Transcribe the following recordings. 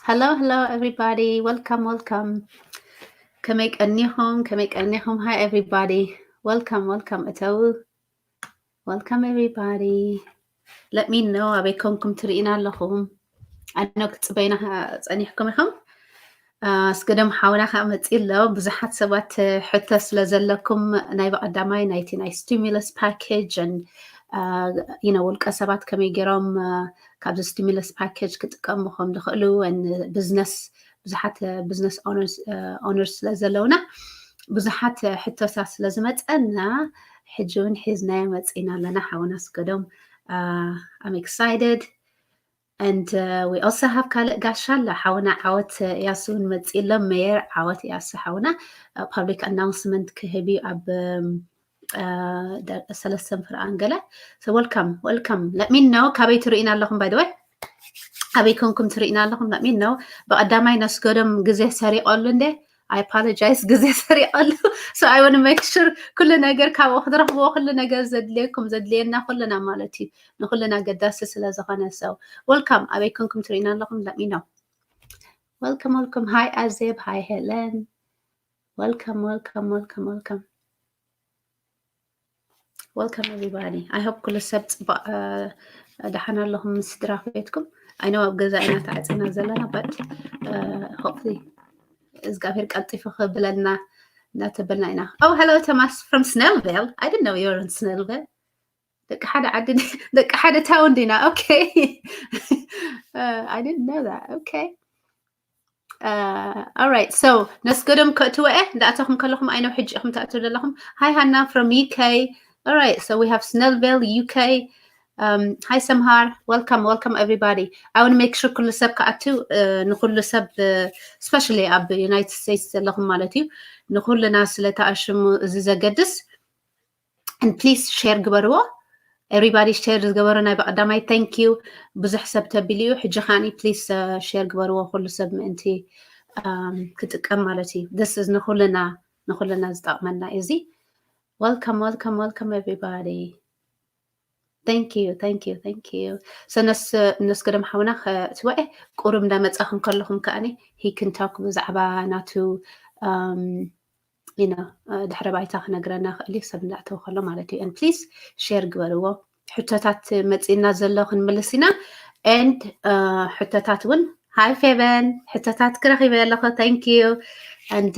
Hello, hello, everybody. Welcome, welcome. ከመይ ቀኒኹም? ከመይ ቀኒኹም? Hi, everybody. Welcome, welcome. እተው። Welcome, everybody. Let me know. ኣበይ ኮንኩም ትርእይና ኣለኹም? ኣነ ክትጽበይና ጸኒሕኩም ኢኹም? ኣስገዶም ሓውና ከዓ መጺ ኣሎ። ብዙሓት ሰባት ሕቶ ስለ ዘለኩም ናይ ብቐዳማይ ናይቲ ናይ stimulus package and you know ውልቀ ሰባት ከመይ ገይሮም ካብዚ stimulus package ክጥቀሙ ከም ዝኽእሉ and business ብዙሓት business owners owners ስለ ዘለውና ብዙሓት ሕቶታት ስለ ዝመጸና ሕጂ እውን ሒዝናዮ መጺና ኣለና ሓውና ኣስገዶም። I'm excited. And uh, we also have ካልእ ጋሻ ኣሎ ሓውና ዓወት ያሱ እውን መፂ ኣሎ። ሜየር ዓወት ያሱ ሓውና public announcement ክህብ እዩ ኣብ ሰለስተ ፍርኣን ገለ። So welcome, welcome. Let me know ካበይ ትርእይና ኣለኹም? By the way ኣበይ ኮንኩም ትርእይና ኣለኹም? Let me know. ብቐዳማይ ነስገዶም ግዜ ሰሪቐሉ እንደ I apologize ግዜ ሰሪቐሉ። So I want to make sure ኩሉ ነገር ካብኡ ክትረኽብዎ ኩሉ ነገር ዘድልየኩም ዘድልየና ኩልና ማለት እዩ ንኩልና ገዳሲ ስለ ዝኾነ። So welcome ኣበይ ኮንኩም ትርእይና ኣለኹም? Let me know. Welcome, welcome. Hi ኣዜብ፣ hi ሄለን። Welcome, welcome, welcome, welcome. Welcome everybody. I hope ኩሉ ሰብ ፅባቕ ደሓን ኣለኹም ምስ ስድራ ቤትኩም። I know ኣብ ገዛ ኢና ተዓፂና ዘለና but hopefully እግዚኣብሔር ቀልጢፉ ክብለልና እናተበልና ኢና። Oh, hello Thomas from Snellville. I didn't know you were in Snellville. ደቂ ሓደ ዓዲ ደቂ ሓደ town ዲና? Okay. I didn't know that. Okay. All right. So ነስገዶም ከእትወ እየ። እንዳእተኹም ከለኹም ኣይነው ሕጂ ኢኹም ትኣትው ዘለኹም። Hi ሃና from UK. All right. So we have Snellville, UK. Um, hi Samhar. Welcome, welcome everybody. I want to make sure ኩሉ ሰብ ክኣትው ንኩሉ ሰብ especially ኣብ United States ዘለኹም ማለት እዩ ንኩልና ስለ ተኣሽሙ እዚ ዘገድስ and please share ግበርዎ። Everybody share ዝገበሩ ናይ ብቐዳማይ thank you። ብዙሕ ሰብ ተቢሉ እዩ። ሕጂ ከዓኒ please share ግበርዎ ኩሉ ሰብ ምእንቲ ክጥቀም ማለት እዩ። This is ንኩልና ንኩልና ዝጠቕመና እዚ። Welcome, welcome, welcome everybody. Thank you, thank you, thank you. So ነስገዶም ሓውና ክትወዐ ቁሩብ እንዳመጻኹም ከለኹም ከዓኒ he can talk ብዛዕባ ናቱ you know ድሕረ ባይታ ክነግረና ክእል እዩ ሰብ እንዳእተው ከሎ ማለት እዩ። And please share ግበርዎ። ሕቶታት መጺእና ዘሎ ክንምልስ ኢና። And ሕቶታት እውን hi ፌቨን ሕቶታት ክረኺበ ኣለኹ። Thank you. And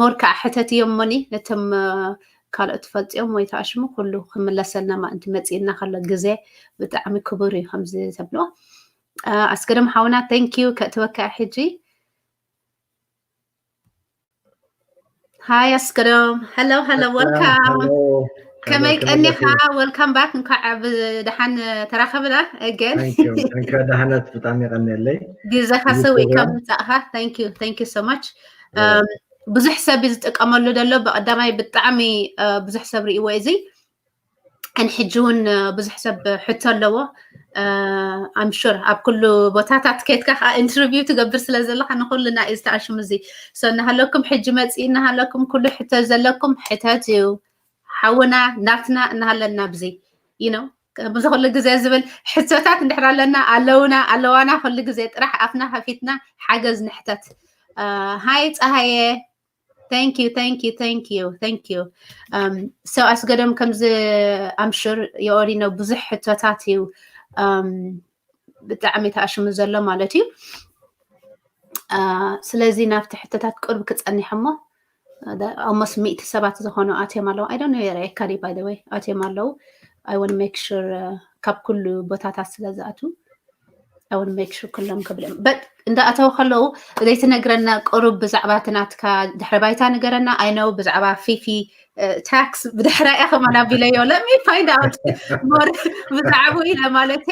more ከዓ ሕተት እዮም ሞኒ ነቶም ካልኦት ትፈልጥዮም ወይ ተኣሽሙ ኩሉ ክምለሰልና ምእንቲ መጺእና ከሎ ግዜ ብጣዕሚ ክቡር እዩ ከምዚ ተብልዎ። ኣስገዶም ሓውና thank you ከእትወካ ሕጂ። Hi ኣስገዶም። Hello, hello, welcome. ከመይ ቀኒኻ? Welcome back። እንኳዕ ብደሓን ተራኸብና again። ደህነት ብጣዕሚ የቐንየለይ ግዜኻ ሰዊእካ ምምፃእኻ። Thank you, thank you so much. ብዙሕ ሰብ ዝጥቀመሉ ዘሎ ብቐዳማይ ብጣዕሚ ብዙሕ ሰብ ርእይዎ እዚ and ሕጂ እውን ብዙሕ ሰብ ሕቶ ኣለዎ። I'm sure ኣብ ኩሉ ቦታታት ከይድካ ከዓ interview ትገብር ስለ ዘለካ ንኩልና እዩ ዝተኣሽሙ እዚ። So እናሃለኩም ሕጂ መፂ እናሃለኩም ኩሉ ሕቶ ዘለኩም ሕተት እዩ ሓውና ናትና እናሃለና ብዚ you know ከምዚ ኩሉ ግዜ ዝብል ሕቶታት እንድሕር ኣለና ኣለውና ኣለዋና ኩሉ ግዜ ጥራሕ ኣፍና ከፊትና ሓገዝ ንሕተት። Hi ፀሃየ thank you, thank you, thank you, thank you. So ኣስገዶም ከምዚ I'm sure you already know ብዙሕ ሕቶታት እዩ ብጣዕሚ ተኣሽሙ ዘሎ ማለት እዩ። ስለዚ ናብቲ ሕቶታት ቅርብ ክፀኒሕ እሞ almost ሚእቲ ሰባት ዝኾኑ ኣትዮም ኣለዉ። I don't know የርእየካ ድዩ by the way ኣትዮም ኣለዉ። I want make sure ካብ ኩሉ ቦታታት ስለ ዝኣትዉ I want make sure ኩሎም ክብሎም but እንዳኣተው ከለዉ ዘይትነግረና ቅሩብ ብዛዕባ እቲ ናትካ ድሕረ ባይታ ንገረና። I know ብዛዕባ ፊፊ tax ብድሕራ እያ ከማን ኣቢለዮ let me find out more ብዛዕባኡ ኢለ ማለት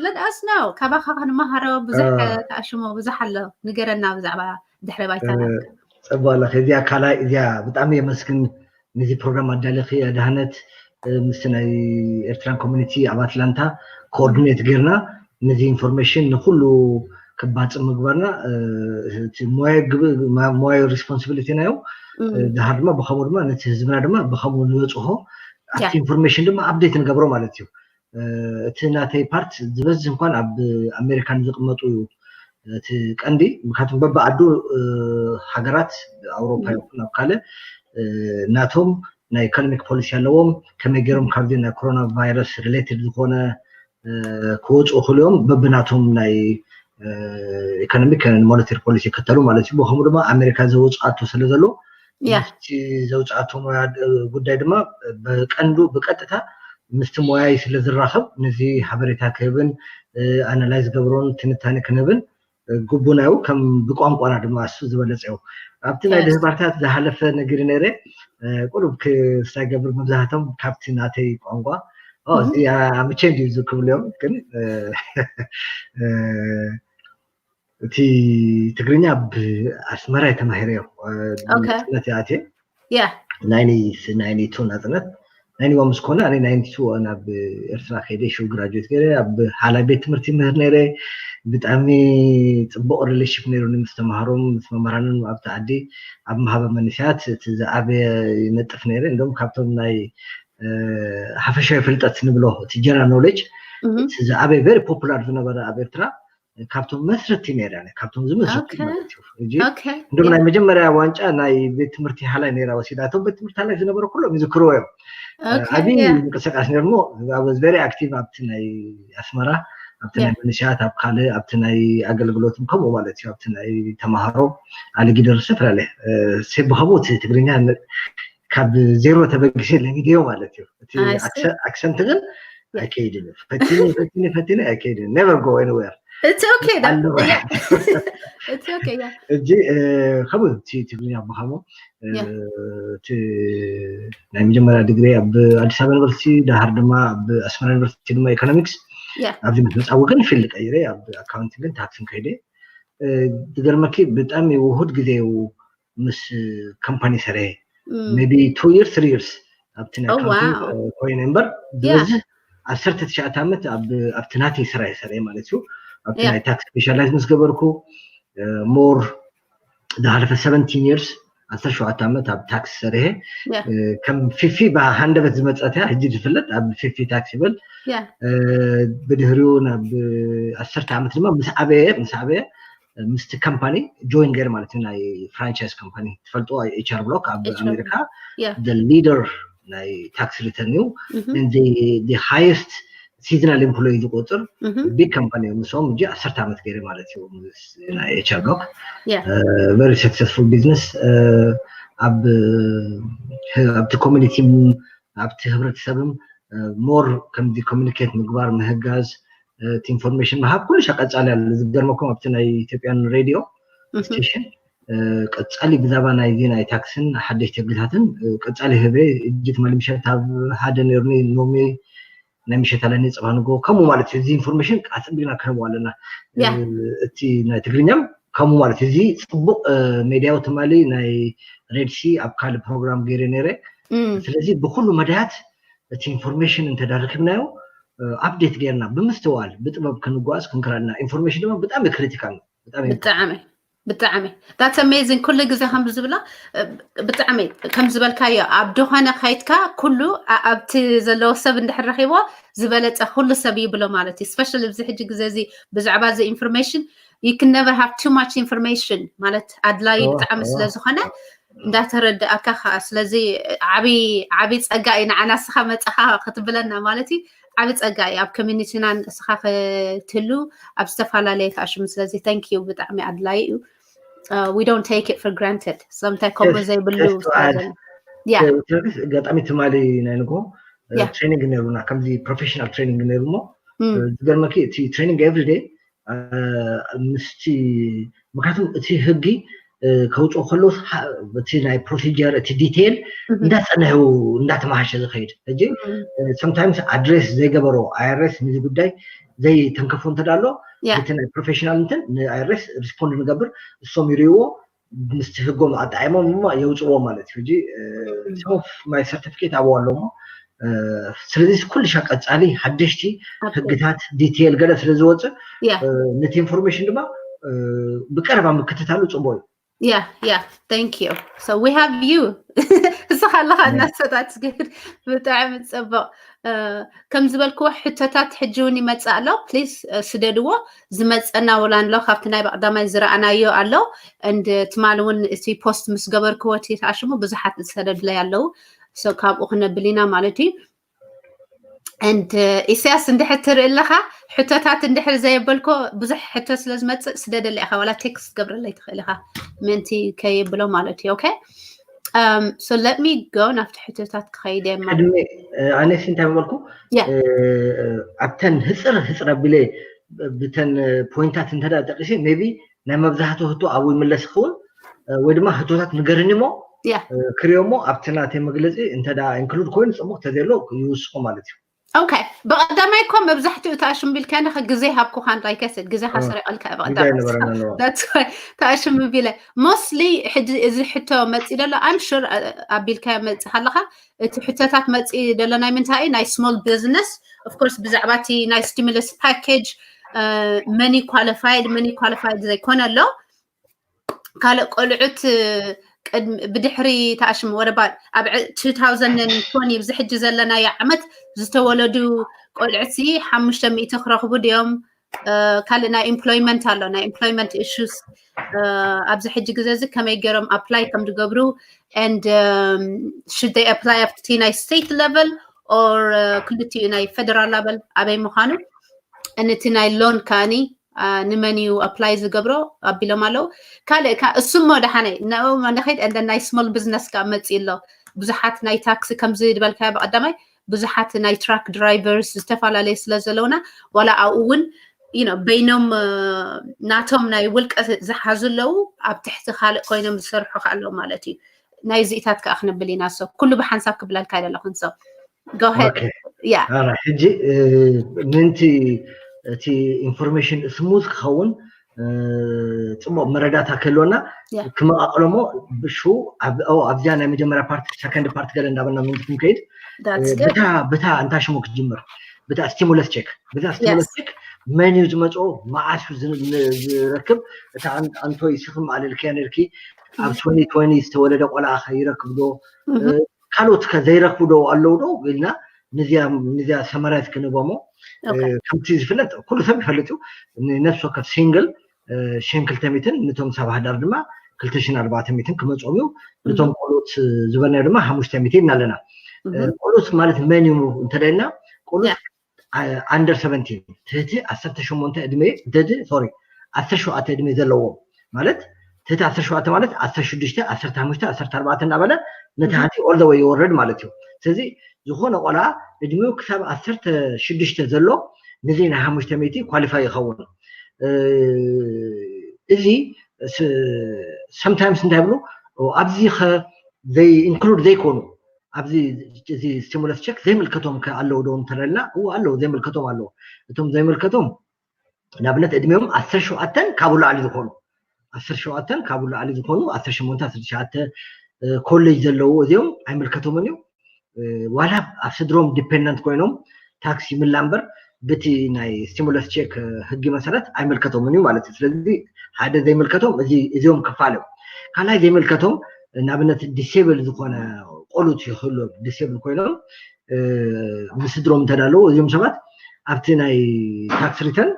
let us know ካባኻ ክንመሃሮ ብዙሕ ተኣሽሞ ብዙሕ ኣሎ። ንገረና ብዛዕባ ድሕረ ባይታ ናትካ። ፅቡቅ ኣለኺ። እዚኣ ካልኣይ እዚኣ ብጣዕሚ የመስግን ነዚ ፕሮግራም ኣዳለኺ ኣድሃነት ምስቲ ናይ ኤርትራን ኮሚኒቲ ኣብ ኣትላንታ ኮኦርዲኔት ጌርና ነዚ ኢንፎርሜሽን ንኩሉ ክባፅእ ምግባርና ሞያዊ responsibility ናዮ። ድሃር ድማ ብከምኡ ድማ ነቲ ህዝብና ድማ ብከምኡ ንበፅሖ ኣብቲ ኢንፎርሜሽን ድማ ኣፕዴት ንገብሮ ማለት እዩ። እቲ ናተይ ፓርት ዝበዝህ እንኳን ኣብ ኣሜሪካ ንዝቕመጡ እቲ ቀንዲ ምክንያቱም በብዓዱ ሃገራት ኣውሮፓ ይኹን ኣብ ካልእ ናቶም ናይ ኢኮኖሚክ ፖሊሲ ኣለዎም። ከመይ ገይሮም ካብዚ ናይ ኮሮና ቫይረስ ሪሌትድ ዝኾነ ክወፅኡ ክልኦም በብናቶም ናይ ኢኮኖሚክ ሞኔተሪ ፖሊሲ ይከተሉ ማለት እዩ። ብከምኡ ድማ ኣሜሪካ ዘውፅኣቶ ስለ ዘሎ ምስቲ ዘውፅኣቶ ሞያ ጉዳይ ድማ ብቀንዱ ብቀጥታ ምስቲ ሞያይ ስለ ዝራኸብ ነዚ ሓበሬታ ክህብን ኣናላይዝ ገብሮን ትንታኔ ክንህብን ግቡናዩ ከም ብቋንቋና ድማ እሱ ዝበለፀ እዩ። ኣብቲ ናይ ድህባርታት ዝሓለፈ ነጊሪ ነይረ ቁሩብ ክሳይ ገብር መብዛህቶም ካብቲ ናተይ ቋንቋ እዚ ኣምቼ እንዲዩ ዝክብሉ እዮም ግን እቲ ትግርኛ ኣብ ኣስመራ የተማሂረዮ ናፅነት ኣትየ ናይኒ ቱ ናፅነት ናይኒ ዋን ምስ ኮነ ኣነ ናይኒ ቱ ናብ ኤርትራ ከይደ ሽው ግራጁዌት ገይረ ኣብ ሓላይ ቤት ትምህርቲ ምህር ነይረ። ብጣዕሚ ፅቡቅ ሪሌሽንሽፕ ነይሩኒ ምስ ተምሃሮም ምስ መምህራንን ኣብቲ ዓዲ ኣብ ምሃበ መንስያት እቲ ዝዓበየ ይነጥፍ ነይረ። እንደም ካብቶም ናይ ሓፈሻዊ ፍልጠት ንብሎ እቲ ጀነራል ኖሌጅ እቲ ዝዓበየ ቨሪ ፖፑላር ዝነበረ ኣብ ኤርትራ ካብቶም መስረቲ ነይረ ካብቶም ዝመስረቲ ማለት እዩ። ሕጂ እንደም ናይ መጀመርያ ዋንጫ ናይ ቤት ትምህርቲ ሓላይ ነይራ ወሲዳ። እቶም ቤት ትምህርቲ ሓላይ ዝነበረ ኩሎም ይዝክርዎ እዮም። ዓብዪ ምንቅስቃስ ነይሩ እሞ ቨሪ ኣክቲቭ ኣብቲ ናይ ኣስመራ ኣብቲ ናይ መንሽያት ኣብ ካልእ ኣብቲ ናይ ኣገልግሎትን ከምኡ ማለት እዩ። ኣብቲ ናይ ተምሃሮ ኣልጊደር ዝተፈላለየ ብከምኡ እቲ ትግርኛ ካብ ዜሮ ተበጊሰ ለሚደዮ ማለት እዩ። እቲ ኣክሰንት ግን ኣይከይድን እዩ። ፈቲነ ፈቲነ ፈቲነ ኣይከይድን never go anywhere። It's okay. ሕጂ ከምኡ እቲ ትግርኛ ብከምኡ እቲ ናይ መጀመርያ ዲግሪ ኣብ ኣዲስ ኣበባ ዩኒቨርሲቲ ድሓር ድማ ኣብ ኣስመራ ዩኒቨርሲቲ ድማ ኢኮኖሚክስ ኣብዚ ምስ መፃዊ ግን ፊልድ ቀይረ ኣብ ኣካውንቲንግን ታክስን ከይደ ዝገርመኪ ብጣዕሚ ውሁድ ግዜ እዩ ምስ ካምፓኒ ሰረ maybe two years three years ኣብቲ ናይ ካምፓኒ ኮይነ እምበር ዝበዝሕ ዓሰርተ ትሽዓተ ዓመት ኣብቲ ናተይ ስራይ ሰረ ማለት እዩ። ኣብቲ ናይ ታክስ ስፔሻላይዝ ምስ ገበርኩ ሞር ዝሓለፈ seventeen years ዓሰርተ ሸውዓተ ዓመት ኣብ ታክስ ሰሪሐ ከም ፊፊ ብሃንደበት ዝመፀት እያ ሕጂ ዝፍለጥ ኣብ ፊፊ ታክስ ይብል። ብድህሪኡ ናብ ዓሰርተ ዓመት ድማ ምስ ዓበየ ምስ ዓበየ ምስቲ ካምፓኒ ጆይን ገይረ ማለት እዩ። ናይ ፍራንቻይዝ ካምፓኒ ትፈልጥዎ ኤች ኣር ብሎክ ኣብ ኣሜሪካ ሊደር ናይ ታክስ ሪተርን እዩ። ሃየስት ሲዝናል ኤምፕሎይ ዝቆፅር ቢግ ካምፓኒ እዮም። ንሶም እጂ ዓሰርተ ዓመት ገይረ ማለት እዩ። ናይ ኤች ኣር ብሎክ ቨሪ ሰክሰስፉል ቢዝነስ ኣብቲ ኮሚኒቲ ኣብቲ ህብረተሰብም ሞር ከምዚ ኮሚኒኬት ምግባር ምህጋዝ እቲ ኢንፎርሜሽን ምሃብ ኩሉ ሻ ቀፃሊ ኣሎ። ዝገርመኩም ኣብቲ ናይ ኢትዮጵያን ሬድዮ ስቴሽን ቀፃሊ ብዛባ ናይዚ ናይ ታክስን ሓደሽቲ ህግታትን ቀፃሊ ህበ እጅ ትማሊ ምሸት ኣብ ሓደ ነይሩኒ ኖሚ ናይ ምሸት ኣለኒ ፅባህ ንጎ ከምኡ ማለት እዩ። እዚ ኢንፎርሜሽን ኣፅቢና ክህቦ ኣለና። እቲ ናይ ትግርኛም ከምኡ ማለት እዩ። እዚ ፅቡቅ ሜድያዊ ትማሊ ናይ ሬድሲ ኣብ ካልእ ፕሮግራም ገይረ ነይረ። ስለዚ ብኩሉ መድያት እቲ ኢንፎርሜሽን እንተዳረክብናዮ ኣፕዴት ገይርና ብምስትዋል ብጥበብ ክንጓዝ ክንክራልና ኢንፎርሜሽን ድማ ብጣዕሚ ክሪቲካል ብጣዕሚ ብጣዕሚ ብጣዕሚ that's amazing። ኩሉ ግዜ ከም ዝብላ ብጣዕሚ ከም ዝበልካዮ ኣብ ድኾነ ከይትካ ኩሉ ኣብቲ ዘለዎ ሰብ እንድሕር ረኪቦ ዝበለፀ ኩሉ ሰብ ይብሎ ማለት እዩ። ስፔሻሊ ኣብዚ ሕጂ ግዜ እዚ ብዛዕባ እዚ ኢንፎርሜሽን you can never have too much information ማለት ኣድላዩ ብጣዕሚ ስለ ዝኾነ እንዳተረዳእካ ከዓ ስለዚ ዓብይ ዓብይ ፀጋ እዩ ንዓና እስኻ መፀኻ ክትብለና ማለት እዩ። ዓብይ ፀጋ እዩ ኣብ ኮሚኒቲና እስኻ ክትህሉ ኣብ ዝተፈላለየ ክኣሽሙ ስለዚ thank you ብጣዕሚ ኣድላይ እዩ። We don't take it for granted። ስለምንታይ ከምኡ ዘይብሉ ኣጋጣሚ ትማሊ ናይ ንጎ ትሬኒንግ ነይሩና ከምዚ ፕሮፌሽናል ትሬኒንግ ነይሩ እሞ ዝገርመኪ እቲ ትሬኒንግ ኤቭሪዴይ ምስቲ ምክንያቱም እቲ ህጊ ከውፅኦ ከለዎ እቲ ናይ ፕሮሲጀር እቲ ዲቴይል እንዳፀንሑ እንዳተመሃሸ ዝኸይድ ሕጂ sometimes ኣድሬስ ዘይገበሮ ኣይኣርኤስ ነዚ ጉዳይ ዘይተንከፎ እንተዳ ኣሎ እቲ ናይ ፕሮፌሽናል እንትን ንኣይኣርኤስ ሪስፖንድ ንገብር እሶም ይርእይዎ ምስቲ ህጎም ኣጣዒሞም እሞ የውፅዎ ማለት እዩ። ሕጂ some of my certificate ኣብኡ ኣሎ እሞ ስለዚ ኩሉ ሻ ቀፃሊ ሓደሽቲ ህግታት ዲቴይል ገለ ስለ ዝወፅእ ነቲ ኢንፎርሜሽን ድማ ብቀረባ ምክትታሉ ፅቡቅ እዩ። Yeah, yeah, thank you. So we have you. እስኻ ኣለኻ እና so that's good. ብጣዕሚ ጽቡቕ። ከም ዝበልክዎ ሕቶታት ሕጂ እውን ይመጽእ ኣሎ። ፕሊዝ ስደድዎ። ዝመጸና ውላ ኣሎ ካብቲ ናይ ብቐዳማይ ዝረኣናዮ ኣሎ። And ትማሊ እውን እቲ ፖስት ምስ ገበርክዎ እቲ ተኣሽሙ ብዙሓት ዝሰደድለይ ኣለዉ። So ካብኡ ክነብል ኢና ማለት እዩ። And ኢሳያስ እንድሕር ትርኢ ኣለኻ ሕቶታት እንድሕር ዘየበልኮ ብዙሕ ሕቶ ስለ ዝመፅእ ስደደለ ኢኻ ዋላ ቴክስት ገብረለይ ትኽእል ኢኻ ምእንቲ ከየብሎ ማለት እዩ። Okay, so let me go ናብቲ ሕቶታት ክኸይድ እየ። ቅድሚ ኣነሲ እንታይ ምበልኩ ኣብተን ህፅር ህፅር ኣቢለ ብተን ፖይንታት እንተ ጠቂሰ maybe ናይ መብዛሕትኡ ህቶ ኣብኡ ይምለስ ይኸውን ወይ ድማ ህቶታት ንገርኒ እሞ ክሪኦ እሞ ኣብቲ ናተይ መግለፂ እንተ include ኮይኑ ፅቡቅ ተዘሎ ይውስኹ ማለት እዩ። Okay, ብቐዳማይ እኮ መብዛሕትኡ ተኣሽም ቢልካ ንኸ ግዜ ሃብኩኻን like I said ግዜ ሓሰሪቐልካ ብቐዳማይ ተኣሽም ቢለ mostly ሕጂ እዚ ሕቶ መፂ ደሎ I'm sure ኣቢልካ መፅእ ኣለኻ እቲ ሕቶታት መፂ ደሎ ናይ ምንታይ ናይ small business of course ብዛዕባ እቲ ናይ stimulus package መኒ qualified መኒ qualified ዘይኮነ ኣሎ ካልእ ቆልዑት ብድሕሪ ተኣሽም ወረባ ኣብ ብዚ ሕጂ ዘለናዮ ዓመት ዝተወለዱ ቆልዑት ሓሙሽተ ሚእቲ ክረኽቡ ድዮም ካልእ ናይ employment ኣሎ ናይ employment issues ኣብዚ ሕጂ ግዜ እዚ ከመይ ገይሮም apply ከም ዝገብሩ and should they apply ኣብቲ ናይ state level or ክልቲኡ ናይ federal level ኣበይ ምዃኑ ነቲ ናይ loan ከኣኒ ንመን እዩ apply ዝገብሮ ኣቢሎም ኣለዉ ካልእ እሱ እሞ ደሓነ ንኡ ንኸይድ and ናይ small business ከዓ መፂ ኣሎ ብዙሓት ናይ taxi ከምዚ ዝበልካዮ ብቐዳማይ ብዙሓት ናይ truck drivers ዝተፈላለዩ ስለ ዘለውና ዋላ ኣብኡ እውን you know በይኖም ናቶም ናይ ውልቀ ዝሓዙ ኣለዉ ኣብ ትሕቲ ካልእ ኮይኖም ዝሰርሑ ከ ኣለዉ ማለት እዩ ናይዚኢታት ከዓ ክነብል ኢና so ኩሉ ብሓንሳብ ክብለልካ ኣይደለኹን so go ahead yeah ሕጂ ምንቲ እቲ information smooth ክኸውን ፅቡቅ መረዳእታ ክህልወና ክመቃቅሎሞ ብሹ ኣብዚኣ ናይ መጀመርያ part second part ገለ እንዳበልና ምንቲ ክንከይድ ብታ እንታይ ሽሙ ክጅምር ብታ stimulus check ብታ stimulus check መን እዩ ዝመፅኦ መዓስ ዝረክብ እታ ኣንቶይ ስኽም ኣለልክያ ነርኪ ኣብ twenty twenty ዝተወለደ ቆልዓ ከይረክብ ዶ ካልኦት ከ ዘይረክቡ ዶ ኣለዉ ዶ ኢልና ንዚያ summarize ክንህቦ እሞ ከምቲ ዝፍለጥ ኩሉ ሰብ ይፈልጥ እዩ ንነፍሲ ወከፍ single ሽን ክልተ ሚትን ንቶም ሰብ ሃዳር ድማ ክልተ ሽን ኣርባዕተ ሚትን ክመፅኦም እዩ ንቶም ቆልኡት ዝበልናዮ ድማ ሓሙሽተ ሚትን ኣለና ቆልኡት ማለት መን እዩ እንተደልና ቆልኡት under seventeen ትህቲ ዓሰርተ ሸሞንተ ዕድመ ትህቲ sorry ዓሰርተ ሸውዓተ ዕድመ ዘለዎም ማለት ትህቲ ዓሰርተ ሸውዓተ ማለት ዓሰርተ ሽዱሽተ ዓሰርተ ሓሙሽተ ዓሰርተ ኣርባዕተ እናበለ ንታሕቲ all the way ይወርድ ማለት እዩ ስለዚ ዝኾነ ቆልዓ እድሜኡ ክሳብ ዓሰርተ ሽዱሽተ ዘሎ ንዚ ናይ ሓሙሽተ ሚእቲ qualify ይኸውን እዚ sometimes እንታይ ብሉ ኣብዚ ከ ዘይ include ዘይኮኑ ኣብዚ እዚ stimulus check ዘይምልከቶም ከ ኣለዉ ዶ እንተለና እዎ ኣለዉ ዘይምልከቶም ኣለዉ እቶም ዘይምልከቶም ንኣብነት እድሜኦም ዓሰርተ ሸውዓተን ካብኡ ላዕሊ ዝኾኑ ዓሰርተ ሸውዓተን ካብኡ ላዕሊ ዝኾኑ ዓሰርተ ሸሞንተ ዓሰርተ ትሽዓተ ኮሌጅ ዘለዉ እዚኦም ኣይምልከቶምን እዩ ዋላ ኣብ ስድሮም dependent ኮይኖም tax ይምላ እምበር ብቲ ናይ stimulus check ህጊ መሰረት ኣይምልከቶምን እዩ ማለት እዩ ስለዚ ሓደ ዘይምልከቶም እዚኦም ክፋል እዮም ካልኣይ ዘይምልከቶም ንኣብነት disable ዝኾነ ቆሉት ይህሉ disable ኮይኖም ምስድሮም እንተዳለዉ እዚኦም ሰባት ኣብቲ ናይ tax return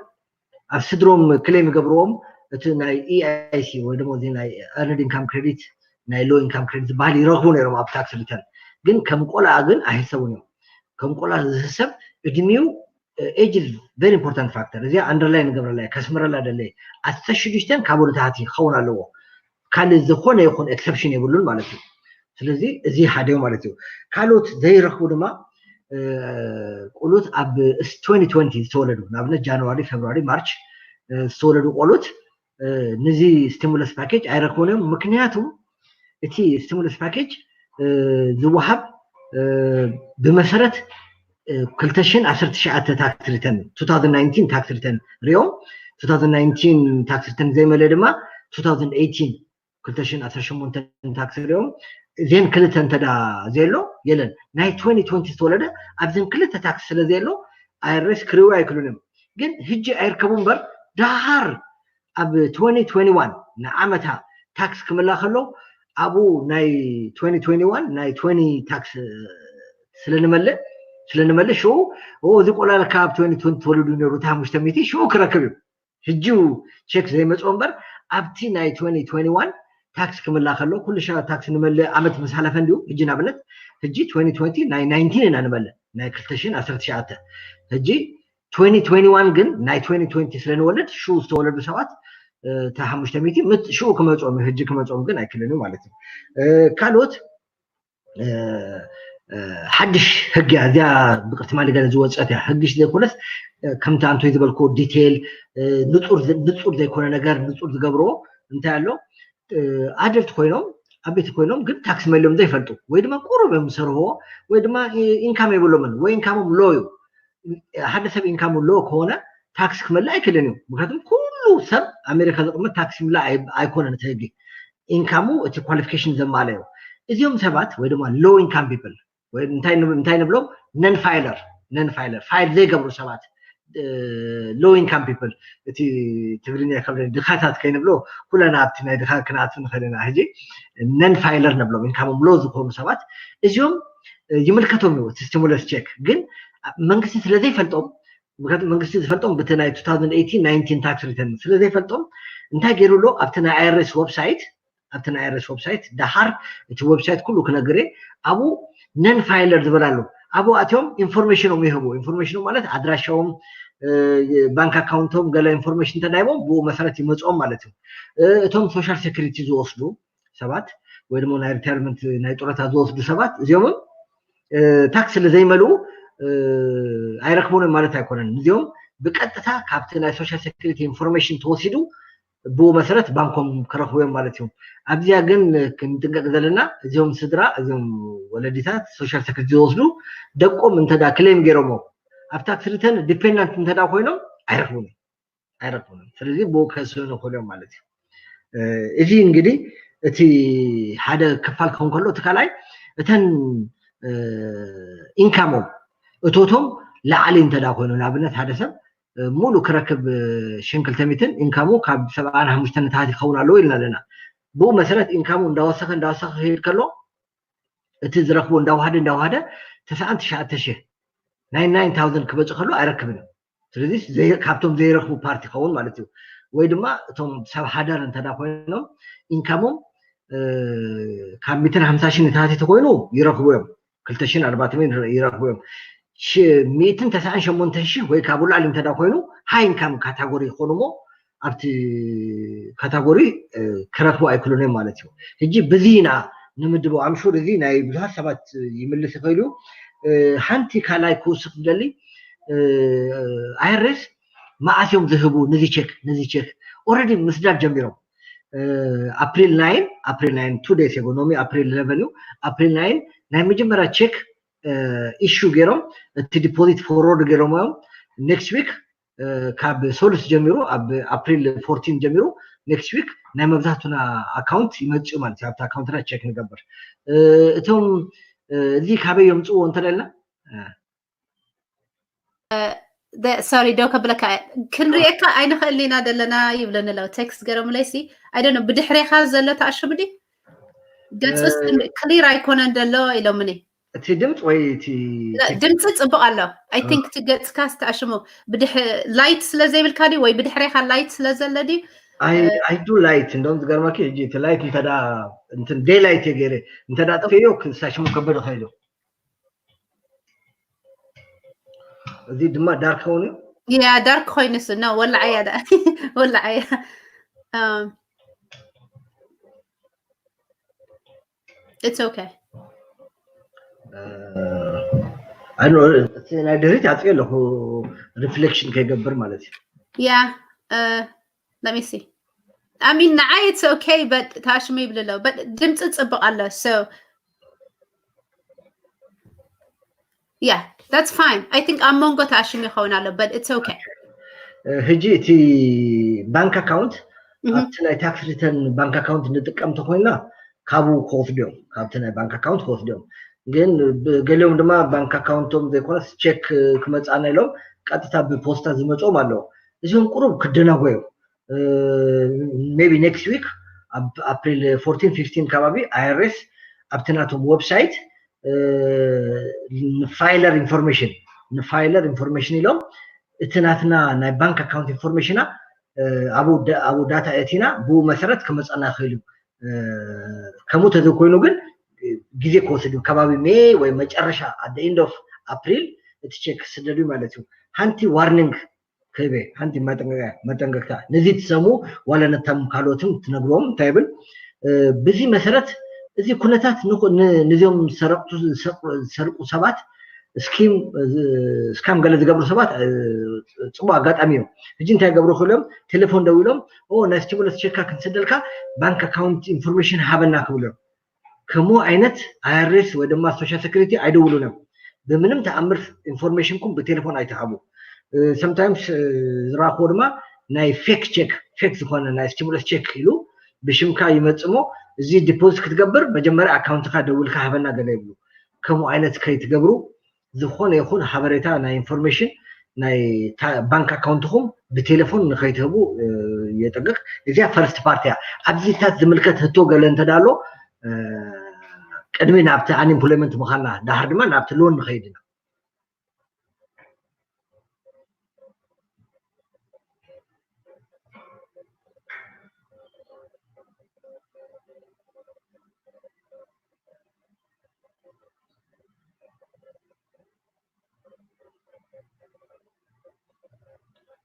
ኣብ ስድሮም claim ይገብርዎም እቲ ናይ E I C ወይ ድማ እዚ ናይ earned income credit ናይ low income credit ዝበሃል ይረኽቡ ነይሮም ኣብ tax return ግን ከም ቆልዓ ግን ኣይሕሰቡን እዮም ከም ቆልዓ ዝሕሰብ እድሜው age is very important factor እዚኣ underline ንገብረላ ከስምረላ ደለየ ዓሰርተ ሽዱሽተን ካብ ወደ ታሕቲ ክኸውን ኣለዎ ካልእ ዝኾነ ይኹን exception የብሉን ማለት እዩ ስለዚ እዚ ሓደ ማለት እዩ ካልኦት ዘይረኽቡ ድማ ቆሉት ኣብ twenty twenty ዝተወለዱ ንኣብነት ጃንዋሪ ፌብሪ ማርች ዝተወለዱ ቆሉት ንዚ stimulus package ኣይረክቡን እዮም ምክንያቱ እቲ stimulus package ዝወሃብ ብመሰረት ክልተ ሽሕን ዓሰርተ ትሽዓተ tax return two thousand nineteen tax return ሪኦም two thousand nineteen tax return ዘይመለ ድማ two thousand eighteen ክልተ ሽሕን ዓሰርተ ሸሞንተ tax ሪኦም ዜን ክልተ እንተዳ ዘየሎ የለን ናይ twenty twenty ዝተወለደ ኣብዘን ክልተ tax ስለ ዘየሎ I R S ክሪዊ ኣይክሉን እዮም ግን ህጂ ኣይርከቡ እምበር ዳሃር ኣብ twenty twenty one ንዓመታ tax ክምላእ ከሎ ኣብኡ ናይ twenty twenty-one ናይ twenty tax ስለንመልእ ስለንመልእ ሽኡ እዚ ቆልዓ ለካ ኣብ twenty twenty ተወሊዱ ነሩ እቲ ሓሙሽተ ሚእቲ ሽኡ ክረክብ እዩ። ሕጂ ቸክ ዘይመፅኦ እምበር ኣብቲ ናይ twenty twenty-one tax ክምላእ ከሎ ኩሉ ሻ tax ንመልእ ዓመት ምስ ሓለፈ እንዲሁ ሕጂ ንኣብነት ሕጂ twenty twenty ናይ nineteen ኢና ንመልእ ናይ ክልተ ሽሕን ዓሰርተ ትሽዓተ ሕጂ twenty twenty-one ግን ናይ twenty twenty ስለንወልድ ሽኡ ዝተወለዱ ሰባት እቲ ሓሙሽተ ሚእቲ ሽኡ ክመፅኦም እዩ። ሕጂ ክመፅኦም ግን ኣይክልን እዩ ማለት እዩ። ካልኦት ሓድሽ ህግ እያ እዚኣ ብቅርትማ ገለ ዝወፀት እያ። ህግሽ ዘይኮነስ ከምቲ ኣንቶይ ዝበልክዎ ዲቴይል ንፁር ዘይኮነ ነገር ንፁር ዝገብርዎ እንታይ ኣሎ ኣደልት ኮይኖም ዓበይቲ ኮይኖም ግን ታክስ መሊኦም ዘይፈልጡ ወይ ድማ ቁሩብ እዮም ዝሰርሕዎ ወይ ድማ ኢንካም የብሎምን ወይ ኢንካሞም ሎ እዩ። ሓደ ሰብ ኢንካሙ ሎ ከሆነ ታክስ ክመልእ ኣይክልን እዩ። ምክንያቱም ኩሉ ሰብ ኣሜሪካ ዝቕመጥ ታክስ ይምላእ ኣይኮነን እቲ ህጊ። ኢንካሙ እቲ ኳሊፊኬሽን ዘማለዮ እዚኦም ሰባት ወይ ድማ ሎ ኢንካም ፒፕል እንታይ ንብሎም ነን ፋይለር ነን ፋይለር ፋይል ዘይገብሩ ሰባት ሎ ኢንካም ፒፕል እቲ ትግርኛ ከብደ ድኻታት ከይንብሎ ኩለና ኣብቲ ናይ ድኻ ክንኣቱ ንኽእል ኢና። ሕጂ ነን ፋይለር ንብሎም ኢንካሞም ሎ ዝኾኑ ሰባት እዚኦም ይምልከቶም እዩ እቲ ስቲሙለስ ቼክ ግን መንግስቲ ስለዘይፈልጦም ምክንያቱ መንግስቲ ዝፈልጦም ብቲ ናይ two thousand eighteen nineteen tax return ስለዘይፈልጦም እንታይ ገይሩ ኣሎ ኣብቲ ናይ IRS website ኣብቲ ናይ IRS website ደሓር እቲ website ኩሉ ክነግር ኣብኡ ነን ፋይለር ዝበላሉ ኣብኡ ኣትዮም ኢንፎርሜሽኖም ይህቡ። ኢንፎርሜሽኖም ማለት ኣድራሻዎም ባንክ ኣካውንቶም ገለ ኢንፎርሜሽን ተዳይቦም ብኡ መሰረት ይመፅኦም ማለት እዩ። እቶም ሶሻል ሴኩሪቲ ዝወስዱ ሰባት ወይ ድማ ናይ ሪታይርመንት ናይ ጡረታ ዝወስዱ ሰባት እዚኦምም ታክስ ስለ ዘይመልኡ ኣይረክቡን ማለት ኣይኮነን። እዚኦም ብቀጥታ ካብቲ ናይ ሶሻል ሴኩሪቲ ኢንፎርሜሽን ተወሲዱ ብኡ መሰረት ባንኮም ክረክቡ እዮም ማለት እዩ። ኣብዚኣ ግን ክንጥንቀቅ ዘለና እዚኦም ስድራ እዚኦም ወለዲታት ሶሻል ሴኩሪቲ ዝወስዱ ደቆም እንተዳ ክሌም ገይሮሞ ኣብ ታክስ ሪተርን ዲፔንዳንት እንተዳ ኮይኖም ኣይረክቡን ኣይረክቡን። ስለዚ ብኡ ከስእኑ ክእሉ እዮም ማለት እዩ። እዚ እንግዲህ እቲ ሓደ ክፋል ክኸውን ከሎ እቲ ካልኣይ እተን ኢንካሞም እቶቶም ላዕሊ እንተዳ ኮይኑ ንኣብነት ሓደ ሰብ ሙሉ ክረክብ ሽን ክልተ ሚእትን ኢንካሙ ካብ ሰብዓን ሓሙሽተን ንታሕቲ ክኸውን ኣለዎ ኢልና ኣለና። ብኡ መሰረት ኢንካሙ እንዳወሰኸ እንዳወሰኸ ክሄድ ከሎ እቲ ዝረክቦ እንዳዋሃደ እንዳዋሃደ ተስዓን ትሽዓተ ሽሕ ናይ ናይን ታውዘንድ ክበፅእ ከሎ ኣይረክብን እዩ። ስለዚ ካብቶም ዘይረክቡ ፓርቲ ይኸውን ማለት እዩ። ወይ ድማ እቶም ሰብ ሓዳር እንተዳ ኮይኖም ኢንካሞም ካብ ሚእትን ሓምሳ ሽሕ ንታሕቲ ተኮይኑ ይረክቡ እዮም። ክልተ ሽሕን ኣርባዕተ ሚእትን ይረክቡ እዮም። ሚእትን ተስዓን ሸሞንተን ሽሕ ወይ ካብኡ ላዕሊ እንተዳ ኮይኑ ሃይ ኢንካም ካታጎሪ ይኾኑ እሞ ኣብቲ ካታጎሪ ክረክቡ ኣይክእሉን እዮም ማለት እዩ። ሕጂ ብዚ ኢና ንምድቦ ኣምሹር እዚ ናይ ብዙሃት ሰባት ይምልስ ይኽእል እዩ። ሓንቲ ካልኣይ ክውስኽ ዝደሊ ኣይርስ መዓስ እዮም ዝህቡ ንዚ ቸክ ንዚ ቸክ ኦረዲ ምስዳድ ጀሚሮም ኣፕሪል ናይን ኣፕሪል ናይን ቱ ዴይስ የጎ ኖሚ ኣፕሪል ኢለቨን እዩ ኣፕሪል ናይን ናይ መጀመርያ ቸክ ኢሹ ገይሮም እቲ ዲፖዚት ፎርወርድ ገይሮም እዮም ኔክስት ዊክ ካብ ሶሉስ ጀሚሩ ኣብ ኣፕሪል ፎርቲን ጀሚሩ ኔክስት ዊክ ናይ መብዛሕቱና ኣካውንት ይመፅኡ ማለት እዩ ኣብቲ ኣካውንትና ቸክ ንገብር እቶም እዚ ካበይ የምፅዎ እንተለና ሶሪ ደው ከብለካ ክንሪኤካ ኣይንኽእል ኢና ዘለና ይብለኒ ኣለዉ ቴክስት ገረሙለይ ሲ ኣይደ ብድሕሬካ ዘሎ ተኣሽሙ ዲ ገፅስ ክሊር ኣይኮነን ዘሎ ኢሎምኒ እቲ ድምፅ ወይ እቲ ድምፂ ፅቡቅ ኣሎ ኣይ ቲንክ እቲ ገፅካ ዝተኣሽሙ ላይት ስለ ዘይብልካ ድዩ ወይ ብድሕሬካ ላይት ስለ ዘሎ ድዩ I do light እንደውም ዝገርመኪ ሕጂ እቲ ላይት እንተዳ እንትን ዴይ ላይት እየ ገይረ እንተዳ ጥፈዮ ክሳሽሙ ከበደ ከይዱ እዚ ድማ ዳርክ ኸውን እዩ ያ ዳርክ ኮይኑስ ኖ ወላዓያ ዳ ወላዓያ it's okay ናይ ድሪት ኣፅዮ ኣለኹ ሪፍሌክሽን ከይገብር ማለት እዩ yeah let me see I mean ንዓይ it's okay but ታሽሙ ይብል ኣሎ but ድምፂ ፅብቅ ኣሎ so yeah that's fine I think ኣብ መንጎ ታሽሙ ይኸውን ኣሎ but it's okay ሕጂ እቲ ባንክ ኣካውንት ኣብቲ ናይ ታክስ ሪተርን ባንክ ኣካውንት ንጥቀም ተኮይና ካብኡ ክወስድዮም ካብቲ ናይ ባንክ ኣካውንት ክወስድዮም ግን ገሊኦም ድማ ባንክ ኣካውንቶም ዘይኮነስ ቸክ ክመፅኣና ኢሎም ቀጥታ ብፖስታ ዝመፅኦም ኣለዉ እዚኦም ቁሩብ ክደናጎዮም maybe next week ኣብ ኣፕሪል ፎርቲን ፊፍቲን ከባቢ ኣይኣርኤስ ኣብቲ ናቶም ዌብሳይት ንፋይለር ኢንፎርሜሽን ንፋይለር ኢንፎርሜሽን ኢሎም እቲ ናትና ናይ ባንክ ኣካውንት ኢንፎርሜሽና ኣብኡ ዳታ እቲና ብኡ መሰረት ክመፀና ይኽእል እዩ። ከምኡ ተዘይኮይኑ ግን ግዜ ክወስድ እዩ። ከባቢ ሜይ ወይ መጨረሻ at the end of April እቲ ቼክ ክስደድ እዩ ማለት እዩ። ሓንቲ ዋርኒንግ ክህበ ሓንቲ መጠንቀቅታ ነዚ ትሰሙ ዋላ ነታም ካልኦትም ትነግሮም እንታይ ይብል ብዚ መሰረት እዚ ኩነታት ነዚኦም ዝሰርቁ ሰባት ስኪም ስካም ገለ ዝገብሩ ሰባት ፅቡቅ ኣጋጣሚ እዮም። ሕጂ እንታይ ገብሩ ክብሎም ቴሌፎን ደው ኢሎም ናይ ስቲሙለስ ቸካ ክንስደልካ ባንክ ኣካውንት ኢንፎርሜሽን ሃበና ክብሉ እዮም። ከምኡ ዓይነት ኣይኣርኤስ ወይ ድማ ሶሻል ሴኩሪቲ ኣይደውሉን እዮም። ብምንም ተኣምር ኢንፎርሜሽንኩም ብቴሌፎን ኣይትሃቡ። ሰምታይምስ ዝረኣኽዎ ድማ ናይ ፌክ ቼክ ፌክ ዝኾነ ናይ ስቲሙለስ ቼክ ኢሉ ብሽምካ ይመፅሞ እዚ ዲፖዚት ክትገብር መጀመርያ ኣካውንትካ ደውልካ ሃበና ገለ ይብሉ። ከምኡ ዓይነት ከይትገብሩ ዝኾነ ይኹን ሓበሬታ ናይ ኢንፎርሜሽን ናይ ባንክ ኣካውንትኹም ብቴሌፎን ንኸይትህቡ የጠንቅቅ። እዚኣ ፈርስት ፓርቲ እያ። ኣብዚታት ዝምልከት ህቶ ገለ እንተዳሎ ቅድሚ ናብቲ ኣንኤምፕሎይመንት ምዃንና ዳሓር ድማ ናብቲ ሎን ንኸይድ ኢና።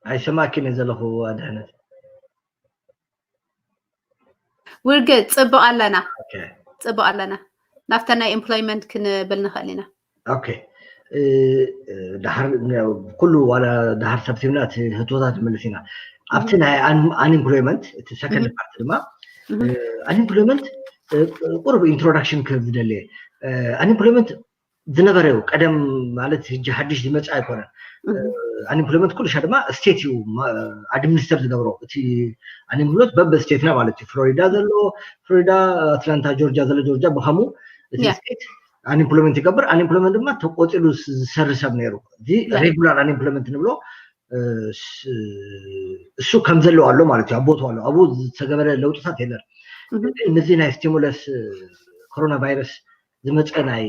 ኣይሰማዕኪን እየ ዘለኹ ኣድሕነት። ውርገ ጽቡቕ ኣለና ጽቡቕ ኣለና። ናብታ ናይ ኤምፕሎይመንት ክንብል ንኽእል ኢና። ኦኬ። ድሓር ኩሉ ዋላ ድሓር ሰብሲብና እቲ ህቶታት ንመልስ ኢና። ኣብቲ ናይ ኣንኤምፕሎይመንት እቲ ሰከንድ ፓርት ድማ ኣንኤምፕሎይመንት ቁሩብ ኢንትሮዳክሽን ክህብ ዝደሊ። ኣንኤምፕሎይመንት ዝነበረ እዩ። ቀደም ማለት ሕጂ ሓድሽ ዝመጽእ ኣይኮነን። ኣንኤምፕሎይመንት ኩሉ ሻ ድማ ስቴት እዩ ኣድሚኒስተር ዝገብሮ። እቲ ኣንኤምፕሎይመንት በብ ስቴትና ማለት እዩ። ፍሎሪዳ ዘሎ ፍሎሪዳ፣ ኣትላንታ ጆርጂያ ዘሎ ጆርጂያ፣ ብኸምኡ እቲ ስቴት ኣንኤምፕሎይመንት ይገብር። ኣንኤምፕሎይመንት ድማ ተቆጺሉ ዝሰሪ ሰብ ነይሩ። እዚ ሬጉላር ኣንኤምፕሎይመንት ንብሎ እሱ ከም ዘለዎ ኣሎ ማለት እዩ። ኣብ ቦቱ ኣሎ። ኣብኡ ዝተገበረ ለውጥታት የለን። ግን ነዚ ናይ ስቲሙለስ ኮሮና ቫይረስ ዝመፀ ናይ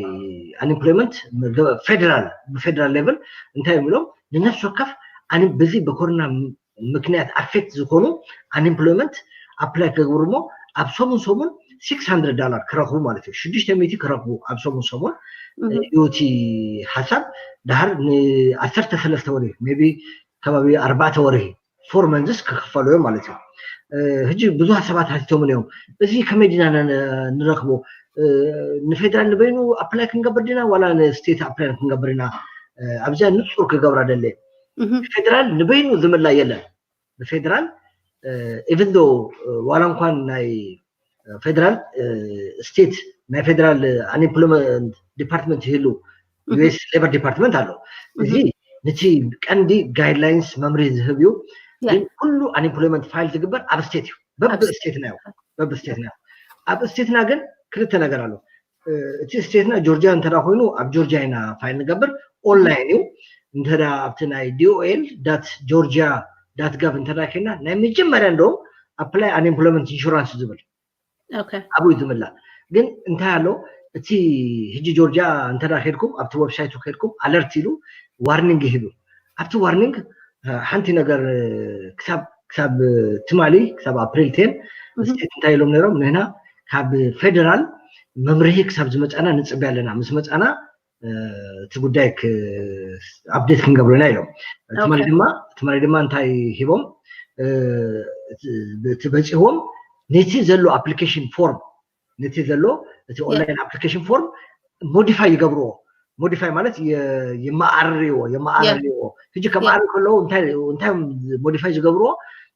ኣንኤምፕሎይመንት ፌደራል ብፌደራል ሌቨል እንታይ እዮም ኢሎም ንነፍሲ ወከፍ በዚ ብኮሮና ምክንያት ኣፌክት ዝኾኑ ኣንኤምፕሎይመንት ኣፕላይ ክገብሩ እሞ ኣብ ሰሙን ሰሙን ሲክስ ሃንድረድ ዳላር ክረኽቡ ማለት እዩ። ሽዱሽተ ሚእቲ ክረኽቡ ኣብ ሰሙን ሰሙን እዩ እቲ ሓሳብ። ድሓር ንዓሰርተ ሰለስተ ወርሒ ሜይ ቢ ከባቢ ኣርባዕተ ወርሒ ፎር መንዝስ ክክፈሉ እዮም ማለት እዩ። ሕጂ ብዙሓት ሰባት ሓቲቶምን እዮም እዚ ከመይ ዲና ንረኽቦ ንፌደራል ንበይኑ ኣፕላይ ክንገብር ዲና ዋላ ንስቴት ኣፕላይ ክንገብር ኢና? ኣብዚኣ ንፁር ክገብራ ደለ ፌደራል ንበይኑ ዝምላ የለን። ብፌደራል ኢቨን ዶ ዋላ እንኳን ናይ ፌደራል ስቴት ናይ ፌደራል ኣንኤምፕሎይመንት ዲፓርትመንት ይህሉ ዩኤስ ሌበር ዲፓርትመንት ኣሎ። እዚ ነቲ ቀንዲ ጋይድላይንስ መምርሂ ዝህብ እዩ። ግን ኩሉ ኣንኤምፕሎይመንት ፋይል ዝግበር ኣብ ስቴት እዩ። በብ ስቴትና እዩ በብ ስቴትና እዩ። ኣብ ስቴትና ግን ክልተ ነገር ኣሎ። እቲ ስቴትና ጆርጂያ እንተ ኮይኑ ኣብ ጆርጂያ ኢና ፋይል ንገብር ኦንላይን እዩ። እንተ ኣብቲ ናይ ዲኦኤል ዳት ጆርጂያ ዳት ጋቭ እንተ ኮይና ናይ መጀመርያ እንደውም ኣፕላይ ኣንኤምፕሎይመንት ኢንሹራንስ ዝብል ኣብኡ ዝምላ። ግን እንታይ ኣሎ እቲ ሕጂ ጆርጂያ እንተ ከድኩም ኣብቲ ዌብሳይቱ ከድኩም ኣለርት ኢሉ ዋርኒንግ ይህብ። ኣብቲ ዋርኒንግ ሓንቲ ነገር ክሳብ ክሳብ ትማሊ ክሳብ ኣፕሪል ቴን ስቴት እንታይ ኢሎም ነይሮም ንህና ካብ ፌደራል መምርሂ ክሳብ ዝመፃና ንፅበያ ኣለና ምስ መፃና እቲ ጉዳይ ኣፕዴት ክንገብሩ ኢና ኢሎም። ትማሊ ድማ ትማሊ ድማ እንታይ ሂቦም እቲ በፂህዎም ነቲ ዘሎ ኣፕሊኬሽን ፎርም ነቲ ዘሎ እቲ ኦንላይን ኣፕሊኬሽን ፎርም ሞዲፋይ ይገብርዎ። ሞዲፋይ ማለት የመዓርርዎ የመዓርርዎ። ሕጂ ከመዓርር ከለዉ እንታይ ሞዲፋይ ዝገብርዎ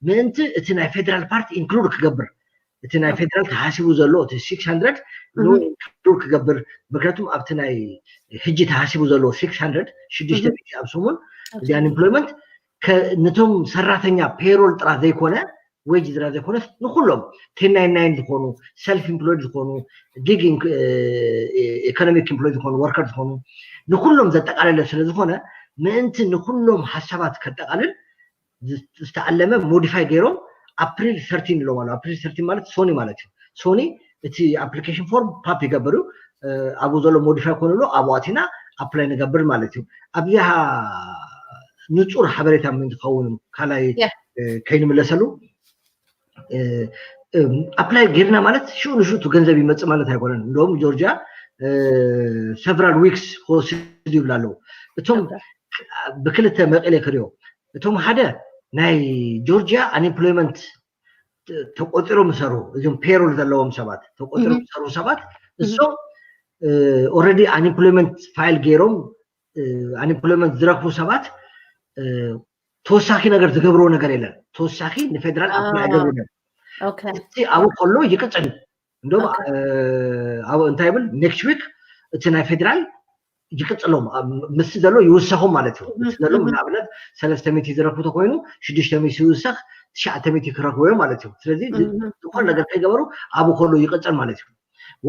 ምእንቲ እቲ ናይ ፌደራል ፓርቲ ኢንክሉድ ክገብር እቲ ናይ ፌደራል ተሓሲቡ ዘሎ እቲ ሲክስ ሃንድረድ ኢንክሉድ ክገብር ምክንያቱም ኣብቲ ናይ ሕጂ ተሓሲቡ ዘሎ ሲክስ ሃንድረድ ሽዱሽተ ሚእቲ ኣብ ሰሙን እዚ ኣንኤምፕሎይመንት ነቶም ሰራተኛ ፔሮል ጥራ ዘይኮነ ዌጅ ጥራ ዘይኮነስ ንኩሎም ቴን ናይን ናይን ዝኾኑ ሰልፍ ኢምፕሎይድ ዝኾኑ ጊግ ኢኮኖሚክ ኢምፕሎይድ ዝኾኑ ወርከር ዝኾኑ ንኩሎም ዘጠቃለለ ስለ ዝኾነ ምእንቲ ንኩሎም ሓሳባት ከጠቃልል ዝተዓለመ ሞዲፋይ ገይሮም ኣፕሪል ሰርቲን ኢሎም ኣሎ። ኣፕሪል ሰርቲን ማለት ሶኒ ማለት እዩ። ሶኒ እቲ ኣፕሊኬሽን ፎርም ፓፕ ይገብር እዩ። ኣብኡ ዘሎ ሞዲፋይ ኮኑ ኣሎ ኣብኡ ኣቲና ኣፕላይ ንገብር ማለት እዩ። ኣብዚኣ ንፁር ሓበሬታ ምን ትኸውን ካልኣይ ከይንምለሰሉ ኣፕላይ ጌርና ማለት ሽኡ ንሽቱ ገንዘብ ይመፅእ ማለት ኣይኮነን። እንደውም ጆርጂያ ሰቨራል ዊክስ ክወስድ ይብላ ኣለዉ። እቶም ብክልተ መቂለ ክሪኦ እቶም ሓደ ናይ ጆርጂያ ኣንኤምፕሎይመንት ተቆፂሮም ዝሰርሑ እዚም ፔሮል ዘለዎም ሰባት ተቆፂሮም ዝሰርሑ ሰባት እሶም ኦረዲ ኣንኤምፕሎይመንት ፋይል ገይሮም ኣንኤምፕሎይመንት ዝረክቡ ሰባት ተወሳኺ ነገር ዝገብርዎ ነገር የለን። ተወሳኺ ንፌደራል ኣፕላይ ኣይገብሩን እዮም። እቲ ኣብኡ ከሎ ይቅፅል። እንደውም ኣብኡ እንታይ ይብል ኔክስት ዊክ እቲ ናይ ፌደራል ይቅፅሎም ምስ ዘሎ ይውሰኹም ማለት እዩ። ምስ ዘሎ ንኣብነት ሰለስተ ሚእቲ ዝረክቡ ተኮይኑ ሽዱሽተ ሚእቲ ይውሰኽ ትሽዓተ ሚእቲ ክረክቡ እዮም ማለት እዩ። ስለዚ ዝኾነ ነገር ከይገበሩ ኣብኡ ከሎ ይቅፅል ማለት እዩ።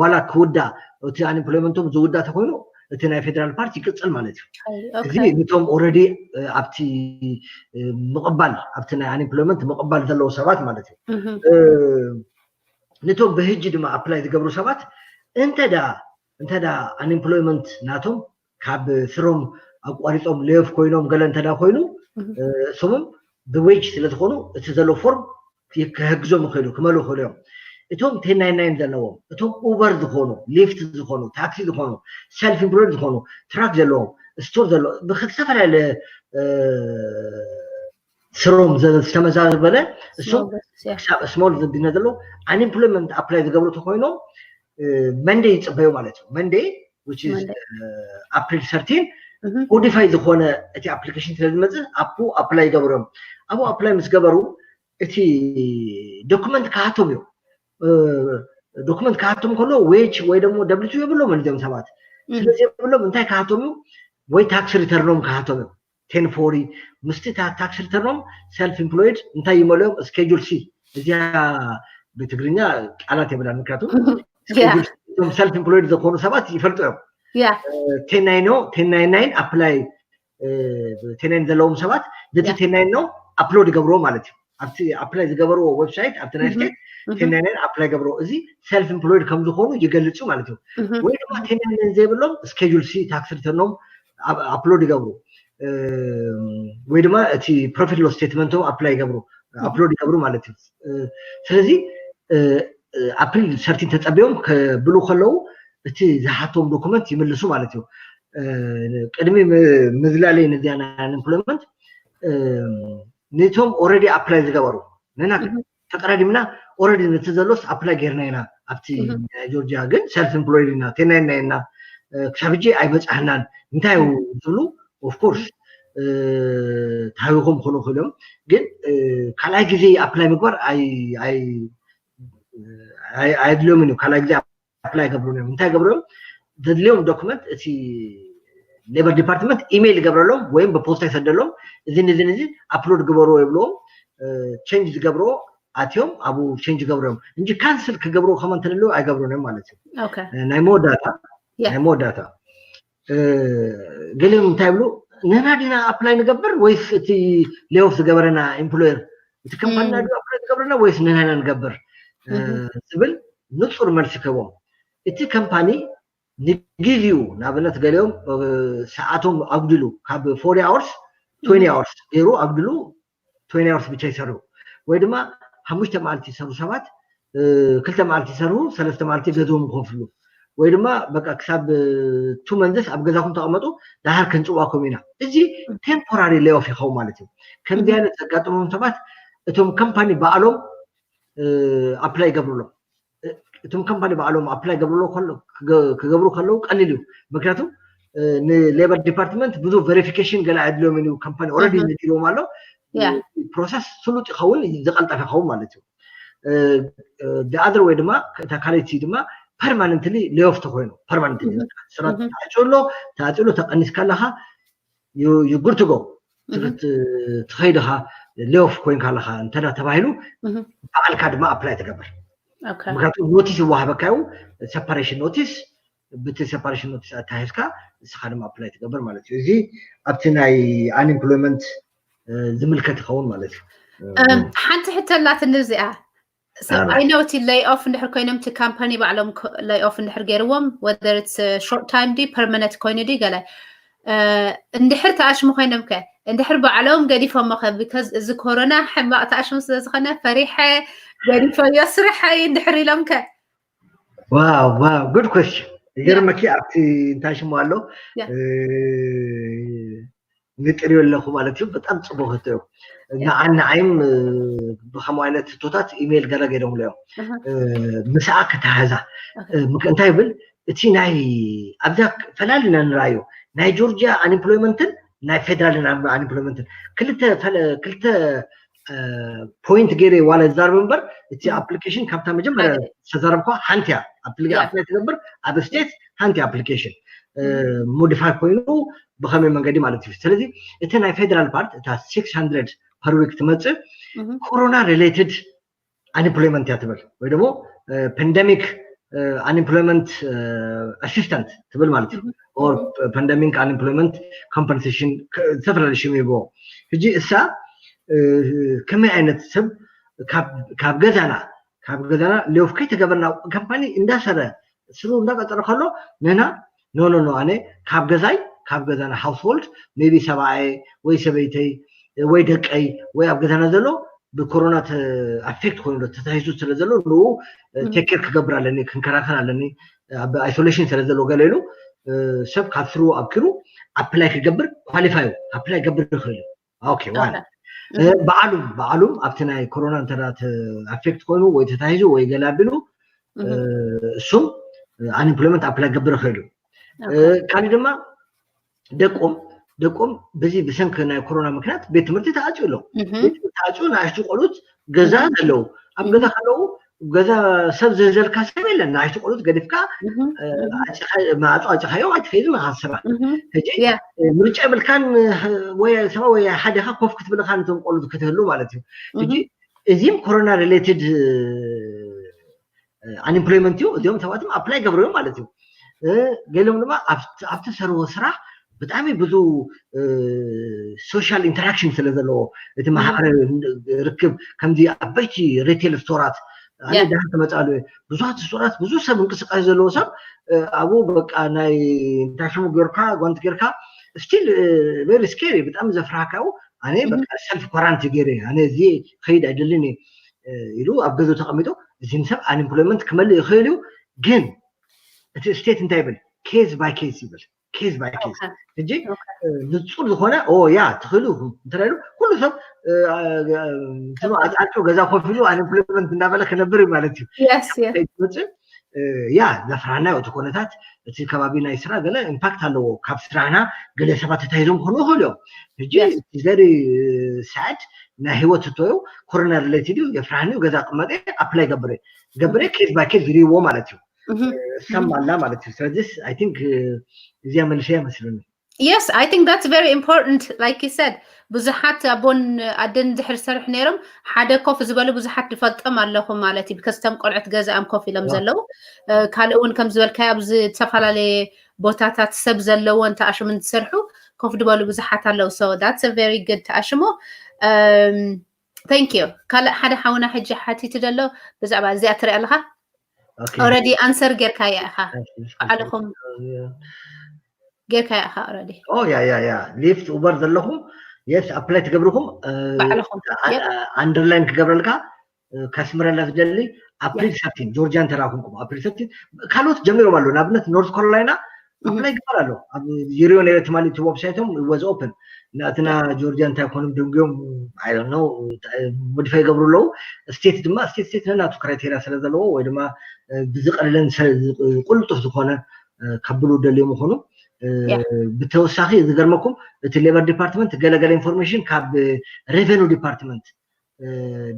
ዋላ ክውዳእ እቲ ኣንኤምፕሎይመንቶም ዝውዳእ ተኮይኑ እቲ ናይ ፌደራል ፓርት ይቅፅል ማለት እዩ። እዚ ንቶም ኦረዲ ኣብቲ ምቕባል ኣብቲ ናይ ኣንኤምፕሎይመንት ምቕባል ዘለዉ ሰባት ማለት እዩ። ንቶም ብህጂ ድማ ኣፕላይ ዝገብሩ ሰባት እንተዳ እንተዳ ኣንኤምፕሎይመንት ናቶም ካብ ስሮም ኣቋሪፆም ሌዮፍ ኮይኖም ገለ እንተዳ ኮይኑ እሶምም ብዌጅ ስለዝኾኑ እቲ ዘሎ ፎርም ክህግዞም ይኽእሉ ክመሉ ይኽእሉ እዮም። እቶም ቴን ናይን ናይን ዘለዎም እቶም ኡበር ዝኾኑ ሊፍት ዝኾኑ ታክሲ ዝኾኑ ሰልፍ ኢምፕሎይድ ዝኾኑ ትራክ ዘለዎም ስቶር ዘለዎ ብዝተፈላለየ ስሮም ዝተመዛበለ እሶም ክሳብ ስሞል ቢዝነስ ዘለዉ ኣንኤምፕሎይመንት ኣፕላይ ዝገብሩ ተኮይኖም መንደይ ይፅበዩ ማለት እዩ። መንደይ ኣፕሪል ሰርቲን ኮዲፋይ ዝኾነ እቲ ኣፕሊኬሽን ስለ ዝመፅእ ኣፑ ኣፕላይ ይገብሩ እዮም። ኣብኡ ኣፕላይ ምስ ገበሩ እቲ ዶክመንት ክሃቶም እዩ። ዶክመንት ክሃቶም ከሎ ዌጅ ወይ ደግሞ ደብሊቱ የብሎም እዚኦም ሰባት ስለዚ የብሎም እንታይ ክሃቶም እዩ ወይ ታክስ ሪተርኖም ክሃቶም እዩ። ቴን ፎሪ ምስቲ ታክስ ሪተርኖም ሰልፍ ኢምፕሎይድ እንታይ ይመልኦም ስኬጁል ሲ እዚኣ ብትግርኛ ቃላት የብላ ምክንያቱ ሰልፍ ኢምፕሎይድ ዝኾኑ ሰባት ይፈልጡ እዮም። ቴናይኖ ቴናይናይን ኣፕላይ ቴናይን ዘለዎም ሰባት ነቲ ቴናይኖ ኣፕሎድ ይገብርዎ ማለት እዩ። ኣብቲ ኣፕላይ ዝገበርዎ ዌብሳይት ኣብቲ ናይ ስቴት ቴናይናይን ኣፕላይ ገብርዎ እዚ ሰልፍ ኢምፕሎይድ ከም ዝኾኑ ይገልጹ ማለት እዩ። ወይ ድማ ቴናይናይን ዘይብሎም ስኬጁል ሲ ታክስ ሪተርኖም ኣፕሎድ ይገብሩ ወይ ድማ እቲ ፕሮፊት ሎስ ስቴትመንቶም ኣፕላይ ይገብሩ ኣፕሎድ ይገብሩ ማለት እዩ። ስለዚ ኣፕሪል ሰርቲን ተፀቢዮም ክብሉ ከለዉ እቲ ዝሓቶም ዶኩመንት ይምልሱ ማለት እዩ። ቅድሚ ምዝላለይ ነዚኣ ናይ ኣንኤምፕሎይመንት ነቶም ኦረዲ ኣፕላይ ዝገበሩ ንና ተቀዳዲምና ኦረዲ ነቲ ዘሎስ ኣፕላይ ጌርና ኢና ኣብቲ ጆርጂያ ግን ሰልፍ ኢምፕሎይድ ኢና ቴናይና ኢና ክሳብ ሕጂ ኣይበፃሕናን እንታይ ዝብሉ ኦፍኮርስ ተሃዊኾም ክኾኑ ይኽእሉ እዮም ግን ካልኣይ ግዜ ኣፕላይ ምግባር ኣየድልዮምን እዩ። ካልኣይ ግዜ ኣፕላይ ገብሩ እዮም እንታይ ገብሩ እዮም ዘድልዮም ዶክመንት እቲ ሌበር ዲፓርትመንት ኢሜይል ይገብረሎም ወይም ብፖስታ ይሰደሎም እዚን እዚን እዚ ኣፕሎድ ግበርዎ ይብልዎም ቸንጅ ዝገብርዎ ኣትዮም ኣብኡ ቸንጅ ይገብሩ እዮም እንጂ ካንስል ክገብርዎ ከማ እንተለለዉ ኣይገብሩን እዮም ማለት እዩ። ናይ መወዳእታ ናይ መወዳእታ ገሊኦም እንታይ ይብሉ ንሕና ዲና ኣፕላይ ንገብር ወይስ እቲ ሌኦፍ ዝገበረና ኢምፕሎየር እቲ ከምፓኒና ዲ ኣፕላይ ዝገብረና ወይስ ንሕና ንገብር ዝብል ንፁር መልሲ ክህቦም እቲ ከምፓኒ ንግዜኡ ንኣብነት ገሊኦም ሰዓቶም ኣጉዲሉ ካብ ፎርቲ ኣወርስ ትዌንቲ ኣወርስ ገይሩ ኣጉዲሉ ትዌንቲ ኣወርስ ብቻ ይሰርሑ ወይ ድማ ሓሙሽተ መዓልቲ ይሰርሑ ሰባት ክልተ መዓልቲ ይሰርሑ ሰለስተ መዓልቲ ገዝኦም ይኸፍሉ ወይ ድማ በቃ ክሳብ ቱ መንዝስ ኣብ ገዛኹም ተቐመጡ ደሓር ክንፅዋኩም ኢና። እዚ ቴምፖራሪ ሌኦፍ ይኸውን ማለት እዩ። ከምዚ ዓይነት ዘጋጥሞም ሰባት እቶም ከምፓኒ ባዕሎም ኣፕላይ ይገብሩሎም። እቶም ከምፓኒ ባዕሎም ኣፕላይ ክገብሩ ከለዉ ቀሊል እዩ። ምክንያቱ ንሌበር ዲፓርትመንት ብዙ ቨሪፊኬሽን ገለ ኣድልዮም እዩ። ከምፓኒ ኦረዲ ነጊርዎም ኣሎ። ፕሮሰስ ስሉጥ ይኸውን ዝቐልጠፈ ይኸውን ማለት እዩ። ኣዘር ወይ ድማ እታ ካልይቲ ድማ ፐርማነንትሊ ሌኦፍ ተኮይኑ ፐርማነንትሊ ስራሕ ተዓፅዩ ኣሎ ተዓፅዩ ኣሎ ተቐኒስካ ኣለኻ ይጉርትጎ ትኸይድኻ ሌኦፍ ኮይንካ ኣለኻ እንተ ተባሂሉ ባዕልካ ድማ ኣፕላይ ትገብር። ምክንያቱ ኖቲስ ይወሃበካ እዩ ሰፓሬሽን ኖቲስ ብቲ ሰፓሬሽን ኖቲስ ኣታሂዝካ ንስኻ ድማ ኣፕላይ ትገብር ማለት እዩ። እዚ ኣብቲ ናይ ኣንኤምፕሎይመንት ዝምልከት ይኸውን ማለት እዩ። ሓንቲ ሕቶ ኣላትኒ እዚኣ። I know እቲ lay off እንድሕር ኮይኖም እቲ ካምፓኒ ባዕሎም lay off እንድሕር ገይርዎም whether it's short time ድዩ permanent ኮይኑ ድዩ ገለ እንድሕር ተኣሽሙ ኮይኖም ከ እንድሕር ባዕሎም ገዲፎሞ ከ because እዚ ኮሮና ሕማቕ ተኣሽሙ ስለ ዝኾነ ፈሪሐ ገዲፈዮ ስርሐይ እንድሕር ኢሎም ከ Wow, wow, good question. ይገርመኪ ኣብቲ እንታይ ሽሙ ኣሎ ንጥርዮ ኣለኹ ማለት እዩ። በጣም ፅቡቅ ህቶ እዩ። ንዓን ንዓይም ብከምኡ ዓይነት ህቶታት ኢሜይል ገለ ገይሮምሉ እዮም። ምስኣ ከተሓዛ እንታይ ይብል እቲ ናይ ኣብዛ ፈላሊና ንረኣዮ ናይ ጆርጂያ unemployment ን ናይ ፌደራል unemployment ን ክልተ ክልተ point ገይረ ዋላ ዝዛረብ እምበር እቲ application ካብታ መጀመርያ ዝተዛረብኳ ሓንቲ እያ። ኣፕላይ ትገብር ኣብ ስቴት ሓንቲ application modify ኮይኑ ብከመይ መንገዲ ማለት እዩ። ስለዚ እቲ ናይ ፌደራል part እታ six hundred per week ትመፅእ ኮሮና related unemployment እያ ትብል ወይ ደግሞ pandemic unemployment assistance ትብል ማለት እዩ። Or pandemic unemployment compensation ዝተፈላለዩ ሽም ይብዎ። ሕጂ እሳ ከመይ ዓይነት ሰብ ካብ ገዛና ካብ ገዛና lay off ከይተገበርና ካምፓኒ እንዳሰረ ስሩ እንዳቀፀረ ከሎ ንህና no no no ኣነ ካብ ገዛይ ካብ ገዛና household maybe ሰብኣየ ወይ ሰበይተይ ወይ ደቀይ ወይ ኣብ ገዛና ዘሎ ብኮሮና affect ኮይኑ ተታሂዙ ስለ ዘሎ ንኡ take care ክገብር ኣለኒ ክንከራከር ኣለኒ ኣብ isolation ስለ ዘሎ ገለ ኢሉ ሰብ ካብ ስሩ ኣብኪሩ apply ክገብር qualify ዩ apply ክገብር ይኽእል እዩ። Okay one በዓሉ በዓሉ ኣብቲ ናይ ኮሮና እንተ affect ኮይኑ ወይ ተታሂዙ ወይ ገለ ኣቢሉ እሱም unemployment apply ክገብር ይኽእል እዩ። ካልእ ድማ ደቆም ደቆም በዚ ብሰንኪ ናይ ኮሮና ምክንያት ቤት ትምህርቲ ተዓፅዩ ኣሎ። ተዓፅዩ ንኣሽቱ ቆሉት ገዛ ዘለዉ ኣብ ገዛ ከለዉ ገዛ ሰብ ዝህዘልካ ሰብ የለን። ንኣሽቱ ቆሉት ገዲፍካ ማዕፆ ኣጭኻዮም ኣይትኸይድን ኢኻ ስራሕ። ሕጂ ምርጫ የብልካን ወይ ሰብ ወይ ሓደኻ ኮፍ ክትብል ኢኻ ነቶም ቆሉት ክትህሉ ማለት እዩ። ሕጂ እዚም ኮሮና related unemployment እዩ። እዚኦም ሰባትም apply ገብርዮም ማለት እዩ። ገሎም ድማ ኣብቲ ሰርዎ ስራሕ ብጣዕሚ ብዙ social interaction ስለ ዘለዎ እቲ ማሕበራዊ ርክብ ከምዚ ዓበይቲ retail ስቶራት ኣነ ደሃ ተመፃሉ ብዙሓት ስቶራት ብዙ ሰብ እንቅስቃሴ ዘለዎ ሰብ ኣብኡ በቃ ናይ እንታይ ሽሙ ጌርካ ጓንቲ ጌርካ still very scary ብጣዕሚ ዘፍርሃካ ኣነ በቃ self quarantine ገይረ ኣነ እዚ ከይድ ኣይደልን ኢሉ ኣብ ገዝኡ ተቐሚጡ እዚም ሰብ unemployment ክመልእ ይኽእል እዩ። ግን እቲ state እንታይ ይብል case by case ይብል case by case ሕጂ ንፁር ዝኾነ ኦ ያ ትኽእሉ እንተሉ ኩሉ ሰብ ኣፃጩ ገዛ ኮፍ ኢሉ unemployment እንዳበለ ክነብር እዩ ማለት እዩ። መፅእ ያ ዘፍራና እቲ ኮነታት እቲ ከባቢ ናይ ስራ ገለ impact ኣለዎ። ካብ ስራህና ገለ ሰባት ተታሂዞም ክኾኑ ይኽእሉ እዮም። ሕጂ very sad ናይ ህይወት ህቶ እዩ። ኮሮና related እዩ የፍራህኒ ገዛ ቅመጠ apply ገብረ ገብረ case by case ዝርይዎ ማለት እዩ። እሳም ኣላ ማለት እዩ። ስለዚስ I think እዚያ መልሰያ መስልኒ። Yes, I think that's very important like you said ብዙሓት ኣቦን ኣደን ድሕር ዝሰርሑ ነይሮም ሓደ ኮፍ ዝበሉ ብዙሓት ዝፈልጦም ኣለኹ ማለት እዩ። ብከስተም ቆልዑት ገዛኦም ኮፍ ኢሎም ዘለዉ ካልእ እውን ከም ዝበልካዮ ኣብ ዝተፈላለየ ቦታታት ሰብ ዘለዎ እንተ ኣሽሙ እንትሰርሑ ኮፍ ዝበሉ ብዙሓት ኣለዉ። So that's very good ተኣሽሙ። Thank you። ካልእ ሓደ ሓውና ሕጂ ሓቲቱ ዘሎ ብዛዕባ እዚኣ ትሪኣ ኣለኻ? Already answer ጌርካያ ኢኻ ባዕልኹም ጌርካያ ኢኻ already። ያ ያ ያ Lyft Uber ዘለኹም yes apply ትገብርኹም ባዕልኹም underline ክገብረልካ ከስምረላ ዝደሊ ኣፕሪል thirteen ጆርጂያን ተራኹምኩም ኣፕሪል thirteen ካልኦት ጀሚሮም ኣለዉ። ንኣብነት ኖርት ካሮላይና apply ይግበር ኣሎ ኣብ ዩሪዮ ነረ ትማሊ እቲ website ኦም was open ናትና ጆርጂያ እንታይ ኮኖም ደንጉዮም I don't know modify ይገብሩ ኣለዉ። ስቴት ድማ ስቴት ስቴት ነናቱ criteria ስለ ዘለዎ ወይ ድማ ብዝቐለለን ዝቁልጡፍ ዝኾነ ከብሉ ደልዮም ይኾኑ። ብተወሳኺ ዝገርመኩም እቲ labor department ገለገለ information ካብ revenue department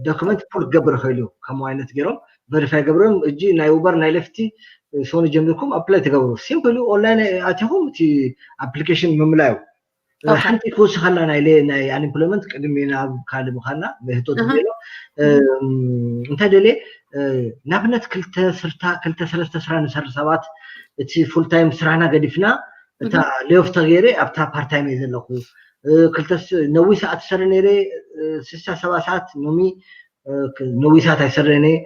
document pull ክገብር ይኽእል እዩ። ከምኡ ዓይነት ገይሮም verify ገብሮም እጂ ናይ Uber ናይ Lyft ሶኒ ጀሚርኩም apply ትገብሩ simply online ኣቲኹም እቲ application ምምላዩ ሓንቲ ክወስኸላ ናይ ናይ unemployment ቅድሚ ናብ ካልእ ምኻና ህቶ ትሎ እንታይ ደልየ ናብነት ክልተ ስርታ ክልተ ሰለስተ ስራ ንሰር ሰባት እቲ full time ስራና ገዲፍና እታ lay off ተገይረ ኣብታ part time እየ ዘለኹ ክልተ ነዊሕ ሰዓት ሰሪ ነይረ ስሳ ሰባ ሰዓት ኖሚ ነዊሳት ኣይሰርሕን እየ።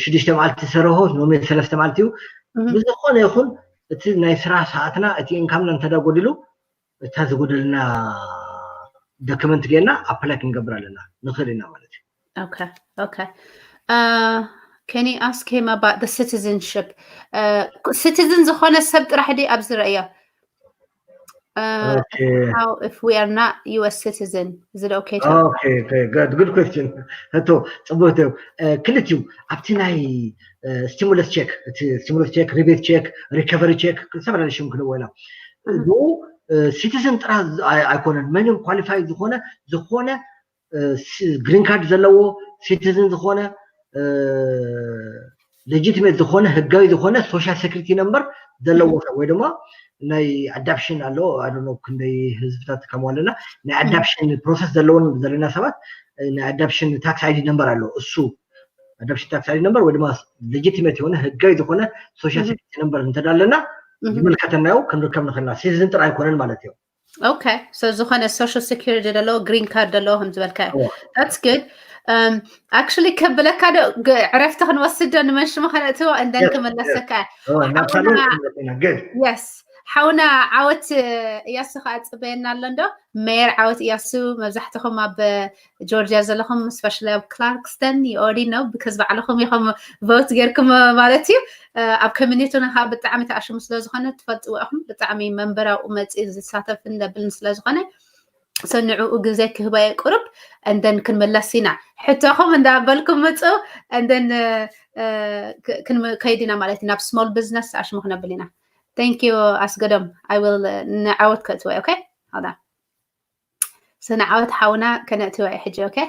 ሽዱሽተ መዓልቲ ዝሰርሖ ኖሚ ሰለስተ መዓልቲ እዩ። ብዝኾነ ይኹን እቲ ናይ ስራሕ ሰዓትና እቲ ኢንካምና እንተዳ ጎዲሉ እታ ዝጎደልና ዶክመንት ጌርና ኣፕላይ ክንገብር ኣለና ንኽእል ኢና ማለት እዩ። Okay, okay. Uh, can you ask him about the citizenship? Uh, citizen ዝኾነ ሰብ ጥራሕ ድዩ ኣብዚ ረእዮ? Uh, Okay. How if we are not U S citizen? Is it okay to? Okay, okay, good, good question. ሕቶ ጽቡቅ እዩ። ክልቲኡ ኣብቲ ናይ ስቲሙለስ ቼክ፣ እቲ ስቲሙለስ ቼክ፣ ሪቤት ቼክ፣ ሪከቨሪ ቼክ ዝተፈላለዩ ሽም ክንዎ ኢና። ብኡ ሲቲዝን ጥራሕ ኣይኮነን፣ መንም ኳሊፋይ ዝኾነ ዝኾነ ግሪን ካርድ ዘለዎ ሲቲዝን ዝኾነ ሌጂቲሜት ዝኾነ ህጋዊ ዝኾነ ሶሻል ሴኩሪቲ ነምበር ዘለዎ ሰብ ወይ ድማ ናይ ኣዳፕሽን ኣሎ ኣዶ ክንደይ ህዝብታት ከማለና ናይ ኣዳፕሽን ፕሮሰስ ዘለውን ዘለና ሰባት ናይ ኣዳፕሽን ታክስ ኣይዲ ነምበር ኣሎ። እሱ ኣዳፕሽን ታክስ ኣይዲ ነምበር ወይ ድማ ሌጂቲሜት የሆነ ህጋዊ ዝኾነ ሶሻል ሴኩሪቲ ነምበር እንተዳለና ዝምልከተናዮ ክንርከብ ንኽእልና ሲቲዝን ጥራይ ኣይኮነን ማለት እዩ። Okay, so ዝኾነ social security ዘለዎ ግሪን ካርድ ዘለዎ ከም ዝበልካ that's good. Actually ከብለካ ዶ ዕረፍቲ ክንወስድ ዶ ንመንሽሙ ከነእትዎ and then ክመለሰካ። Yes, ሓውና ዓወት እያሱ ከዓ ፅበየና ኣሎ እንዶ? ሜየር ዓወት እያሱ መብዛሕትኹም ኣብ ጆርጂያ ዘለኹም especially ኣብ ክላርክስተን you already know because ባዕልኹም ኢኹም ቮት ጌርኩም ማለት እዩ። ኣብ ኮሚኒቲና ከዓ ብጣዕሚ ተኣሽሙ ስለዝኾነ ትፈልጥዎ ኢኹም። ብጣዕሚ መንበራዊ መፅኡ ዝሳተፍን ዘብልን ስለዝኾነ ንዕኡ ግዜ ክህበየ ቁሩብ and then ክንምለስ ኢና። ሕቶኹም እንዳበልኩም ምፁ and then ከይድ ኢና ማለት ናብ small business ኣሽሙ ክነብል ኢና። Thank you ኣስገዶም። I will ንዓወት ከእትወ okay? Hold on. ንዓወት ሓውና ከነእትወ ሕጂ okay?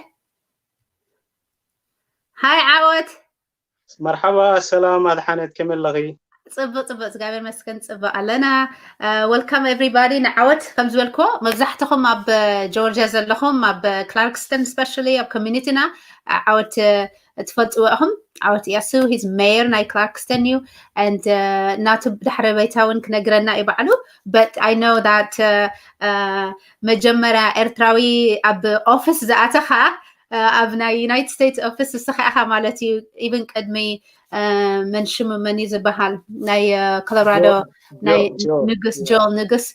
ሃይ ዓወት። መርሓባ ሰላም ኣድሓነት ከመይ ኣለኺ? ፅቡቅ ፅቡቅ እግዚኣብሔር መስገን ፅቡቅ ኣለና። Welcome everybody ንዓወት ከም ዝበልክዎ መብዛሕትኹም ኣብ ጆርጂያ ዘለኹም ኣብ ክላርክስተን especially ኣብ ኮሚኒቲና ዓወት ትፈልጥዎ ኢኹም። ዓወት እያሱ he's mayor ናይ ክላርክስተን እዩ and ናቱ ድሕረ ባይታ እውን ክነግረና እዩ ባዕሉ but I know that መጀመርያ ኤርትራዊ ኣብ ኦፊስ ዝኣተኻ ኣብ ናይ ዩናይትድ ስቴትስ ኦፊስ ንስኻ ኢኻ ማለት እዩ። ኢቭን ቅድሚ መን ሽሙ መን እዩ ዝበሃል ናይ ኮሎራዶ ናይ ንጉስ ጆል ንጉስ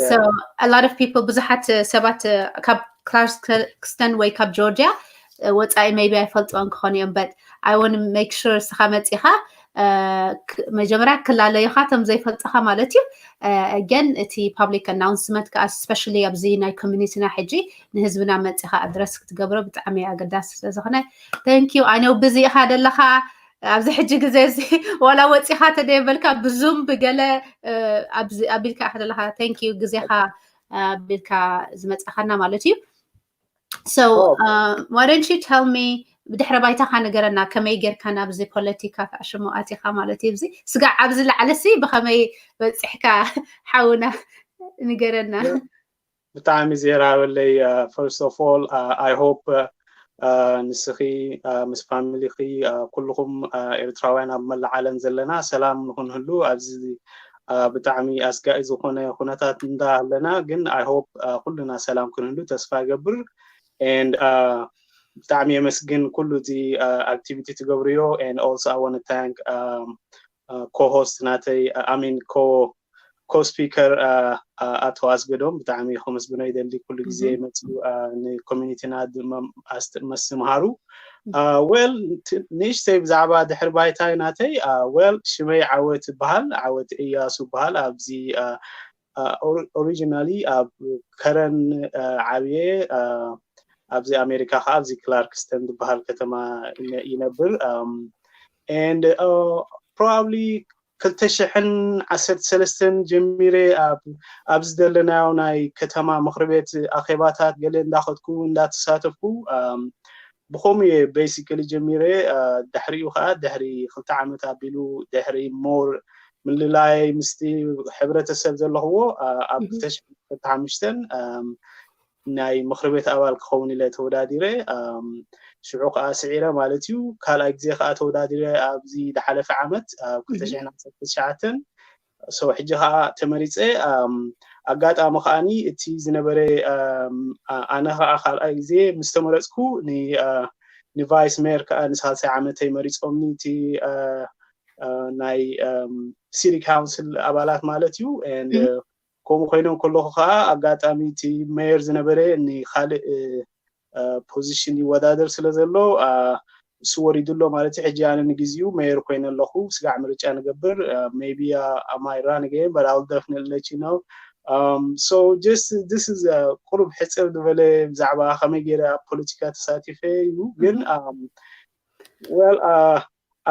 so a lot of people ብዙሓት ሰባት ካብ ክላርክስተን ወይ ካብ ጆርጂያ ወፃኢ maybe ኣይፈልጥዎን ክኾኑ እዮም but I want make sure ንስኻ መፂኻ መጀመርያ ክላለዩኻ እቶም ዘይፈልጥኻ ማለት እዩ። Again እቲ public announcement ከዓ especially ኣብዚ ናይ ኮሚኒቲና ሕጂ ንህዝብና መፂኻ ኣድረስ ክትገብሮ ብጣዕሚ ኣገዳሲ ስለዝኾነ thank you። I know busy ኢኻ ዘለኻ ኣብዚ ሕጂ ግዜ እዚ ዋላ ወፂኻ ተደየበልካ ብዙም ብገለ ኣቢልካ ኢኻ ዘለኻ thank you ግዜኻ ኣቢልካ ዝመፃኻና ማለት እዩ። So why don't you tell me ብድሕረ ባይታኻ ንገረና ከመይ ጌርካ ናብዚ ፖለቲካ ተኣሽሙ ኣቲኻ ማለት እዩ። እዚ ስጋዕ ኣብዚ ላዕሊ ሲ ብኸመይ በፂሕካ ሓውና ንገረና። ብጣዕሚ ዜራ በለይ first of all I hope ንስኺ ምስ ፋሚሊኺ ኩልኹም ኤርትራውያን ኣብ መላእ ዓለም ዘለና ሰላም ንኹንህሉ ኣብዚ ብጣዕሚ ኣስጋኢ ዝኾነ ኩነታት እንዳሃለና ግን I hope ኩልና ሰላም ክንህሉ ተስፋ ይገብር and ብጣዕሚ የመስግን ኩሉ እቲ activity ትገብርዮ and also I want to thank co-host ናተይ I mean co co-speaker ኣቶ ኣስገዶም ብጣዕሚ ከመስግኖ ይደሊ ኩሉ ግዜ መፅኡ ንኮሚኒቲና መስትምሃሩ well ንእሽተይ ብዛዕባ ድሕሪ ባይታይ ናተይ well ሽመይ ዓወት ይበሃል ዓወት እያሱ ይበሃል ኣብዚ originally ኣብ ከረን ዓብየ ኣብዚ ኣሜሪካ ከዓ ኣብዚ ክላርክስተን ዝበሃል ከተማ ይነብር and probably ክልተ ሽሕን ዓሰርተ ሰለስተን ጀሚረ ኣብዚ ዘለናዮ ናይ ከተማ ምክሪ ቤት ኣኼባታት ገለ እንዳኸድኩ እንዳተሳተፍኩ ብኸምኡ እየ basically ጀሚረ ድሕሪኡ ከዓ ድሕሪ ክልተ ዓመት ኣቢሉ ድሕሪ more ምልላይ ምስቲ ሕብረተሰብ ዘለኽዎ ኣብ ክልተ ሽሕን ዓሰርተ ሓሙሽተን ናይ ምክሪ ቤት ኣባል ክኸውን ኢለ ተወዳዲረ ሽዑ ከዓ ስዒረ ማለት እዩ ካልኣይ ግዜ ከዓ ተወዳዲረ ኣብዚ ዝሓለፈ ዓመት ኣብ ክልተ ሽሕን ዓሰርተ ትሽዓተን so ሕጂ ከዓ ተመሪፀ ኣጋጣሚ ከዓኒ እቲ ዝነበረ ኣነ ከዓ ካልኣይ ግዜ ምስ ተመረፅኩ ንቫይስ ሜር ከዓ ንሳልሳይ ዓመተይ መሪፆምኒ እቲ ናይ ሲቲ ካውንስል ኣባላት ማለት እዩ። ከምኡ ኮይኖም ከለኩ ከዓ ኣጋጣሚ እቲ ሜየር ዝነበረ ንካልእ ፖዚሽን ይወዳደር ስለ ዘሎ እሱ ወሪዱ ኣሎ ማለት እዩ። ሕጂ ኣነ ንግዚኡ ሜየር ኮይነ ኣለኹ። ስጋዕ ምርጫ ንገብር። Maybe I might run again, but I'll definitely let you know. So just this is ቁሩብ ሕፅር ዝበለ ብዛዕባ ከመይ ገይረ ኣብ ፖለቲካ ተሳቲፈ እዩ። ግን well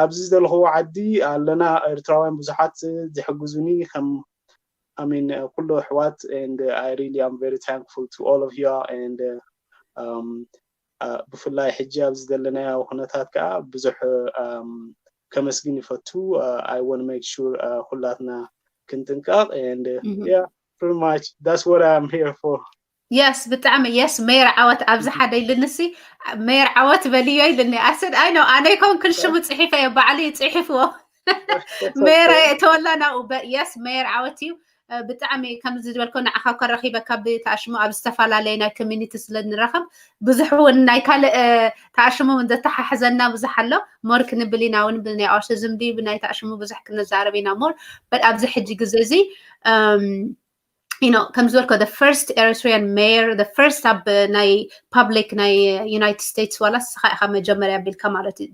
ኣብዚ ዘለኽዎ ዓዲ ኣለና ኤርትራውያን ብዙሓት ዝሕግዙኒ ከም I mean ኩሉ ኣሕዋት and I really am very thankful to all of you and ብፍላይ ሕጂ ኣብዚ ዘለናዮ ኩነታት ከዓ ብዙሕ ከመስግን ይፈቱ። I want make sure ኩላትና ክንጥንቀቕ and yeah pretty much that's what I'm here for. Yes ብጣዕሚ yes ሜየር ዓወት ኣብዚ ሓደ ኢልንሲ ሜየር ዓወት በልዮ ኢልኒ ኣሰድ ኣይ ነው ኣነ ይኮንክን ሽሙ ፅሒፈ እየ ባዕሉ ይፅሒፍዎ ሜየር ተወላ ናብኡ yes ሜየር ዓወት እዩ። ብጣዕሚ ከምዚ ዝበልኮ ንዓኻ ከረኺበካ ብተኣሽሙ ኣብ ዝተፈላለየ ናይ ኮሚኒቲ ስለ ንራኸብ ብዙሕ እውን ናይ ካልእ ተኣሽሙ እውን ዘተሓሕዘና ብዙሕ ኣሎ። ሞር ክንብል ኢና እውን ብናይ ኣውቲዝም ድዩ ብናይ ተኣሽሙ ብዙሕ ክንዛረብ ኢና ሞር but ኣብዚ ሕጂ ግዜ እዚ you know ከም ዝበልኮ the first Eritrean mayor the first ኣብ ናይ ፓብሊክ ናይ ዩናይትድ ስቴትስ ዋላ ስኻ ኢኻ መጀመርያ ቢልካ ማለት እዩ።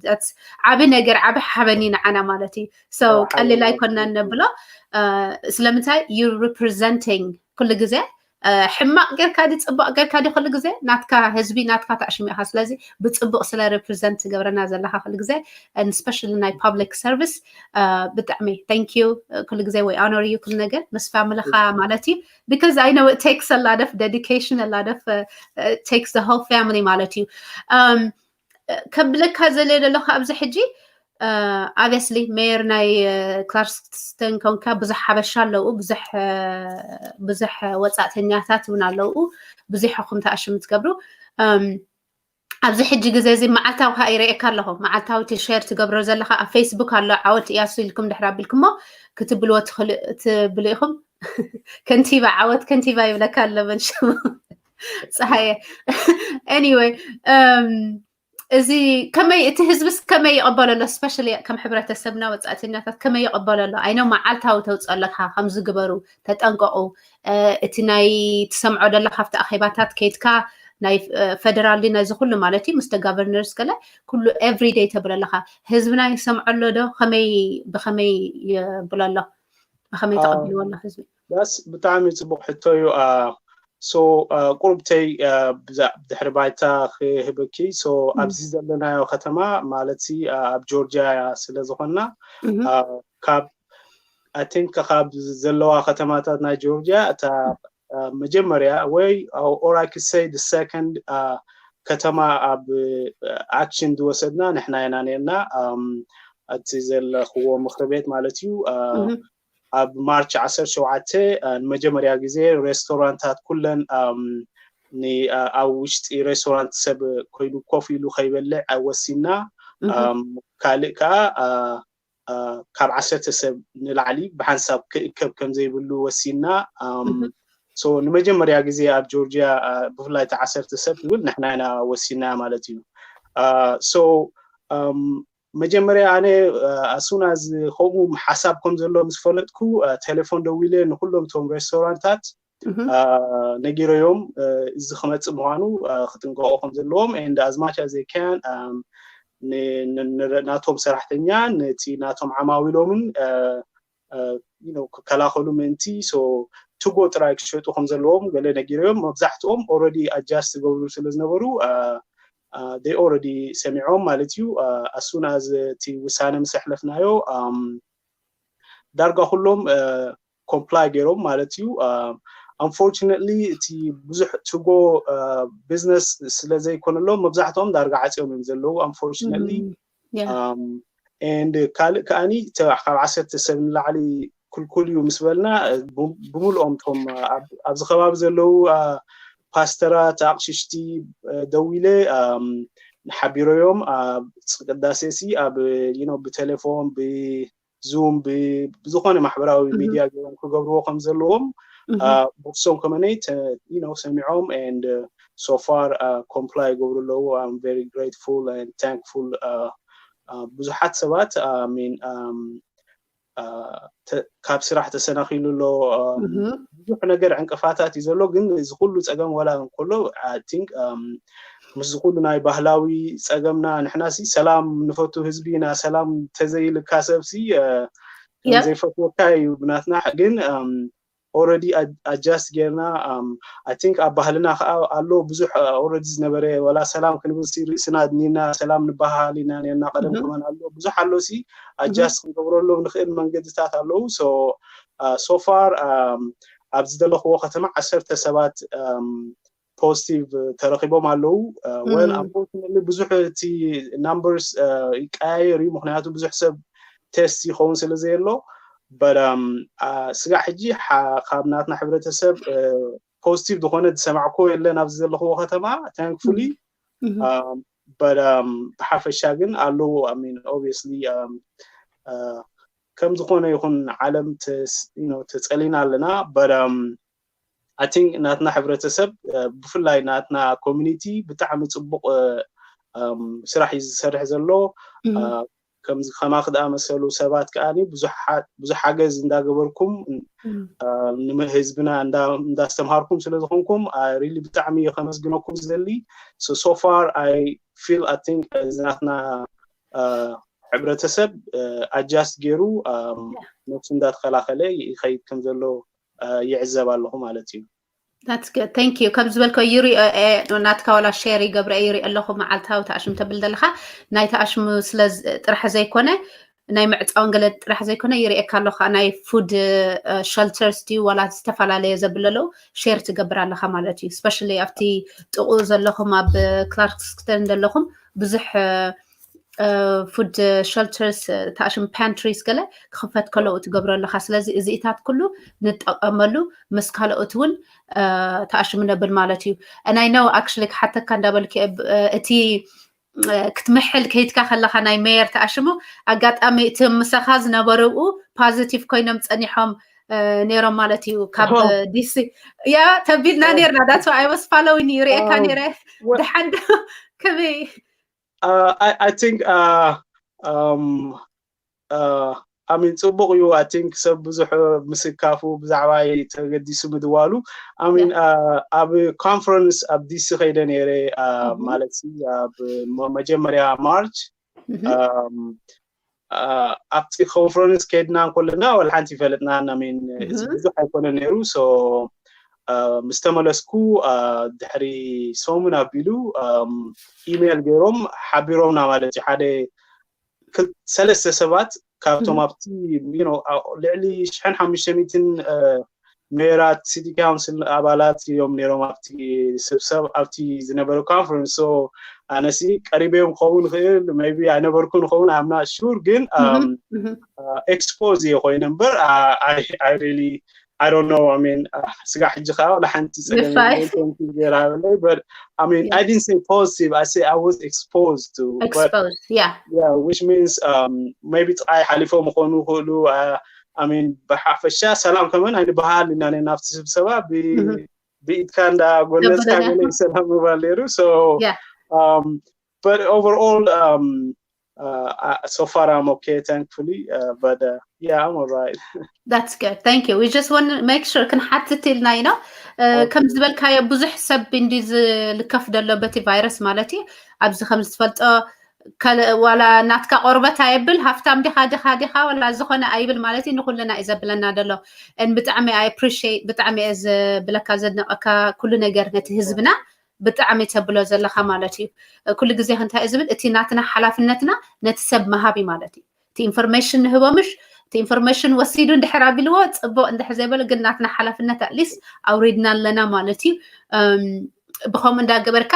ዓብ ነገር ዓብ ሓበኒ ንዓና ማለት እዩ። So ቀሊል ኣይኮናን ነብሎ ስለምንታይ you representing ኩሉ ግዜ ሕማቕ ጌርካ ዲ ፅቡቅ ጌርካ ዲ ኩሉ ግዜ ናትካ ህዝቢ ናትካ ተዕሽሙ ኢኻ። ስለዚ ብፅቡቅ ስለ represent ትገብረና ዘለካ ኩሉ ግዜ especially ናይ public service ብጣዕሚ thank you ኩሉ ግዜ ወይ honor you ኩሉ ነገር ምስ ፋሚልኻ ማለት እዩ። Because I know it takes a lot of dedication, a lot of takes the whole family ማለት እዩ። ከብለካ ዘለ ዘለኹ ኣብዚ ሕጂ obviously ሜየር ናይ ክላርክስተን ኮንካ ብዙሕ ሓበሻ ኣለዉ ብዙሕ ብዙሕ ወፃእተኛታት እውን ኣለዉ ብዙሕ ኹም ተኣሽሙ ትገብሩ። ኣብዚ ሕጂ ግዜ እዚ መዓልታዊ ከዓ ይርእየካ ኣለኹ መዓልታዊ እቲ ሸር ትገብሮ ዘለካ ኣብ ፌስቡክ ኣሎ ዓወት እያሱ ኢልኩም ድሕር ኣቢልኩሞ ክትብልዎ ትብሉ ኢኹም። ከንቲባ ዓወት ከንቲባ ይብለካ ኣሎ መን ሽሙ ፀሃየ anyway እዚ ከመይ እቲ ህዝብስ ከመይ ይቐበሎ ኣሎ especially ከም ሕብረተሰብና ወፃእተኛታት ከመይ ይቐበሎ ኣሎ? ኣይኖ መዓልታዊ ተውፅኦ ኣለካ ከምዚ ግበሩ ተጠንቀቑ እቲ ናይ ትሰምዖ ደላ ካብቲ ኣኼባታት ከይድካ ናይ ፈደራል ናይዚ ኩሉ ማለት እዩ ምስ ጋቨርነርስ ገለ ኩሉ everyday ተብል ኣለካ ህዝብና ይሰምዖ ኣሎ ዶ ከመይ ብከመይ ይብሎ ኣሎ ብከመይ ተቐቢልዎ ኣሎ ህዝቢ? ዳስ ብጣዕሚ ፅቡቅ ሕቶ እዩ። So ቁርብተይ ድሕሪ ባይታ ክህበኪ so ኣብዚ ዘለናዮ ከተማ ማለት ኣብ ጆርጂያ ስለ ዝኾንና ካብ I think ካብ ዘለዋ ከተማታት ናይ ጆርጂያ እታ መጀመርያ ወይ or I could say the second ከተማ ኣብ action ዝወሰድና ንሕና ኢና ነርና። እቲ ዘለኽዎ ምክሪ ቤት ማለት እዩ ኣብ ማርች ዓሰርተ ሸውዓተ ንመጀመርያ ግዜ ሬስቶራንታት ኩለን ኣብ ውሽጢ ሬስቶራንት ሰብ ኮይኑ ኮፍ ኢሉ ከይበልዕ ወሲና። ካልእ ከዓ ካብ ዓሰርተ ሰብ ንላዕሊ ብሓንሳብ ክእከብ ከም ዘይብሉ ወሲና። So ንመጀመርያ ግዜ ኣብ ጆርጂያ ብፍላይ እቲ ዓሰርተ ሰብ ትብል ንሕና ኢና ወሲና ማለት እዩ። So መጀመርያ ኣነ ኣሱና ከምኡ ሓሳብ ከም ዘሎ ምስ ፈለጥኩ ቴሌፎን ደዊለ ንኩሎም እቶም ሬስቶራንታት ነጊረዮም እዚ ክመፅእ ምኳኑ ክጥንቀቁ ከም ዘለዎም and as much as they can ናቶም ሰራሕተኛ ነቲ ናቶም ዓማዊሎምን ክከላኸሉ ምእንቲ so to go ጥራይ ክሸጡ ከም ዘለዎም ገለ ነጊረዮም። መብዛሕትኦም already adjust ዝገብሩ ስለ ዝነበሩ they already ሰሚዖም ማለት እዩ። As soon as እቲ ውሳነ ምስ ኣሕለፍናዮ ዳርጋ ኩሎም comply ገይሮም ማለት እዩ። Unfortunately እቲ ብዙሕ to go business ስለ ዘይኮነሎም መብዛሕትኦም ዳርጋ ዓፅዮም እዮም ዘለዉ unfortunately። And ካልእ ከዓኒ ካብ ዓሰርተ ሰብ ንላዕሊ ክልኩል እዩ ምስ በልና ብምልኦም ቶም ኣብዚ ከባቢ ዘለዉ ፓስተራት ኣቕሽሽቲ ደዊለ ሓቢረዮም ቅዳሴ ሲ ኣብ ብቴሌፎን ብዙም ብዝኾነ ማሕበራዊ ሚድያ ገይሮም ክገብርዎ ከም ዘለዎም Mhm. Uh, ብክሶም ከመነይ you know ሰሚዖም and uh, so far uh, comply ይገብሩ ኣለዉ። I'm very grateful and thankful. Uh, uh, ብዙሓት ሰባት I mean um, uh, ተ- ካብ ስራሕ ተሰናኺሉ ኣሎ። Um, Mhm. ብዙሕ ነገር ዕንቅፋታት እዩ ዘሎ፣ ግን እዚ ኩሉ ፀገም ዋላ እንከሎ I think um, ምስዚ ኩሉ ናይ ባህላዊ ፀገምና ንሕና ሲ ሰላም ንፈቱ ህዝቢ ኢና። ሰላም ተዘይልካ ሰብ ሲ uh, ከም Yeah. ዘይፈትወካ እዩ ብናትና ግን um, already adjust ጌርና um, I think ኣብ ባህልና ከዓ ኣሎ ብዙሕ uh, already ዝነበረ ዋላ ሰላም ክንብል ሲ ርእስና ኣድኒና ሰላም ንበሃል ኢና ነርና ቀደም Mhm. ከማን ኣሎ ብዙሕ ኣሎ ሲ adjust ክንገብረሎም ንኽእል መንገድታት ኣለዉ። So uh, so far um, ኣብ ዝደለኽዎ ከተማ ዓሰርተ ሰባት um, positive ተረኺቦም ኣለዉ። Uh, well Mm. unfortunately ብዙሕ እቲ numbers uh, ይቀያየር እዩ፣ ምክንያቱ ብዙሕ ሰብ test ይኸውን ስለ ዘየሎ። But um, uh, ስጋዕ ሕጂ ሓ- ካብ ናትና ሕብረተሰብ uh, positive ዝኾነ ዝሰማዕኮ የለን ኣብዚ ዘለኽዎ ከተማ thankfully። Mhm. Um, but um, ብሓፈሻ ግን ኣለዉ። I mean obviously um, uh, ከም ዝኾነ ይኹን ዓለም ተስ- you know ተፀሊና ኣለና። But um, I think ናትና ሕብረተሰብ uh, ብፍላይ ናትና community ብጣዕሚ ፅቡቅ uh, um, ስራሕ እዩ ዝሰርሕ ዘሎ። Mhm. Uh, ከምዚ ከማክ ዝኣመሰሉ ሰባት ከዓኒ ብዙሕ ሓ- ብዙሕ ሓገዝ እንዳገበርኩም Mm. uh, ንህዝብና እንዳ- እንዳስተምሃርኩም ስለ ዝኾንኩም uh, really ብጣዕሚ እየ ከመስግነኩም ዝደሊ። So so far I feel I think እዚ ናትና uh, ሕብረተሰብ uh, adjust ገይሩ um, Yeah. ነብሱ እንዳተኸላኸለ ይኸይድ ከም ዘሎ uh, ይዕዘብ ኣለኹ ማለት እዩ። That's good. Thank you. ከም ዝበልኮ ይሪኦ እየ፣ ናትካ ዋላ share ይገብረ ይሪኦ ኣለኹ። መዓልታዊ ተኣሽሙ ተብል ዘለኻ ናይ ተኣሽሙ ስለ ዝ- ጥራሕ ዘይኮነ ናይ ምዕፃውን ገለ ጥራሕ ዘይኮነ ይሪኤካ ኣለኹ። ናይ food shelters ድዩ ዋላ ዝተፈላለየ ዘብለለው share ትገብር ኣለኻ ማለት እዩ። Especially ኣብቲ ጥቑ ዘለኹም ኣብ ክላርክስተን ዘለኹም ብዙሕ food shelters ተኣሽሙ pantries ገለ ክኽፈት ከለዉ ትገብሮ ኣለኻ። ስለዚ እዚኢታት ኩሉ ንጠቐመሉ ምስ ካልኦት እውን ተኣሽሙ ነብል ማለት እዩ። And I know actually ክሓተካ እንዳበልክ እቲ ክትምሕል ከይድካ ከለኻ ናይ ሜየር ተኣሽሙ ኣጋጣሚ እቲ ምሳኻ ዝነበሩ positive ኮይኖም ፀኒሖም ነይሮም ማለት እዩ። ካብ ዲሲ ያ ተቢልና ነርና። That's why I was following you፣ ሪኤካ ነይረ። ድሓን ከመይ I think I mean ፅቡቅ እዩ። I think ሰብ ብዙሕ ምስካፉ ብዛዕባይ ተገዲሱ ምድዋሉ። I mean ኣብ conference ኣብ ዲሲ ከይደ ነይረ ማለት ኣብ መጀመርያ ማርች ኣብቲ conference ከይድና እንኮለና ወላ ሓንቲ ይፈለጥና። I mean ብዙሕ ኣይኮነ ነይሩ። So ምስ ተመለስኩ ድሕሪ ሰሙን ኣቢሉ ኢሜል ገይሮም ሓቢሮምና ማለት እዩ። ሓደ ሰለስተ ሰባት ካብቶም ኣብቲ ልዕሊ ሽሕን ሓሙሽተ ሚእትን ሜራት ሲቲ ካውንስል ኣባላት እዮም ነይሮም ኣብቲ ስብሰብ ኣብቲ ዝነበረ conference። So ኣነሲ ቀሪበዮም ክኸውን ይኽእል፣ maybe ኣይነበርኩን ይኸውን፣ I'm not sure። ግን expose እየ ኮይነ እምበር I really I don't know. I mean ስጋ ሕጂ ከዓ ወላ ሓንቲ ጸገም ገይራ በለይ። But I mean I didn't say positive, I say I was exposed to. Exposed, yeah. Yeah, which means maybe ጥቃይ ሓሊፎም ይኾኑ ይኽእሉ። I mean ብሓፈሻ ሰላም ከመን ኣይንበሃል ኢና ናብቲ ስብሰባ ብኢድካ እንዳ ጎነጽካ ገለ ሰላም ምባል ነይሩ። So but overall so far I'm okay, thankfully. But yeah, I'm alright. That's good. Thank you. We just want to make sure ክንሓትት ኢልና ኢና። ከም ዝበልካዮ ብዙሕ ሰብ እንዲ ዝልከፍ ዘሎ በቲ ቫይረስ ማለት እዩ። ኣብዚ ከም ዝትፈልጦ ዋላ ናትካ ቆርበት ኣየብል ሃፍታም ዲኻ ድኻ ዲኻ ዋላ ዝኾነ ኣይብል ማለት እዩ። ንኩልና እዩ ዘብለና ዘሎ። ብጣዕሚ I appreciate፣ ብጣዕሚ እየ ዝብለካ ዘድንቀካ ኩሉ ነገር ነቲ ህዝብና ብጣዕሚ ተብሎ ዘለኻ ማለት እዩ። ኩሉ ግዜ ክንታይ እዩ ዝብል እቲ ናትና ሓላፍነትና ነቲ ሰብ ምሃብ እዩ ማለት እዩ። እቲ information ንህቦ ምሽ እቲ information ወሲዱ እንድሕር ኣቢልዎ ፅቡቅ፣ እንድሕር ዘይበለ ግን ናትና ሓላፍነት at least ኣውሪድና ኣለና ማለት እዩ። ብኸምኡ እንዳገበርካ፣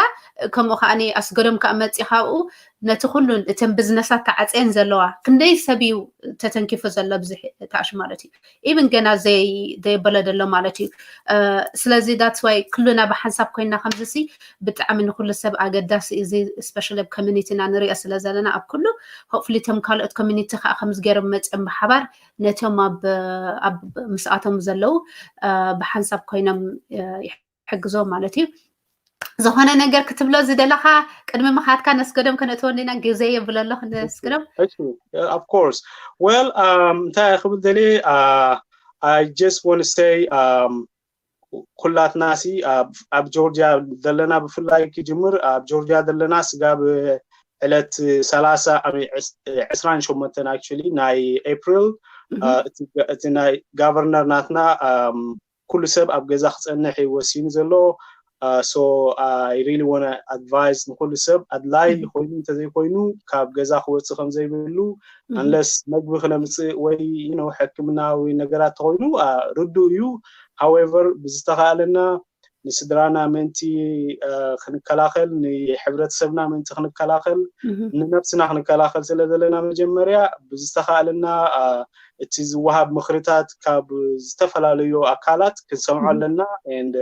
ከምኡ ከዓኒ ኣስገዶም ከዓ መፂኻ ኣብኡ ነቲ ኩሉን እተን ብዝነሳት ተዓፅየን ዘለዋ ክንደይ ሰብ እዩ ተተንኪፉ ዘሎ ኣብዚ ታሽ ማለት እዩ። ኢብን ገና ዘይ ዘይበለ ዘሎ ማለት እዩ። ስለዚ that's why ኩሉና ብሓንሳብ ኮይና ከምዚሲ ብጣዕሚ ንኩሉ ሰብ ኣገዳሲ እዚ special ኣብ community ና ንሪኦ ስለ ዘለና ኣብ ኩሉ hopefully እቶም ካልኦት community ከዓ ከምዚ ገይሮም መፅኦም ብሓባር ነቶም ኣብ ኣብ ምስኣቶም ዘለዉ ብሓንሳብ ኮይኖም ይሕግዞም ማለት እዩ። ዝኾነ ነገር ክትብሎ ዝደለኻ ቅድሚ ምኻድካ ነስገዶም ከነእትወ እንዲና ግዜ የብሎ ኣለኹ ነስገዶም። Of course. Well, um, እንታይ ክብል ደልየ uh, I just want to say um, ኩላትና ሲ ኣብ ጆርጂያ ዘለና ብፍላይ ክጅምር ኣብ ጆርጂያ ዘለና ስጋብ ዕለት ሰላሳ ዕስራን ሸሞንተን actually ናይ ኤፕሪል እቲ ናይ ጋቨርነር ናትና ኩሉ ሰብ ኣብ ገዛ ክፀንሕ እዩ ወሲኑ ዘሎ። So I really want to advise ንኩሉ ሰብ ኣድላይ ኮይኑ እንተዘይኮይኑ ካብ ገዛ ክወፅእ ከም ዘይብሉ unless መግቢ ክነምፅእ ወይ ሕክምናዊ ነገራት ተኮይኑ ርዱእ እዩ። However ብዝተካኣለና ንስድራና ምእንቲ ክንከላኸል ንሕብረተሰብና ምእንቲ ክንከላኸል ንነብስና ክንከላኸል ስለ ዘለና መጀመርያ ብዝተካኣለና እቲ ዝወሃብ ምክርታት ካብ ዝተፈላለዩ ኣካላት ክንሰምዖ ኣለና and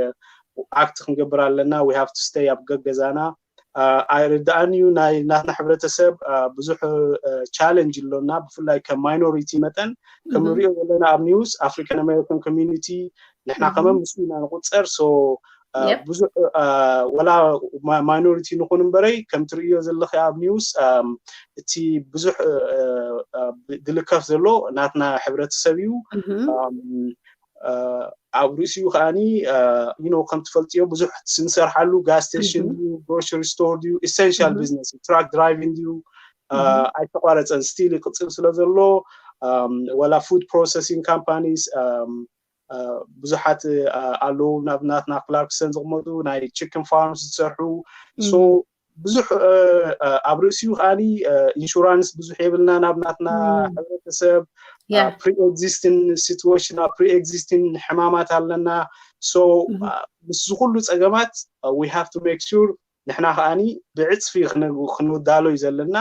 act ክንገብር ኣለና። We have to stay ኣብ ገገዛና። ኣይርድኣን እዩ ናይ ናትና ሕብረተሰብ ብዙሕ challenge ኣሎና ብፍላይ ከም minority መጠን ከም ንሪኦ ዘለና ኣብ news African American community ንሕና ከመን ምስ ኢና ንቁፀር so ብዙሕ ወላ minority ንኹን እምበረይ ከም ትርእዮ ዘለኺ ኣብ news እቲ ብዙሕ ዝልከፍ ዘሎ ናትና ሕብረተሰብ እዩ። ኣብ ርእሲኡ ከዓኒ you know ከም ትፈልጥዮ ብዙሕ ንሰርሓሉ gas station ድዩ grocery store ድዩ essential business truck driving ድዩ ኣይተቋረፀን still ይቅፅል ስለ ዘሎ ወላ food processing companies ብዙሓት ኣለዉ ናብ ናትና ክላርክስተን ዝቕመጡ ናይ chicken farms ዝሰርሑ so ብዙሕ ኣብ ርእሲኡ ከዓኒ insurance ብዙሕ የብልና ናብ ናትና ሕብረተሰብ pre existing situation pre existing ሕማማት ኣለና so ምስ ዝኩሉ ፀገማት we have to make sure ንሕና ከዓኒ ብዕፅፊ ክንውዳሎ እዩ ዘለና።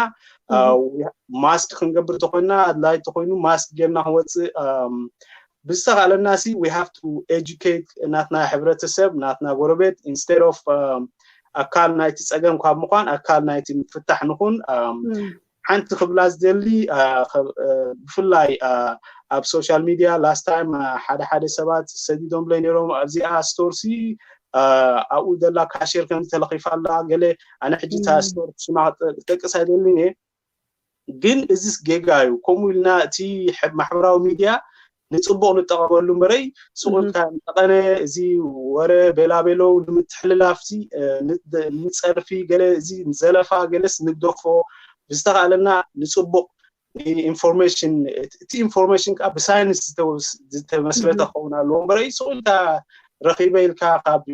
ማስክ ክንገብር ተኮይና ኣድላይ ተኮይኑ ማስክ ጌርና ክንወፅእ ብዝተካኣለና ሲ we have to educate ናትና ሕብረተሰብ ናትና ጎረቤት instead of ኣካል ናይቲ ፀገም ካብ ምኳን ኣካል ናይቲ ምፍታሕ ንኩን። ሓንቲ ክብላ ዝደሊ ብፍላይ ኣብ social media last time ሓደ ሓደ ሰባት ሰዲዶምለይ ነይሮም ኣብዚኣ store ሲ ኣብኡ ዘላ cashier ከምዚ ተለኺፋ ኣላ ገለ ኣነ ሕጂ እታ store ሽማ ክጠቅስ ኣይደልን እየ ግን እዚስ ጌጋ እዩ። ከምኡ ኢልና እቲ ማሕበራዊ ሚድያ ንፅቡቅ ንጠቀመሉ እምበረይ ሱቅ ኢልካ ጠቀነ እዚ ወረ ቤላቤለው ንምትሕልላፍ ንፀርፊ ገለ እዚ ዘለፋ ገለስ ንግደፎ ብዝተካኣለና ንፅቡቅ information እቲ information ከዓ ብሳይንስ ዝተመስረተ ክኸውን ኣለዎ እምበረይ ሱቅ ኢልካ ረኺበ ኢልካ ካብ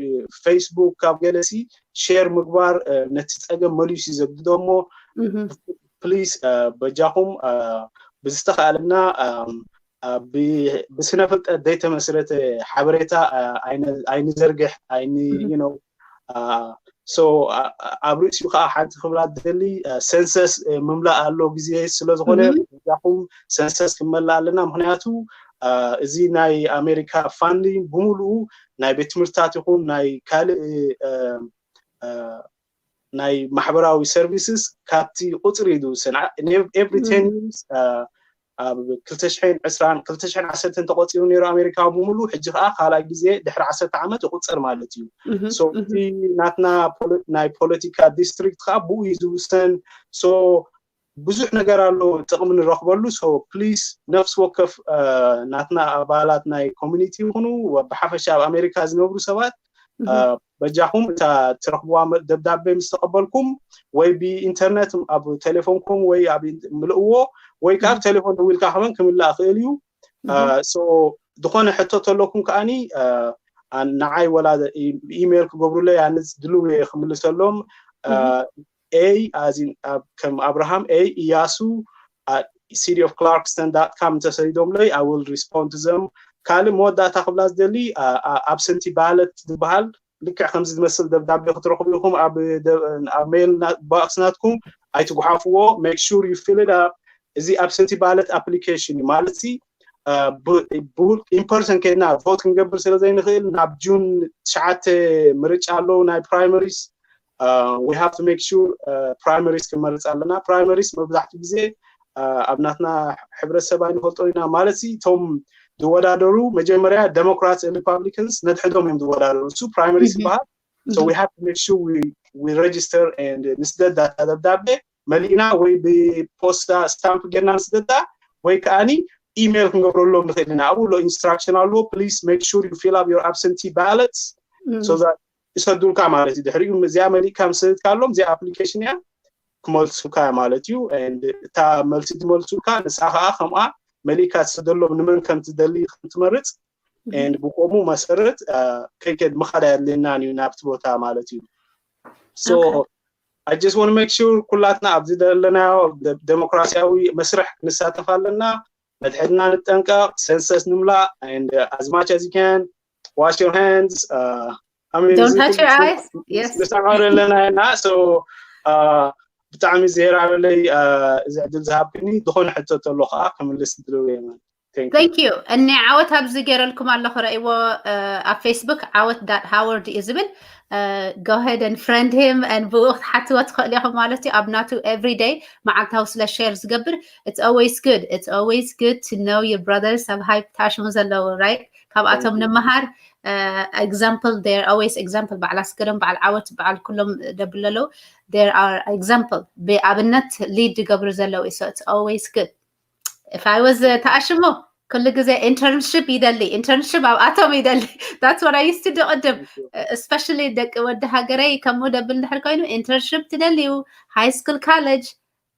Facebook ካብ ገለሲ share ምግባር ነቲ ፀገም መሊሱ ዘግድዶ እሞ please በጃኹም ብዝተካኣለና ብስነ ፍልጠት ዘይተመስረተ ሓበሬታ ኣይንዘርግሕ ኣይን you know so ኣብ ርእሲኡ ከዓ ሓንቲ ክብላ ደሊ census ምምላእ ኣሎ ግዜ ስለዝኮነ በጃኹም census ክንመልእ ኣለና ምክንያቱ እዚ ናይ ኣሜሪካ funding ብምሉኡ ናይ ቤት ትምህርትታት ይኹን ናይ ካልእ ናይ ማሕበራዊ services ካብቲ ቁፅሪ እዩ ዝውሰን every ten years ኣብ ክልተ ሽሕን ዕስራን ክልተ ሽሕን ዓሰርተን ተቆፂሩ ነይሩ ኣሜሪካ ብምሉ ሕጂ ከዓ ካልኣይ ግዜ ድሕሪ ዓሰርተ ዓመት ይቁፀር ማለት እዩ so እቲ ናትና ናይ ፖለቲካ district ከዓ ብኡ እዩ ዝውሰን so ብዙሕ ነገር ኣሎ ጥቕሚ ንረኽበሉ so please ነፍሲ ወከፍ ናትና ኣባላት ናይ community ይኹኑ ብሓፈሻ ኣብ ኣሜሪካ ዝነብሩ ሰባት በጃኹም እታ ትረኽብዋ ደብዳቤ ምስ ተቐበልኩም ወይ ብኢንተርነት ኣብ ቴሌፎንኩም ወይ ኣብ ምልእዎ ወይ ከዓ ቴሌፎን ደዊልካ ከመን ክምላእ ክእል እዩ so ዝኾነ ሕቶ ተለኩም ከዓኒ ንዓይ ወላ ኢሜይል ክገብሩለይ ኣነስ ድልው እየ ክምልሰሎም a as in ከም ኣብርሃም a እያሱ city of clarkston dot com እንተሰዲዶምለይ I will respond to them ካልእ መወዳእታ ክብላ ዝደሊ absentee ballot ዝበሃል ልክዕ ከምዚ ዝመስል ደብዳቤ ክትረኽቡ ኢኹም ኣብ ደ- ኣብ mail box ናትኩም ኣይትጉሓፍዎ። Make sure you fill it up። እዚ absentee ballot application እዩ ማለት ሲ in person ከይድና vote ክንገብር ስለ ዘይንኽእል ናብ June ትሽዓተ ምርጫ ኣለዉ ናይ primaries. We have to make sure primaries ክንመርፅ ኣለና። Primaries መብዛሕትኡ ግዜ ኣብ ናትና ሕብረተሰብ ኣይንፈልጦ ኢና ማለት ሲ እቶም ዝወዳደሩ መጀመርያ Democrats and Republicans ነድሕዶም እዮም ዝወዳደሩ። እሱ primaries ይበሃል። So we have to make sure we register and ንስደዳ ደብዳቤ መሊእና ወይ ብፖስታ stamp ጌርና ንስደዳ ወይ ከዓኒ email ክንገብረሎም ንኽእል ኢና። ኣብኡ ኣሎ instruction ኣለዎ። Please make sure you fill up your absentee ballots so that ይሰዱልካ ማለት እዩ። ድሕሪኡ እዚኣ መሊእካ ምስ ሰደድካሎም እዚኣ application እያ ክመልሱልካ ማለት እዩ። እታ መልሲ ዝመልሱልካ ንሳ ከዓ ከምኣ መሊእካ ትሰደሎም ንመን ከም ትደሊ ከም ትመርፅ and ብቆሙ መሰረት ከይከድ ምኻድ ኣየድልየናን እዩ ናብቲ ቦታ ማለት እዩ። So I just want to make sure ኩላትና ኣብዚ ዘለናዮ ደሞክራሲያዊ መስርሕ ክንሳተፍ ኣለና። ነድሕድና ንጠንቀቕ፣ census ንምላእ and as much as you can wash your hands. Don't touch your eyes. Yes. ንሰማዕረ ኣለና ኢና። So ብጣዕሚ ዝሄር ኣበለይ እዚ ዕድል ዝሃብክኒ። ዝኾነ ሕቶ ተሎ ከዓ ክምልስ ድልው እየ። Thank you። እኒ ዓወት ኣብዚ ገይረልኩም ኣለኹ ረእይዎ ኣብ Facebook ዓወት dot Howard እዩ ዝብል go ahead and friend him and ብኡ ክትሓትዎ ትኽእሉ ኢኹም ማለት እዩ። ኣብ ናቱ everyday መዓልታዊ ስለ share ዝገብር it's always good it's always good to know your brothers ኣብ ሃይፕ ታሽሙ ዘለዉ right ካብኣቶም ንምሃር example there always example በዓል ኣስገዶም በዓል ዓወት በዓል ኩሎም ደብለለው there are example ብኣብነት lead ዝገብሩ ዘለዉ so it's always good if I was ተኣሽሞ ኩሉ ግዜ internship ይደሊ internship ኣብኣቶም ይደሊ that's what I used to do ቅድም especially ደቂ ወዲ ሃገረይ ከምኡ ደብል ድሕር ኮይኑ internship ትደልዩ high school college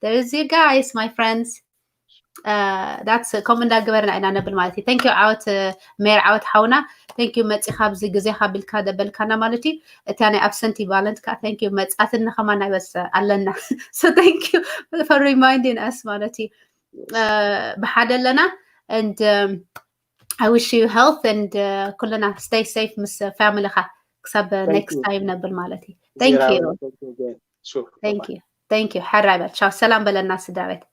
there is you guys my friends that's ከምኡ እንዳገበርና ኢና ነብል ማለት እዩ thank you ዓወት ሜር ዓወት ሓውና thank you መፂኻ ኣብዚ ግዜ ካቢልካ ደበልካና ማለት እዩ እታ ናይ absentee ballot ከዓ thank you መፃትኒ ከማን ኣይበስ ኣለና so thank you for reminding us ማለት እዩ ብሓደ ኣለና and I wish you health and ኩልና stay safe ምስ family ኻ ክሳብ next time ነብል ማለት እዩ thank you thank you thank you ሕራይ በል ቻው ሰላም በለና ስድራ ቤት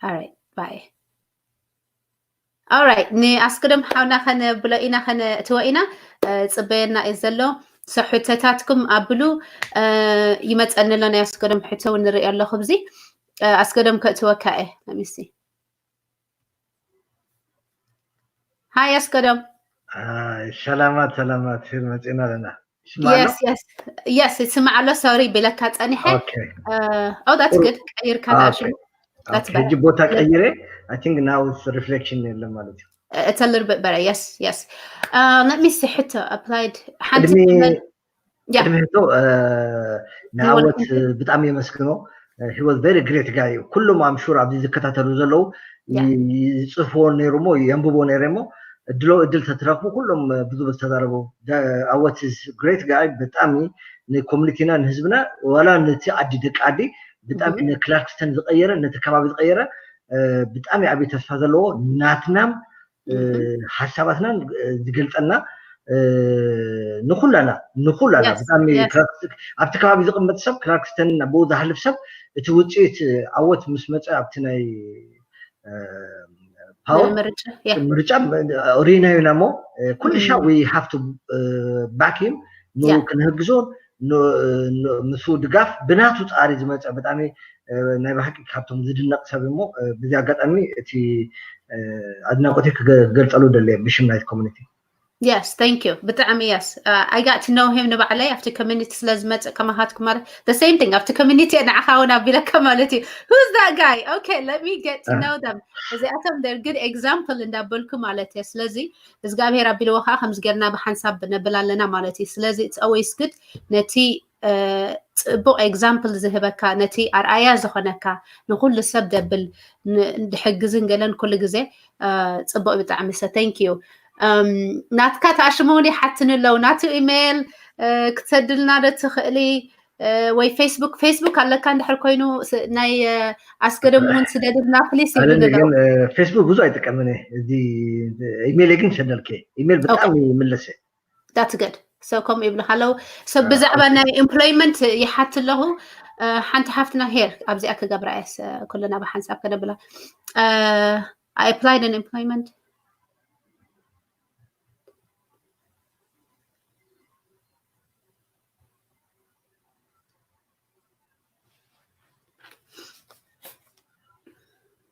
all right bye all right ንኣስገዶም ሓውና ከነብሎ ኢና ከነእትዎ ኢና ፅበየና እዩ ዘሎ ሕቶታትኩም ኣብሉ ይመፀኒ ኣሎ ናይ ኣስገዶም ሕቶ ንርኢ ኣለኹ ብዚ ኣስገዶም ከእትወካ እየ let me see hi ኣስገዶም ሰላማት ሰላማት መፂና ኣለና yes yes ይስማዕ ኣሎ sorry ብለካ ፀኒሐ oh that's good ቀይርካ ሕጂ ቦታ ቀይረ I think now reflection የለን ማለት እዩ it's a little bit better yes yes uh, let me see ሕቶ applied ሓንቲ ቅድሚ ሕቶ ንዓወት ብጣዕሚ የመስግኖ he was very great guy ኩሎም I'm sure ኣብዚ ዝከታተሉ ዘለዉ ይፅሕፍዎ ነይሩ ሞ የንብቦ ነይረ ሞ እድሎ እድል ተትረኽቡ ኩሎም ብዙ ዝተዛረቡ ዓወት is great guy ብጣዕሚ ንኮሚኒቲና ንህዝብና ዋላ ነቲ ዓዲ ደቂ ዓዲ ብጣዕሚ ንክላርክስተን ዝቀየረ ነቲ ከባቢ ዝቀየረ ብጣዕሚ ዓብዪ ተስፋ ዘለዎ ናትናም ሓሳባትናን ዝገልፀልና ንኩላና ንኩላና ብጣዕሚ ኣብቲ ከባቢ ዝቅመጥ ሰብ ክላርክስተን ብኡ ዝሃልፍ ሰብ እቲ ውፅኢት ዓወት ምስ መፀ ኣብቲ ናይ ፓወር ምርጫ ሪናዩና ሞ ኩሉ ሻ we have to back him ንኡ ክንህግዞ ንሱ ድጋፍ ብናቱ ፃሪ ዝመፀ ብጣዕሚ ናይ ብሓቂ ካብቶም ዝድነቅ ሰብ እሞ ብዚ ኣጋጣሚ እቲ ኣድናቆተይ ክገልፀሉ ደለየ ብሽም ናይቲ community Yes, thank you. ብጣዕሚ yes. Uh, I got to know him ንባዕለይ ኣብቲ community ስለ ዝመፅእ ከማኻትኩም ማለት the same thing ኣብቲ community ንዓኻ እውን ኣቢለካ ማለት እዩ who's that guy okay let me get to know them እዚኣቶም they're good example እንዳበልኩ ማለት እየ ስለዚ እግዚኣብሔር ኣቢልዎ ከዓ ከምዚ ጌርና ብሓንሳብ ነብል ኣለና ማለት እዩ ስለዚ it's always good ነቲ ፅቡቅ example ዝህበካ ነቲ ኣርኣያ ዝኾነካ ንኩሉ ሰብ ደብል ድሕግዝን ገለን ኩሉ ግዜ ፅቡቅ ብጣዕሚ ሰ thank you ናትካ ተኣሽሙ እውን ይሓትኒ ኣለዉ ናቱ ኢሜይል ክትሰድልና ዶ ትኽእሊ ወይ ፌስቡክ ፌስቡክ ኣለካ እንድሕር ኮይኑ ናይ ኣስገደም እውን ስደድልና ፕሊስ ይብል ፌስቡክ ብዙ ኣይጥቀምን እዚ ኢሜይል ግን ሰደልከ ኢሜይል ብጣዕሚ ይምለሰ that's good So ከምኡ ይብሉኻ ኣለዉ። So ብዛዕባ ናይ employment ይሓት ኣለኹ። ሓንቲ ሓፍትና here ኣብዚኣ ክገብራ እየ። ኩልና ብሓንሳብ ከነብላ። I applied in employment.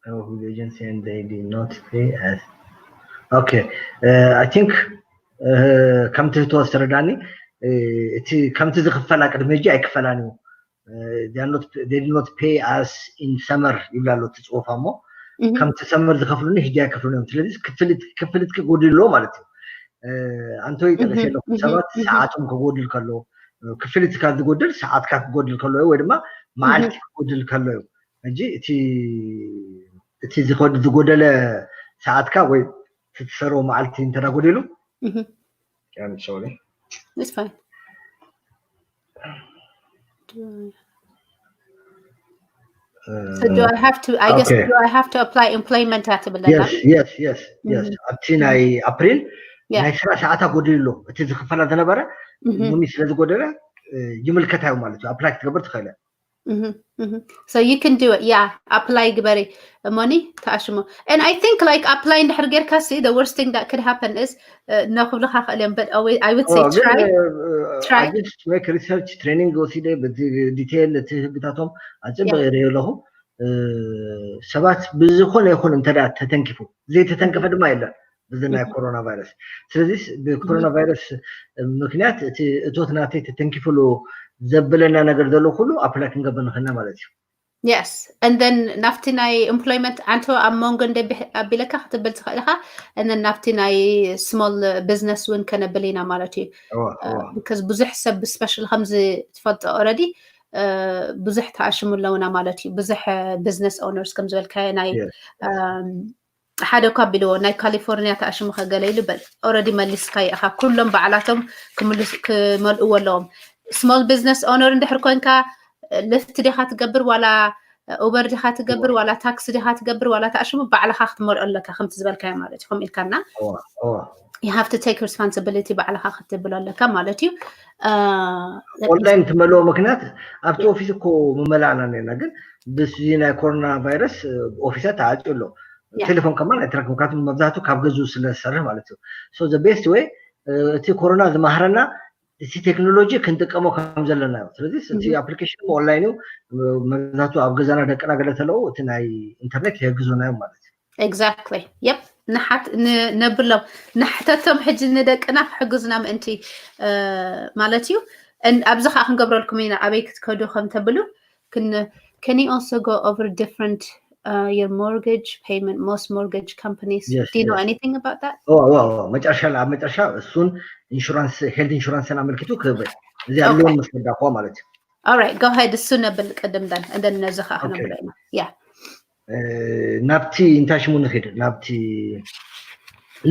With agency and they did not pay us. Okay, uh, I think uh, ከምቲ ዝተወሰረዳኒ እቲ ከምቲ ዝኽፈላ ቅድሚ ሕጂ ኣይክፈላን እዩ። They did not pay us in summer ይብላ ኣሎ እቲ ፅሑፍ እሞ ከምቲ ሰመር ዝኸፍሉኒ ሕጂ ኣይከፍሉን እዮም። ስለዚ ክፍልትኪ ጎዲሉ ኣሎ ማለት እዩ። ኣንቶይ ጠቀስ ኣለኹ ሰባት ሰዓቶም ክጎድል ከሎ ክፍልትካ ዝጎድል ሰዓትካ ክጎድል ከሎ ወይ ድማ መዓልቲ ክጎድል ከሎ እዩ። ሕጂ እቲ ዝጎደለ ሰዓትካ ወይ ትትሰርቦ መዓልቲ እንተ ጎዲሉ So do I have to, I guess, do I have to apply employment? Yes, yes, yes, yes. ኣብቲ ናይ ኣፕሪል ናይ ስራ ሰዓታ ጎዲሉ ኣሎ። እቲ ዝኽፈላ ዝነበረ ሎሚ ስለ ዝጎደለ ይምልከታ እዩ ማለት እዩ። ኣፕላይ ክትገብር ትኽእል። So you can do it. Yeah, apply ግበሪ እሞኒ ተኣሽሞ። And I think like apply እንድሕር ጌርካ ሲ the worst thing that could happen is ነክብልካ ክእል እዮም። But I would say try. Try. Make research training ወሲደ በዚ detail እቲ ህግታቶም ኣፅብቅ ይሪኦ ኣለኹ። ሰባት ብዝኾነ ይኹን እንተ ተተንኪፉ ዘይተተንከፈ ድማ የለን። ብዚ ናይ ኮሮና ቫይረስ ስለዚ ብኮሮና ቫይረስ ምክንያት እቲ እቶት ናተይ ተተንኪፍሉ ዘብለና ነገር ዘሎ ኩሉ ኣፕላይ ክንገብር ንኽእልና ማለት እዩ። Yes, and then ናብቲ ናይ employment ኣንተ ኣብ መንጎ እንደ ኣቢለካ ክትብል ትኽእል ኢኻ። And then ናብቲ ናይ small business እውን ከነብል ኢና ማለት እዩ። Because ብዙሕ ሰብ special ከምዚ ትፈልጦ already ብዙሕ ተኣሽሙ ኣለውና ማለት እዩ። ብዙሕ business owners ከም ዝበልካዮ ናይ ሓደ እኳ ኣቢልዎ ናይ ካሊፎርኒያ ተኣሽሙ ከገለ ኢሉ በል already መሊስካዮ ኢኻ። ኩሎም ባዕላቶም ክመልእዎ ኣለዎም። Small business owner እንድሕር ኮንካ ልፍት ዲኻ ትገብር ዋላ ኡበር ዲኻ ትገብር ዋላ ታክሲ ዲኻ ትገብር ዋላ ተኣሽሙ ባዕልኻ ክትመልኦ ኣለካ ከምቲ ዝበልካዮ ማለት እዩ። ከምኡ ኢልካና you have to take responsibility ባዕልኻ ክትብሎ ኣለካ ማለት እዩ። online ትመልኦ ምክንያት ኣብቲ ኦፊስ እኮ ምመላእና ነርና ግን ብዚ ናይ ኮሮና ቫይረስ ኦፊሳት ተዓፅዩ ኣሎ። ቴሌፎን ከማን ኣይትረክብ ምክንያቱ መብዛሕቱ ካብ ገዝኡ ስለ ዝሰርሕ ማለት እዩ። So the best way እቲ ኮሮና ዝማሃረና እቲ ቴክኖሎጂ ክንጥቀሞ ከም ዘለና እዩ። ስለዚ እቲ application online እዩ መብዛሕቱ ኣብ ገዛና ደቅና ገለ ተለዉ እቲ ናይ ኢንተርኔት ይሕግዙና እዮም ማለት እዩ። Exactly. Yep. ንሓት ነብሎም ንሕተቶም ሕጂ ንደቅና ክሕግዙና ምእንቲ ማለት እዩ። ኣብዚ ከዓ ክንገብረልኩም ኢና ኣበይ ክትከዱ ከም ተብሉ። Can you also go over different uh, your mortgage payment? Most mortgage companies. Yes, do you know anything about that? መጨረሻ ኣብ መጨረሻ እሱን ኢንሹራንስ ሄልት ኢንሹራንስን ኣመልኪቱ ክህብ እዚ ያለውን መስረዳኳ ማለት እዩ። All right, go ahead. እሱ ነብል ቅድም ዳን and then ነዚ ከዓ ክነብሎ ኢና። Yeah. ናብቲ እንታይ ሽሙ ንኽድ ናብቲ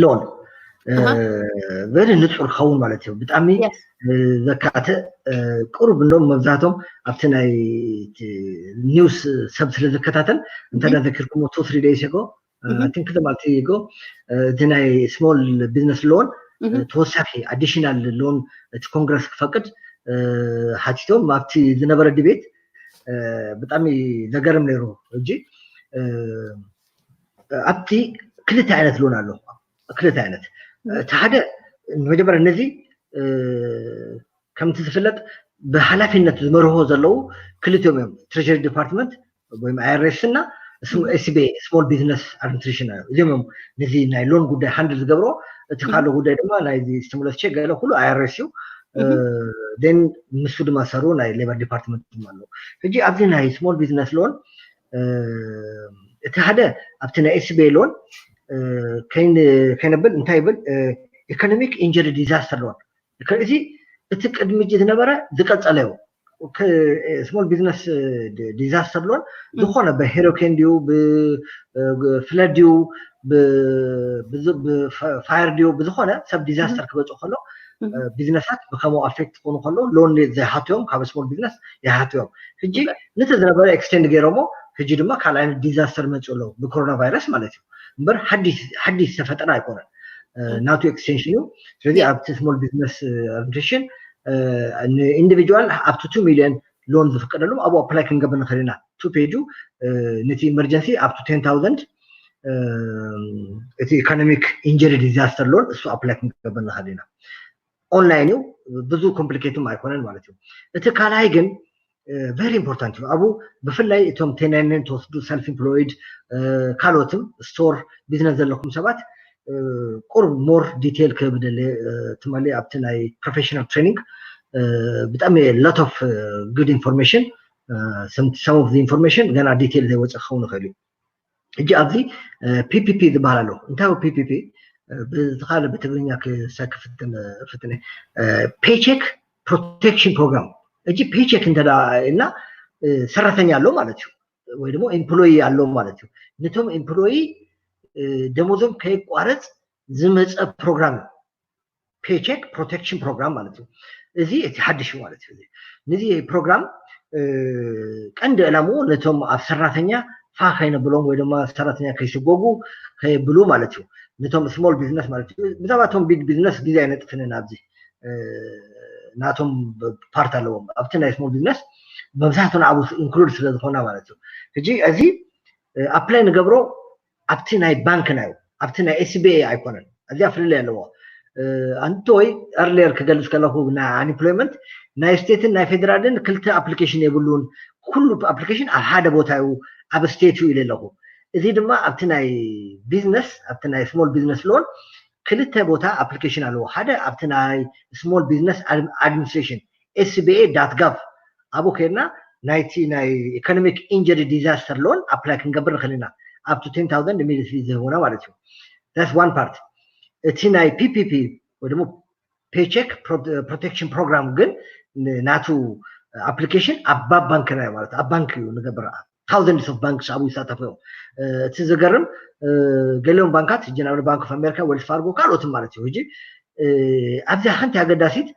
ሎን very ንፁር ክኸውን ማለት እዩ። ብጣዕሚ ዘካትእ ቁሩብ እንደም መብዛህቶም ኣብቲ ናይ ኒውስ ሰብ ስለ ዝከታተል እንተ ዘኪርኩም two three days ago I think ክልተ ኣልቲ go እቲ ናይ small business loan ተወሳኺ additional loan እቲ ኮንግረስ ክፈቅድ ሓቲቶም ኣብቲ ዝነበረ debate ብጣዕሚ ዘገርም ነይሩ። ሕጂ ኣብቲ ክልተ ዓይነት loan ኣሎ። ክልተ ዓይነት እቲ ሓደ መጀመርያ ነዚ ከምቲ ዝፍለጥ ብሓላፊነት ዝመርሆ ዘለዉ ክልቲኦም እዮም። ትሬጀሪ ዲፓርትመንት ወይም ኣይኣርኤስ እና ኤስቢኤ small business administration እዮም። እዚኦም እዮም ነዚ ናይ ሎን ጉዳይ ሃንድል ዝገብሮ። እቲ ካልእ ጉዳይ ድማ ናይ ስቲሙለስ ቼክ ገለ ኩሉ ኣይኣርኤስ እዩ። ን ምስኡ ድማ ሰሩ ናይ ሌበር ዲፓርትመንት ድማ ኣለዉ። ሕጂ ኣብዚ ናይ small business loan እቲ ሓደ ኣብቲ ናይ ኤስቢኤ ሎን ከይነብል እንታይ ይብል ኢኮኖሚክ ኢንጀሪ ዲዛስተር ሎን እዚ እቲ ቅድሚ ሕጂ ዝነበረ ዝቀፀለ እዩ። small business disaster loan ዝኾነ ብሄሪኬን ድዩ ብፍለድ ድዩ ብፋየር ድዩ ብዝኾነ ሰብ ዲዛስተር ክበፅእ ከሎ ቢዝነሳት ብከምኡ ኣፌክት ክኾኑ ከለዉ ሎን ዘይሓትዮም ካብ small business ይሓትዮም። ሕጂ ነቲ ዝነበረ ኤክስቴንድ ገይሮሞ ሕጂ ድማ ካልእ ዓይነት ዲዛስተር መፅኡ ኣለዉ ብኮሮና ቫይረስ ማለት እዩ። እምበር ሓዲሽ ዝተፈጠረ ኣይኮነን። ናቱ extension እዩ። ስለዚ ኣብቲ small business administration ን individual up to two million loan ዝፍቀደሉ ኣብኡ apply ክንገብር ንኽእል ኢና። Two page ኡ ነቲ emergency up to ten thousand እቲ economic injury disaster loan እሱ apply ክንገብር ንኽእል ኢና። Online እዩ፣ ብዙ complicated ኣይኮነን ማለት እዩ። እቲ ካልኣይ ግን very important እዩ። ኣብኡ ብፍላይ እቶም ten ninety nine ትወስዱ፣ self employed፣ ካልኦትም store business ዘለኩም ሰባት ቁሩብ more detail ክህብ ደሊ ትማሊ ኣብቲ ናይ professional training ብጣዕሚ lot of good information some of the information ገና detail ዘይወፀ ክኸውን ይኽእል እዩ። ሕጂ ኣብዚ PPP ዝበሃል ኣሎ። እንታይ PPP ብዝኻለ ብትግርኛ ክሳክ ፍትነ paycheck protection program። ሕጂ paycheck እንተ ኢልና ሰራተኛ ኣሎ ማለት እዩ፣ ወይ ደግሞ employee ኣሎ ማለት እዩ። ነቶም employee ደሞዞም ከይቋረፅ ዝመፀ ፕሮግራም እዩ። Paycheck Protection Program ማለት እዩ። እዚ እቲ ሓድሽ ማለት እዩ። ነዚ ፕሮግራም ቀንዲ ዕላምኡ ነቶም ኣብ ሰራተኛ ፋ ከይነብሎም ወይ ድማ ሰራተኛ ከይስጎጉ ከየብሉ ማለት እዩ። ነቶም small business ማለት እዩ። ብዛዕባ እቶም big business ግዜ ኣይነጥፍንን ኣብዚ ናቶም part ኣለዎም ኣብቲ ናይ small business መብዛሕትኡ ንዓቡ include ስለ ዝኾና ማለት እዩ። ሕጂ እዚ apply ንገብሮ ኣብቲ ናይ ባንክና እዩ፣ ኣብቲ ናይ SBA ኣይኮነን። እዚኣ ፍልልይ ኣለዎ። ኣንተ ወይ earlier ክገልፅ ከለኹ ናይ unemployment ናይ state ን ናይ federal ን ክልተ application የብሉን። ኩሉ application ኣብ ሓደ ቦታ እዩ፣ ኣብ state እዩ ኢለ ኣለኹ። እዚ ድማ ኣብቲ ናይ business ኣብቲ ናይ small business loan ክልተ ቦታ application ኣለዎ። ሓደ ኣብቲ ናይ small business administration SBA dot gov ኣብኡ ከይድና ናይቲ ናይ economic injury disaster loan apply ክንገብር ንኽእል ኢና። Up to ten thousand immediately ዝህቡና ማለት እዩ። That's one part። እቲ ናይ PPP ወይ ደግሞ Paycheck Protection Program ግን ናቱ application ኣብ ባንክና እዩ ማለት ኣብ ባንክ እዩ ንገብር። Thousands of banks ኣብኡ ይሳተፉ እዮም። እቲ ዝገርም ገሊኦም ባንካት ሕጂ ናብ Bank of America፣ Wells Fargo ካልኦትን ማለት እዩ። ሕጂ ኣብዚኣ ሓንቲ ኣገዳሲት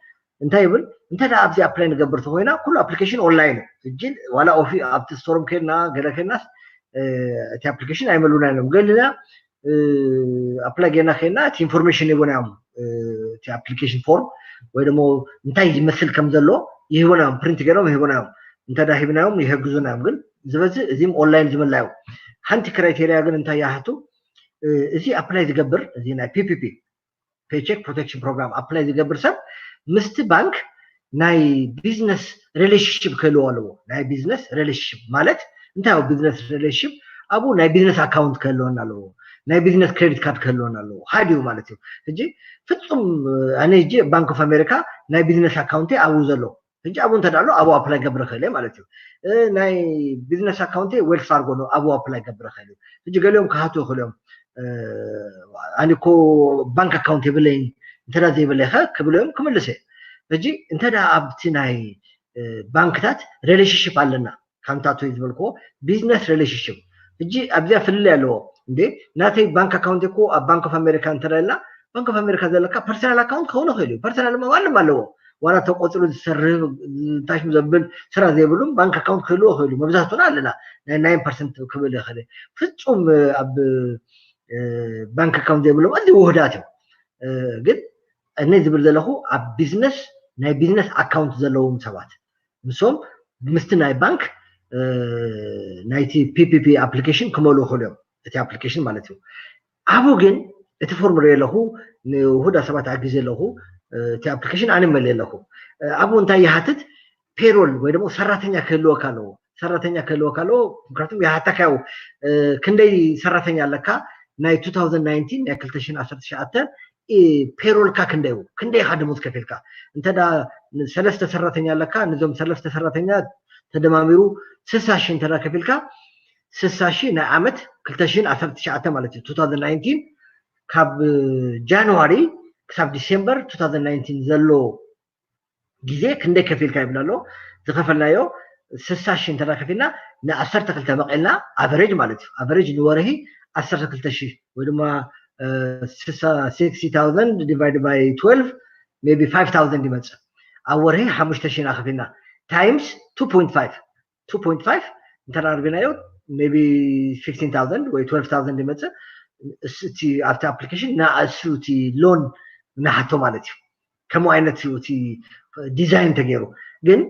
እንታይ ይብል እንተ ኣብዚ apply ንገብር ተኮይና ኩሉ application online እዩ። ሕጂ ዋላ ኦፊ ኣብቲ store ም ከድና ገለ ከድናስ እቲ application ኣይመሉና እዮም። ገሊና apply ጌርና ከድና እቲ information ይቦና እዮም፣ እቲ application form ወይ ደሞ እንታይ ዝመስል ከም ዘሎ ይህቦና እዮም፣ print ገይሮም ይህቦና እዮም። እንተ ዳ ሂብናዮም ይህግዙና እዮም። ግን ዝበዝህ እዚም online ዝምላ እዮም። ሓንቲ criteria ግን እንታይ ይሓቱ፣ እዚ apply ዝገብር እዚ ናይ PPP Paycheck Protection Program apply ዝገብር ሰብ ምስቲ ባንክ ናይ business relationship ክህልዎ ኣለዎ። ናይ business relationship ማለት እንታይ? Business relationship ኣብኡ ናይ business account ክህልወና ኣለዎ፣ ናይ business credit card ክህልወና ኣለዎ። ሃዲኡ ማለት እዩ። ሕጂ ፍጹም ኣነ ሕጂ Bank of America ናይ business account ኣብኡ ዘሎ ሕጂ ኣብኡ እንተ ኣሎ ኣብኡ apply ገብረ ክእል ማለት እዩ። ናይ business account Wells Fargo ነው ኣብኡ apply ገብረ ክእል። ሕጂ ገሊኦም ክሃቱ ይኽእሉ እዮም። ኣነ እኮ bank account የብለይን እንተ ዘይብለይ ከ ክብሉ እዮም ክምልስ እየ። ሕጂ እንተ ኣብቲ ናይ ባንክታት relationship ኣለና፣ ካንታቶ ዝበልክዎ business relationship። ሕጂ ኣብዚኣ ፍልልይ ኣለዎ። እንዴ ናተይ bank account እኮ ኣብ Bank of America እንተ ኢልና Bank of America ዘለካ personal account ክኸውን ይኽእል እዩ። Personal ድማ ማንም ኣለዎ። ዋላ ተቆፅሩ ዝሰርህ ታሽም ዘብል ስራ ዘይብሉም bank account ክህልዎ ይኽእሉ። መብዛሕትኡና ኣለና ናይ nine percent ክብል ይኽእል። ፍጹም ኣብ bank account ዘይብሎም ኣዝዩ ውህዳት እዮም። ግን እነ ዝብል ዘለኹ ኣብ business ናይ business account ዘለዎም ሰባት ንሶም ምስቲ ናይ ባንክ ናይቲ PPP application ክመልኡ ይኽእሉ እዮም። እቲ application ማለት እዩ። ኣብኡ ግን እቲ form ርኢ ኣለኹ፣ ንውሁዳ ሰባት ኣግዜ ኣለኹ። እቲ application ኣነ መለ ኣለኹ። ኣብኡ እንታይ ይሓትት? Payroll ወይ ደግሞ ሰራተኛ ክህልወካ ኣለዎ። ሰራተኛ ክህልወካ ኣለዎ። ምክንያቱም ይሓተካ እዩ፣ ክንደይ ሰራተኛ ኣለካ? ናይ two thousand nineteen ናይ ክልተ ሽሕን ዓሰርተ ትሽዓተን payroll ካ ክንደይ እዩ? ክንደይ ኢኻ ደሞዝ ከፊልካ? እንተ ሰለስተ ሰራተኛ ኣለካ፣ ነዞም ሰለስተ ሰራተኛ ተደማሚሩ ስሳ ሺህ እንተ ከፊልካ፣ ስሳ ሺህ ናይ ዓመት ክልተ ሽሕን ዓሰርተ ትሽዓተ ማለት እዩ። two thousand nineteen ካብ ጃንዋሪ ክሳብ ዲሴምበር two thousand nineteen ዘሎ ግዜ ክንደይ ከፊልካ ይብል ኣሎ። ዝኸፈልናዮ ስሳ ሺህ እንተ ከፊልና ንዓሰርተ ክልተ መቒልና average ማለት እዩ። Average ንወርሒ ዓሰርተ ክልተ ሺህ ወይ ድማ sixty thousand divided by twelve maybe five thousand ይመፅእ። ኣብ ወርሒ ሓሙሽተ ሺህ ኢና ከፊልና times two point five two point five እንተ ኣርቢናዮ maybe fifteen thousand ወይ twelve thousand ይመፅእ። እቲ ኣብቲ ኣፕሊኬሽን ንእሱ እቲ ሎን ንሓቶ ማለት እዩ። ከምኡ ዓይነት እዩ እቲ ዲዛይን ተገይሩ። ግን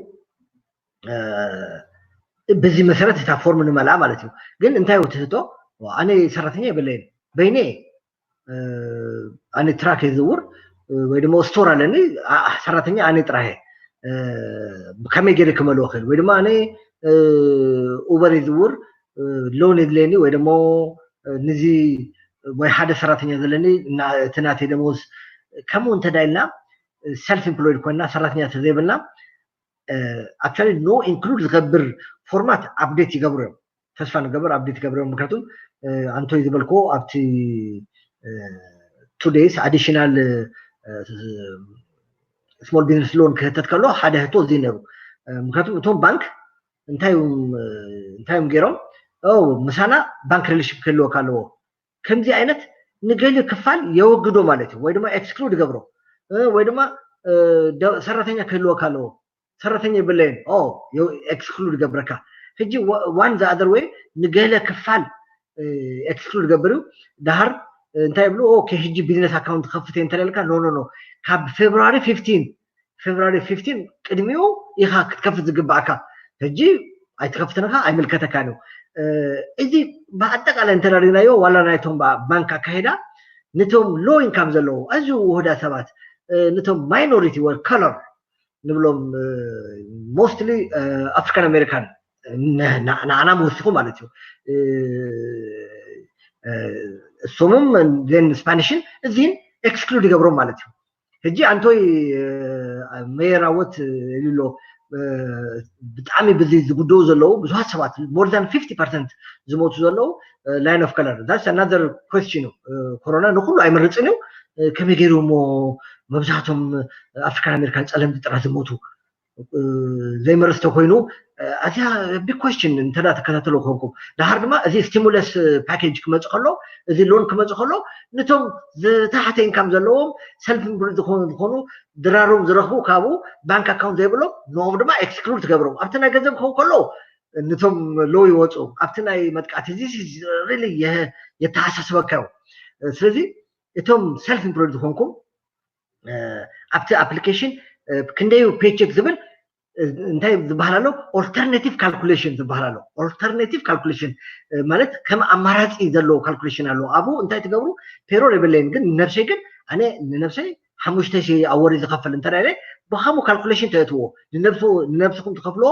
በዚ መሰረት እታ ፎርም ንመልኣ ማለት እዩ። ግን እንታይ እዩ ትህቶ? ኣነ ሰራተኛ የብለይን፣ በይነ ኣነ ትራክ የዝውር ወይ ድማ ስቶር ኣለኒ፣ ሰራተኛ ኣነ ጥራይ። ከመይ ገይረ ክመልኦ ክእል? ወይ ድማ ኣነ ኡበር ይዝውር፣ ሎን የድለየኒ ወይ ደሞ ንዚ ወይ ሓደ ሰራተኛ ዘለኒ፣ እቲ ናተይ ደሞዝ። ከምኡ እንተዳ ኢልና፣ ሰልፍ ኢምፕሎይድ ኮይና ሰራተኛ ተዘይብልና፣ ኣክቹዋሊ ኖ ኢንክሉድ ዝገብር ፎርማት ኣፕዴት ይገብሩ እዮም። ተስፋ ንገብር ኣፕዴት ይገብሩ እዮም። ምክንያቱም ኣንቶይ ዝበልኮ ኣብቲ ቱ ዴይስ ኣዲሽናል ስሞል ቢዝነስ ሎን ክህተት ከሎ ሓደ ህቶ እዚ ነሩ። ምክንያቱም እቶም ባንክ እንታይ እዮም ገይሮም? ምሳና ባንክ ሪሌሽንሽፕ ክህልወካ ኣለዎ። ከምዚ ዓይነት ንገሊ ክፋል የወግዶ ማለት እዩ፣ ወይ ድማ ኤክስክሉድ ይገብሮ፣ ወይ ድማ ሰራተኛ ክህልወካ ኣለዎ። ሰራተኛ የብለይን፣ ኤክስክሉድ ይገብረካ። ሕጂ ዋን ዘ ኣዘር ወይ ንገለ ክፋል ኤክስክሉድ ገብር እዩ። ዳሃር እንታይ ይብሉ? ኦኬ፣ ሕጂ ቢዝነስ ኣካውንት ከፍት እንተለልካ፣ ኖ ኖ ኖ፣ ካብ ፌብሩዋሪ ፊፍቲን ፌብሩዋሪ ፊፍቲን ቅድሚኡ ኢኻ ክትከፍት ዝግባእካ። ሕጂ ኣይትከፍትን ኢኻ፣ ኣይምልከተካን እዩ። እዚ ብኣጠቃላይ እንተረዲናዮ፣ ዋላ ናይቶም ባንክ ኣካይዳ፣ ነቶም ሎ ኢንካም ዘለዉ ኣዝዩ ውሁዳ ሰባት፣ ነቶም ማይኖሪቲ ወይ ከለር ንብሎም፣ ሞስትሊ ኣፍሪካን ኣሜሪካን፣ ንዓና ምወሲኹ ማለት እዩ። እሶምም ን ስፓኒሽን እዚን ኤክስክሉድ ይገብሮም ማለት እዩ። ሕጂ ኣንቶይ መየራወት ኢሉ ኣሎ። ብጣዕሚ ብዚ ዝጉደው ዘለዉ ብዙሃት ሰባት፣ ሞር ዛን ፊፍቲ ፐርሰንት ዝሞቱ ዘለዉ ላይን ኦፍ ከለር። ዛትስ ኣናዘር ኮስችን እዩ። ኮሮና ንኩሉ ኣይመርፅን እዩ። ከመይ ገይሩ እሞ መብዛሕቶም ኣፍሪካን ኣሜሪካን ፀለምቲ ጥራሕ ዝሞቱ ዘይመርፅ ተኮይኑ፣ ኣዝያ ቢግ ኮስችን እንተ ትከታተሉ ኮንኩም። ድሓር ድማ እዚ ስቲሙለስ ፓኬጅ ክመፅ ከሎ፣ እዚ ሎን ክመፅ ከሎ፣ ነቶም ዝተሓተ ኢንካም ዘለዎም ሰልፍ ኢምፕሎይድ ዝኾኑ ዝኾኑ ድራሮም ዝረኽቡ ካብኡ ባንክ ኣካውንት ዘይብሎም ንኦም ድማ ኤክስክሉድ ትገብሮም። ኣብቲ ናይ ገንዘብ ክኸውን ከሎ ነቶም ሎ ይወፁ። ኣብቲ ናይ መጥቃዕቲ እዚ ሪሊ የተሓሳስበካ እዩ። ስለዚ እቶም ሰልፍ ኢምፕሎይድ ዝኾንኩም ኣብቲ ኣፕሊኬሽን ክንደዩ ፔቸክ ዝብል እንታይ ዝበሃል ኣሎ? ኦልተርኔቲቭ ካልኩሌሽን ዝበሃል ኣሎ። ኦልተርኔቲቭ ካልኩሌሽን ማለት ከም ኣማራፂ ዘለዎ ካልኩሌሽን ኣሎ። ኣብኡ እንታይ ትገብሩ? ፔሮል የብለይን፣ ግን ንነብሰይ ግን ኣነ ንነብሰይ ሓሙሽተ ሺህ ኣብ ወሪ ዝኸፍል እንተ ኢለ ብኸምኡ ካልኩሌሽን ተእትዎ ንነብስኹም ትኸፍልዎ።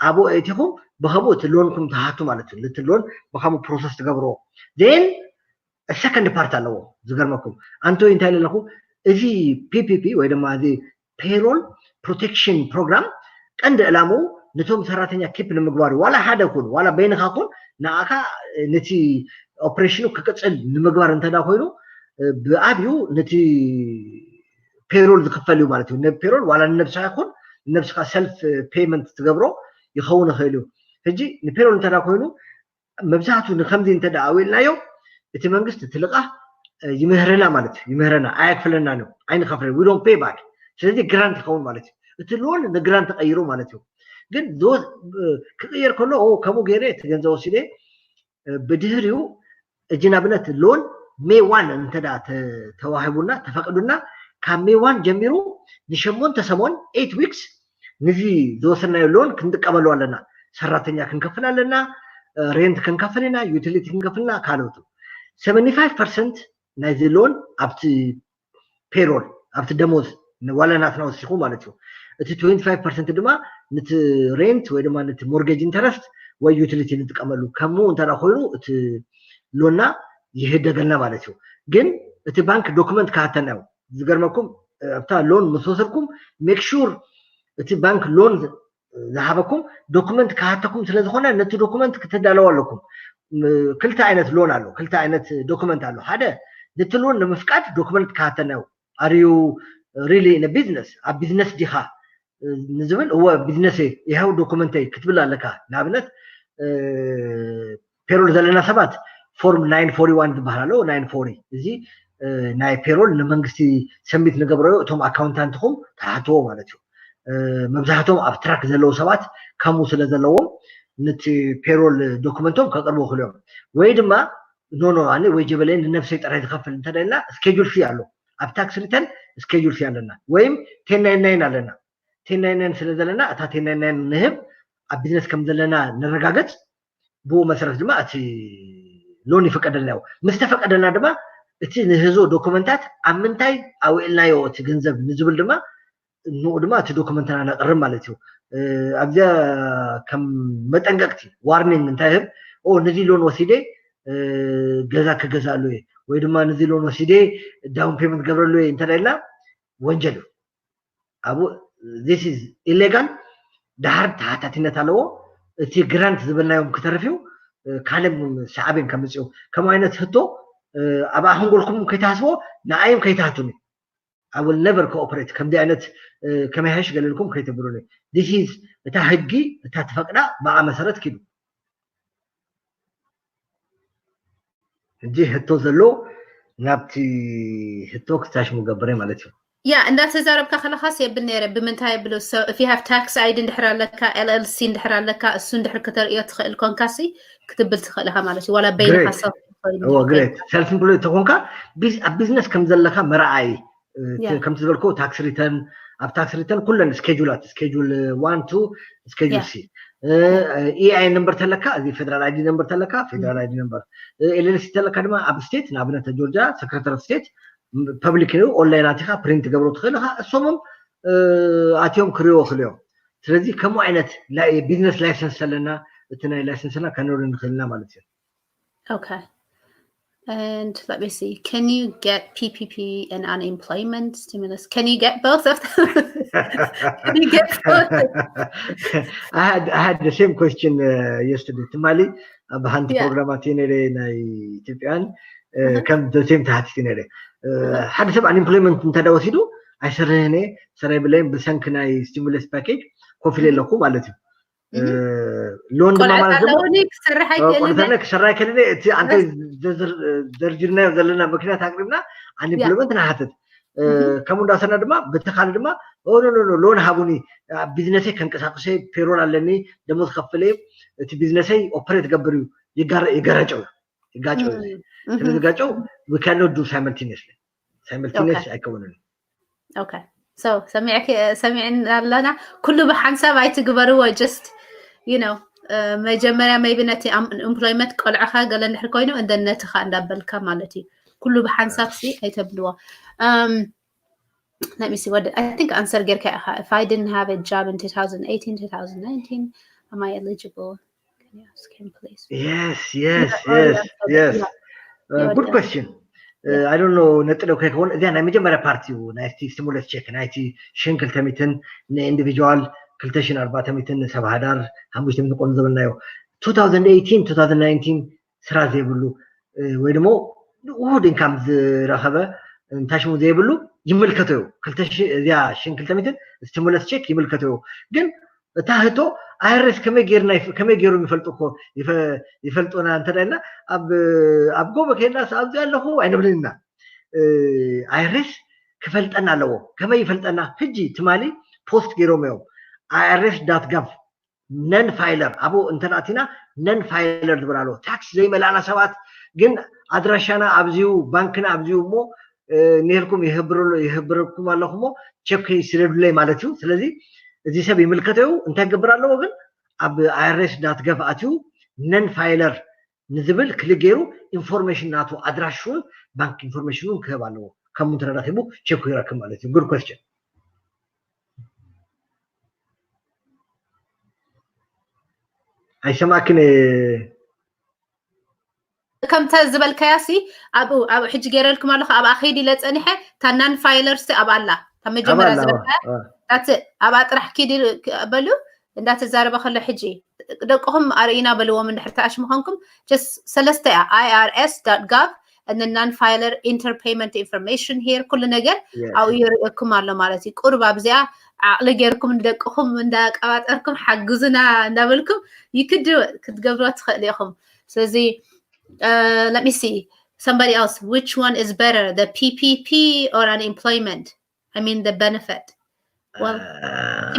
ኣብኡ እቲኹም ብኸምኡ እቲ ሎንኩም ትሃቱ ማለት እዩ። እቲ ሎን ብኸምኡ ፕሮሰስ ትገብርዎ። ዜን ሰከንድ ፓርት ኣለዎ። ዝገርመኩም ኣንቶይ እንታይ ኣለኹ፣ እዚ ፒፒፒ ወይ ድማ እዚ ፔሮል ፕሮቴክሽን ፕሮግራም ቀንዲ ዕላምኡ ነቶም ሰራተኛ ኪፕ ንምግባር እዩ። ዋላ ሓደ ኩን ዋላ በይንኻ ኩን ንኣኻ ነቲ ኦፕሬሽኑ ክቅፅል ንምግባር እንተዳ ኮይኑ ብኣብዩ ነቲ ፔሮል ዝክፈል እዩ ማለት እዩ። ነብ ፔሮል ዋላ ንነብስኻ ይኹን ንነብስኻ ሰልፍ ፔይመንት ትገብሮ ይኸውን ይኽእል እዩ። ሕጂ ንፔሮል እንተዳ ኮይኑ መብዛሕቱ ንከምዚ እንተ ኣውኢልናዮ እቲ መንግስቲ እቲ ልቓሕ ይምህረና ማለት እዩ። ይምህረና፣ ኣየክፍለና ነው፣ ኣይንኸፍለን፣ we don't pay back። ስለዚ ግራንት ይኸውን ማለት እዩ። እቲ ሎን ንግራንት ተቐይሩ ማለት እዩ። ግን ክቕየር ከሎ ከምኡ ገይረ እቲ ገንዘብ ወሲደ ብድህሪኡ እጂ ናብነት ሎን ሜ ዋን እንተ ተዋሂቡና ተፈቅዱና ካብ ሜ ዋን ጀሚሩ ንሸሞንተ ሰሞን ኤይት ዊክስ ንዚ ዝወሰድናዮ ሎን ክንጥቀመሉ ኣለና። ሰራተኛ ክንከፍል ኣለና፣ ሬንት ክንከፍል ኢና፣ ዩቲሊቲ ክንከፍልና ካልኦቱ። ሰቨንቲ ፋይቭ ፐርሰንት ናይዚ ሎን ኣብቲ ፔሮል ኣብቲ ደሞዝ ዋላ ናትና ወሲኹ ማለት እዩ። እቲ ትዌንቲ ፋይቭ ፐርሰንት ድማ ነቲ ሬንት ወይ ድማ ነቲ ሞርጌጅ ኢንተረስት ወይ ዩቲሊቲ ንጥቀመሉ። ከምኡ እንተ ኮይኑ እቲ ሎንና ይህደገልና ማለት እዩ። ግን እቲ ባንክ ዶክመንት ክሃተና እዩ። ዝገርመኩም ኣብታ ሎን ምስ ወሰድኩም ሜክ ሹር እቲ ባንክ ሎን ዝሃበኩም ዶክመንት ክሃተኩም ስለ ዝኾነ ነቲ ዶክመንት ክትዳለዉ ኣለኩም። ክልተ ዓይነት ሎን ኣሎ፣ ክልተ ዓይነት ዶክመንት ኣሎ። ሓደ ነቲ ሎን ንምፍቃድ ዶክመንት ክሃተና እዩ። Are you really in a business? ኣብ ቢዝነስ ዲኻ ንዝብል እወ ቢዝነስ ይሃው ዶክመንተይ ክትብል ኣለካ። ንኣብነት ፔሮል ዘለና ሰባት ፎርም ናይን ፎርቲ ዋን ዝበሃል ኣሎ። ናይን ፎርቲ እዚ ናይ ፔሮል ንመንግስቲ ሰሚት ንገብረዮ እቶም ኣካውንታንትኹም ተሓትዎ ማለት እዩ። መብዛሕቶም ኣብ ትራክ ዘለዉ ሰባት ከምኡ ስለ ዘለዎም ነቲ ፔሮል ዶክመንቶም ከቅርቡ ክልዮም ወይ ድማ ኖ ኖ ኣነ ወይ ጀበለይ ንነብሰይ ጥራይ ዝኸፍል እንተ ደልና schedule fee ኣሎ። ኣብ tax return schedule fee ኣለና ወይም ten ninety-nine ኣለና። Ten ninety-nine ስለ ዘለና እታ ten ninety-nine ንህብ ኣብ ቢዝነስ ከም ዘለና ነረጋግጽ። ብኡ መሰረት ድማ እቲ ሎን ይፍቀደልና እዩ። ምስ ተፈቀደልና ድማ እቲ ንህዞ ዶኩመንታት ኣብ ምንታይ ኣውዕልናዮ እቲ ገንዘብ ንዝብል ድማ ንኡ ድማ እቲ ዶኩመንትና ነቕርብ ማለት እዩ። ኣብዚኣ ከም መጠንቀቅቲ ዋርኒንግ እንታይ ህብ ኦ ነዚ ሎን ወሲደ ገዛ ክገዛሉ እየ ወይ ድማ ነዚ ሎን ወሲደ down payment ገብረሉ እየ እንተ ኢልና ወንጀል እዩ። ኣብኡ this is illegal። ድሓር ተሓታትነት ኣለዎ። እቲ ግራንት ዝበልናዮም ክተርፍ እዩ። ካልም ሰዓብን ከምፅኡ ከም ዓይነት ህቶ ኣብ ኣንጎልኩም ከይትሃስቦ ንኣይም ከይትሃቱኒ። I will never cooperate ከምዚ ዓይነት ከመይ ሓይሽ ገለልኩም ከይትብሉኒ። This is እታ ህጊ እታ ትፈቅዳ ብኣ መሰረት ኪዱ። ሕጂ ህቶ ዘሎ ናብቲ ህቶ ክታሽሙ ገብረ ማለት እዩ። ያ እንዳተዛረብካ ከለካስ የብል ነይረ ብምንታይ የብሉ if you have tax ID እንድሕር ኣለካ LLC እንድሕር ኣለካ እሱ እንድሕር ክተርእዮ ትኽእል ኮንካሲ ክትብል ትኽእል ኢኻ ማለት እዩ ዋላ በይንካ ሰብ ግሬት ሰልፍ ኢምፕሎይድ ተኾንካ ኣብ ቢዝነስ ከም ዘለካ መርኣይ ከምቲ ዝበልኮ tax return ኣብ tax return ኩለን schedule ት schedule one two schedule C EIN number ተለካ እዚ federal ID number ተለካ federal ID number LLC ተለካ ድማ ኣብ ስቴት ንኣብነት ጆርጂያ secretary of state public ዩ online ኣቲኻ print ትገብሮ ትኽእል ኢኻ እሶምም ኣትዮም ክሪኦ ክልዮ ስለዚ ከምኡ ዓይነት business license ኣለና እቲ ናይ license ና ከነሪ ንኽእልና ማለት እዩ Okay. And let me see. Can you get PPP and unemployment stimulus? Can you get both of them? Can you get both? I had I had the same question uh, yesterday. ትማሊ ኣብ ሓንቲ ፕሮግራማት ነረ ናይ ኢትዮጵያን ከም the same ተሓቲቲ ነረ ሓደ ሰብ unemployment እንተዳ ወሲዱ ኣይሰርህን እየ ስራ የብለይን ብሰንኪ ናይ stimulus package ኮፍ ኢለ ኣለኹ ማለት እዩ ሎን ድማ ማለት ክሰርሕ ኣይክእልን ክሰርሕ ኣይክእልን እቲ ኣንተ ዘርጅርናዮ ዘለና ምክንያት ኣቅሪብና unemployment ንሓትት ከምኡ እንዳሰና ድማ በቲ ካልእ ድማ ሎን ሃቡኒ ቢዝነሰይ ከንቀሳቅሰ payroll ኣለኒ ደሞዝ ከፍል እቲ ቢዝነሰይ operate ገብር እዩ ይገረጨው ይጋጨው ስለዝጋጨው we cannot do simultaneously simultaneous ኣይከውንን ሰሚዕን ኣለና ኩሉ ብሓንሳብ ኣይትግበርዎ just you know መጀመርያ maybe ነቲ employment ቆልዕኻ ገለ እንድሕር ኮይኑ እንደ ነትኻ እንዳበልካ ማለት እዩ ኩሉ ብሓንሳብ ሲ ኣይተብልዎ let me see what I think answer ጌርካ ኢኻ if I didn't have a job in two thousand eighteen two thousand nineteen am I eligible Can you ask him, please? Yes, yes, yes, yes. Uh, good question. Uh, I don't know ነጥሎ ከይከውን እዚኣ ናይ መጀመርያ ፓርቲ እዩ ናይቲ stimulus check ናይቲ ሽን ክልተ ሚትን ንኢንዲቪጁዋል ክልተ ሽን ኣርባዕተ ሚትን ንሰብ ሃዳር ሓሙሽተ ሚትን ቆም ዘበልናዮ two thousand eighteen two thousand nineteen ስራ ዘይብሉ ወይ ድማ ውሁድ income ዝረኸበ እንታይ ሽሙ ዘይብሉ ይምልከቶ እዩ እዚኣ ሽን ክልተ ሚትን stimulus check ይምልከቶ እዩ ግን እታ ህቶ IRS ከመይ ጌርና ከመይ ጌሮም ይፈልጡ እኮ ይፈልጡና እንተ ደልና ኣብ ኣብ ጎቦ ከይድና ኣብዚ ኣለኹ ኣይንብልን ኢና IRS ክፈልጠና ኣለዎ ከመይ ይፈልጠና ሕጂ ትማሊ post ጌሮም እዮም IRS dot gov non filer ኣብኡ እንተ ኣቲና non filer ዝብል ኣለዎ tax ዘይመላእና ሰባት ግን ኣድራሻና ኣብዚዩ ባንክና ኣብዚዩ እሞ ነይርኩም ይህብረኩም ኣለኹሞ ቸክ ይስደዱለይ ማለት እዩ ስለዚ እዚ ሰብ ይምልከተዩ እንታይ ክገብር ኣለዎ ግን ኣብ IRS dot gov ኣትዩ non filer ንዝብል ክሊክ ገይሩ information ናቱ ኣድራሽኡን bank information ኡን ክህብ ኣለዎ ከምኡ ተረዳኺቡ ቸክ ይረክብ ማለት እዩ good question ኣይሰማዕክን ከምተ ዝበልካያ ሲ ኣብኡ ኣብ ሕጂ ገይረልኩም ኣለኹ ኣብኣ ከይድ ኢለ ፀኒሐ እታ non filer ሲ ኣብኣ ኣላ ካብ መጀመርያ ዝበልካያ ኣብኣ ጥራሕ ኪድ በሉ እንዳተዛረበ ከሎ ሕጂ ደቅኹም ኣርእና በልዎም እንድሕር ተኣሽ ምኾንኩም ሰለስተ እያ IRS dot gov and non filer interpayment information here ኩሉ ነገር ኣብኡ ይርእየኩም ኣሎ ማለት እዩ ቁርብ ኣብዚኣ ዓቕሊ ገይርኩም ንደቅኹም እንዳቀባጠርኩም ሓግዙና እንዳበልኩም ይክድ ክትገብሮ ትኽእል ኢኹም ስለዚ let me see somebody else which one is better the PPP or unemployment I mean the benefit well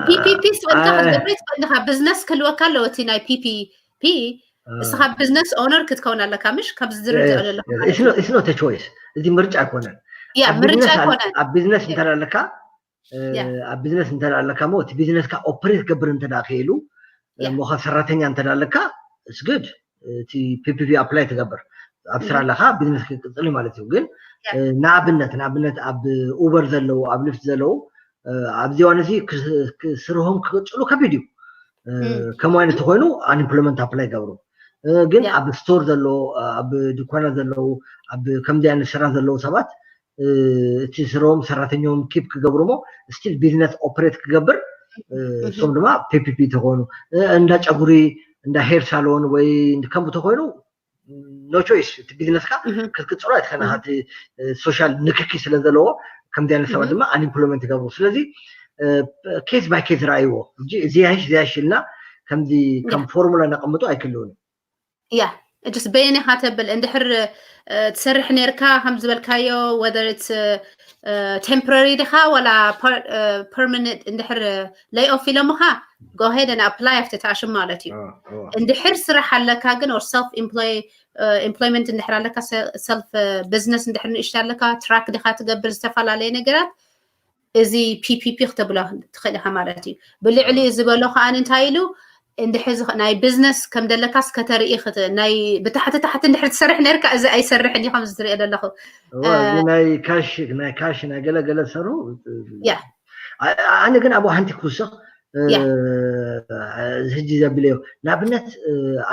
PPP ስበልካ ክትገብሪ ትኽእል ኢኻ business ክህልወካ ኣለዎ እቲ ናይ PPP እስኻ business owner ክትከውን ኣለካ፣ ምሽ? ካብዚ ዝርዳእ ዘለኹ ማለት እዩ። It's not a choice። እዚ ምርጫ ኣይኮነን። ያ ኣብ ምርጫ business ኣይኮነን። ኣብ business እንተ ኣለካ Yeah. ኣብ business እንተ ኣለካ ሞ እቲ business ካ operate ክገብር እንተ ክኢሉ Yeah. ሞ ካብ ሰራተኛ እንተ ኣለካ it's good። እቲ PPP apply ትገብር ኣብ ስራ Mhm. ኣለካ business ክቅፅል ማለት እዩ። ግን Yeah. እ፣ ንኣብነት ንኣብነት ኣብ Uber ዘለዉ ኣብ Lyft ዘለዉ እ፣ ኣብዚ ዋን እዚ ክ- ክ- ስርሆም ክቅፅሉ ከቢድ እዩ። እ፣ Mm. ከምኡ ዓይነት ተኮይኑ unemployment apply ይገብሩ። እ፣ ግን Yeah. ኣብ store ዘሎ ኣብ ድኳና ዘለዉ ኣብ ከምዚ ዓይነት ስራ ዘለዉ ሰባት እ፣ እቲ ስርሆም ሰራተኛኦም keep ክገብሩ ሞ still business operate ክገብር እ፣ Mhm. እሶም ድማ PPP ተኮይኑ እ፣ እንዳ ጨጉሪ እንዳ hair salon ወይ ከምኡ ተኮይኑ no choice። እቲ business ካ Mhm. ክትቅፅሎ ኣይትኸና Mhm. እቲ social ንክኪ ስለ ዘለዎ ከምዚ ዓይነት ሰባት Mhm. ድማ unemployment ይገብሩ። ስለዚ case by case ረኣይዎ እንጂ እዚ ያይሽ እዚ ያይሽ ኢልና ከምዚ ከም Yeah. formula ነቐምጦ ኣይክልውን። ያ just በየን ኢኻ ተብል እንድሕር እ፣ ትሰርሕ ነርካ ከም ዝበልካዮ whether it's temporary ዲኻ ዋላ permanent እንድሕር lay off ኢሎምኻ go ahead and apply ኣብቲ ተኣሽም ማለት እዩ። እንድሕር ስራሕ ኣለካ ግን or self employment እንድሕር ኣለካ self business እንድሕር ንእሽተ ኣለካ truck ዲኻ ትገብር ዝተፈላለየ ነገራት እዚ PPP ክትብሎ ትኽእል ኢኻ ማለት እዩ። ብልዕሊ ዝበሎ ከዓ እንታይ ኢሉ እንድሕር ናይ business ከም ዘለካስ ከተርኢ ናይ ብታሕቲ ታሕቲ እንድሕር ትሰርሕ ነርካ እዚ ኣይሰርሕን እዩ ከምዚ ትሪኦ ዘለኹ ናይ ካሽ ናይ ካሽ ናይ ገለ ገለ ዝሰርሑ ያ ኣነ ግን ኣብኡ ሓንቲ ክውስኽ ያ ሕጂ ዘብለዮ ንኣብነት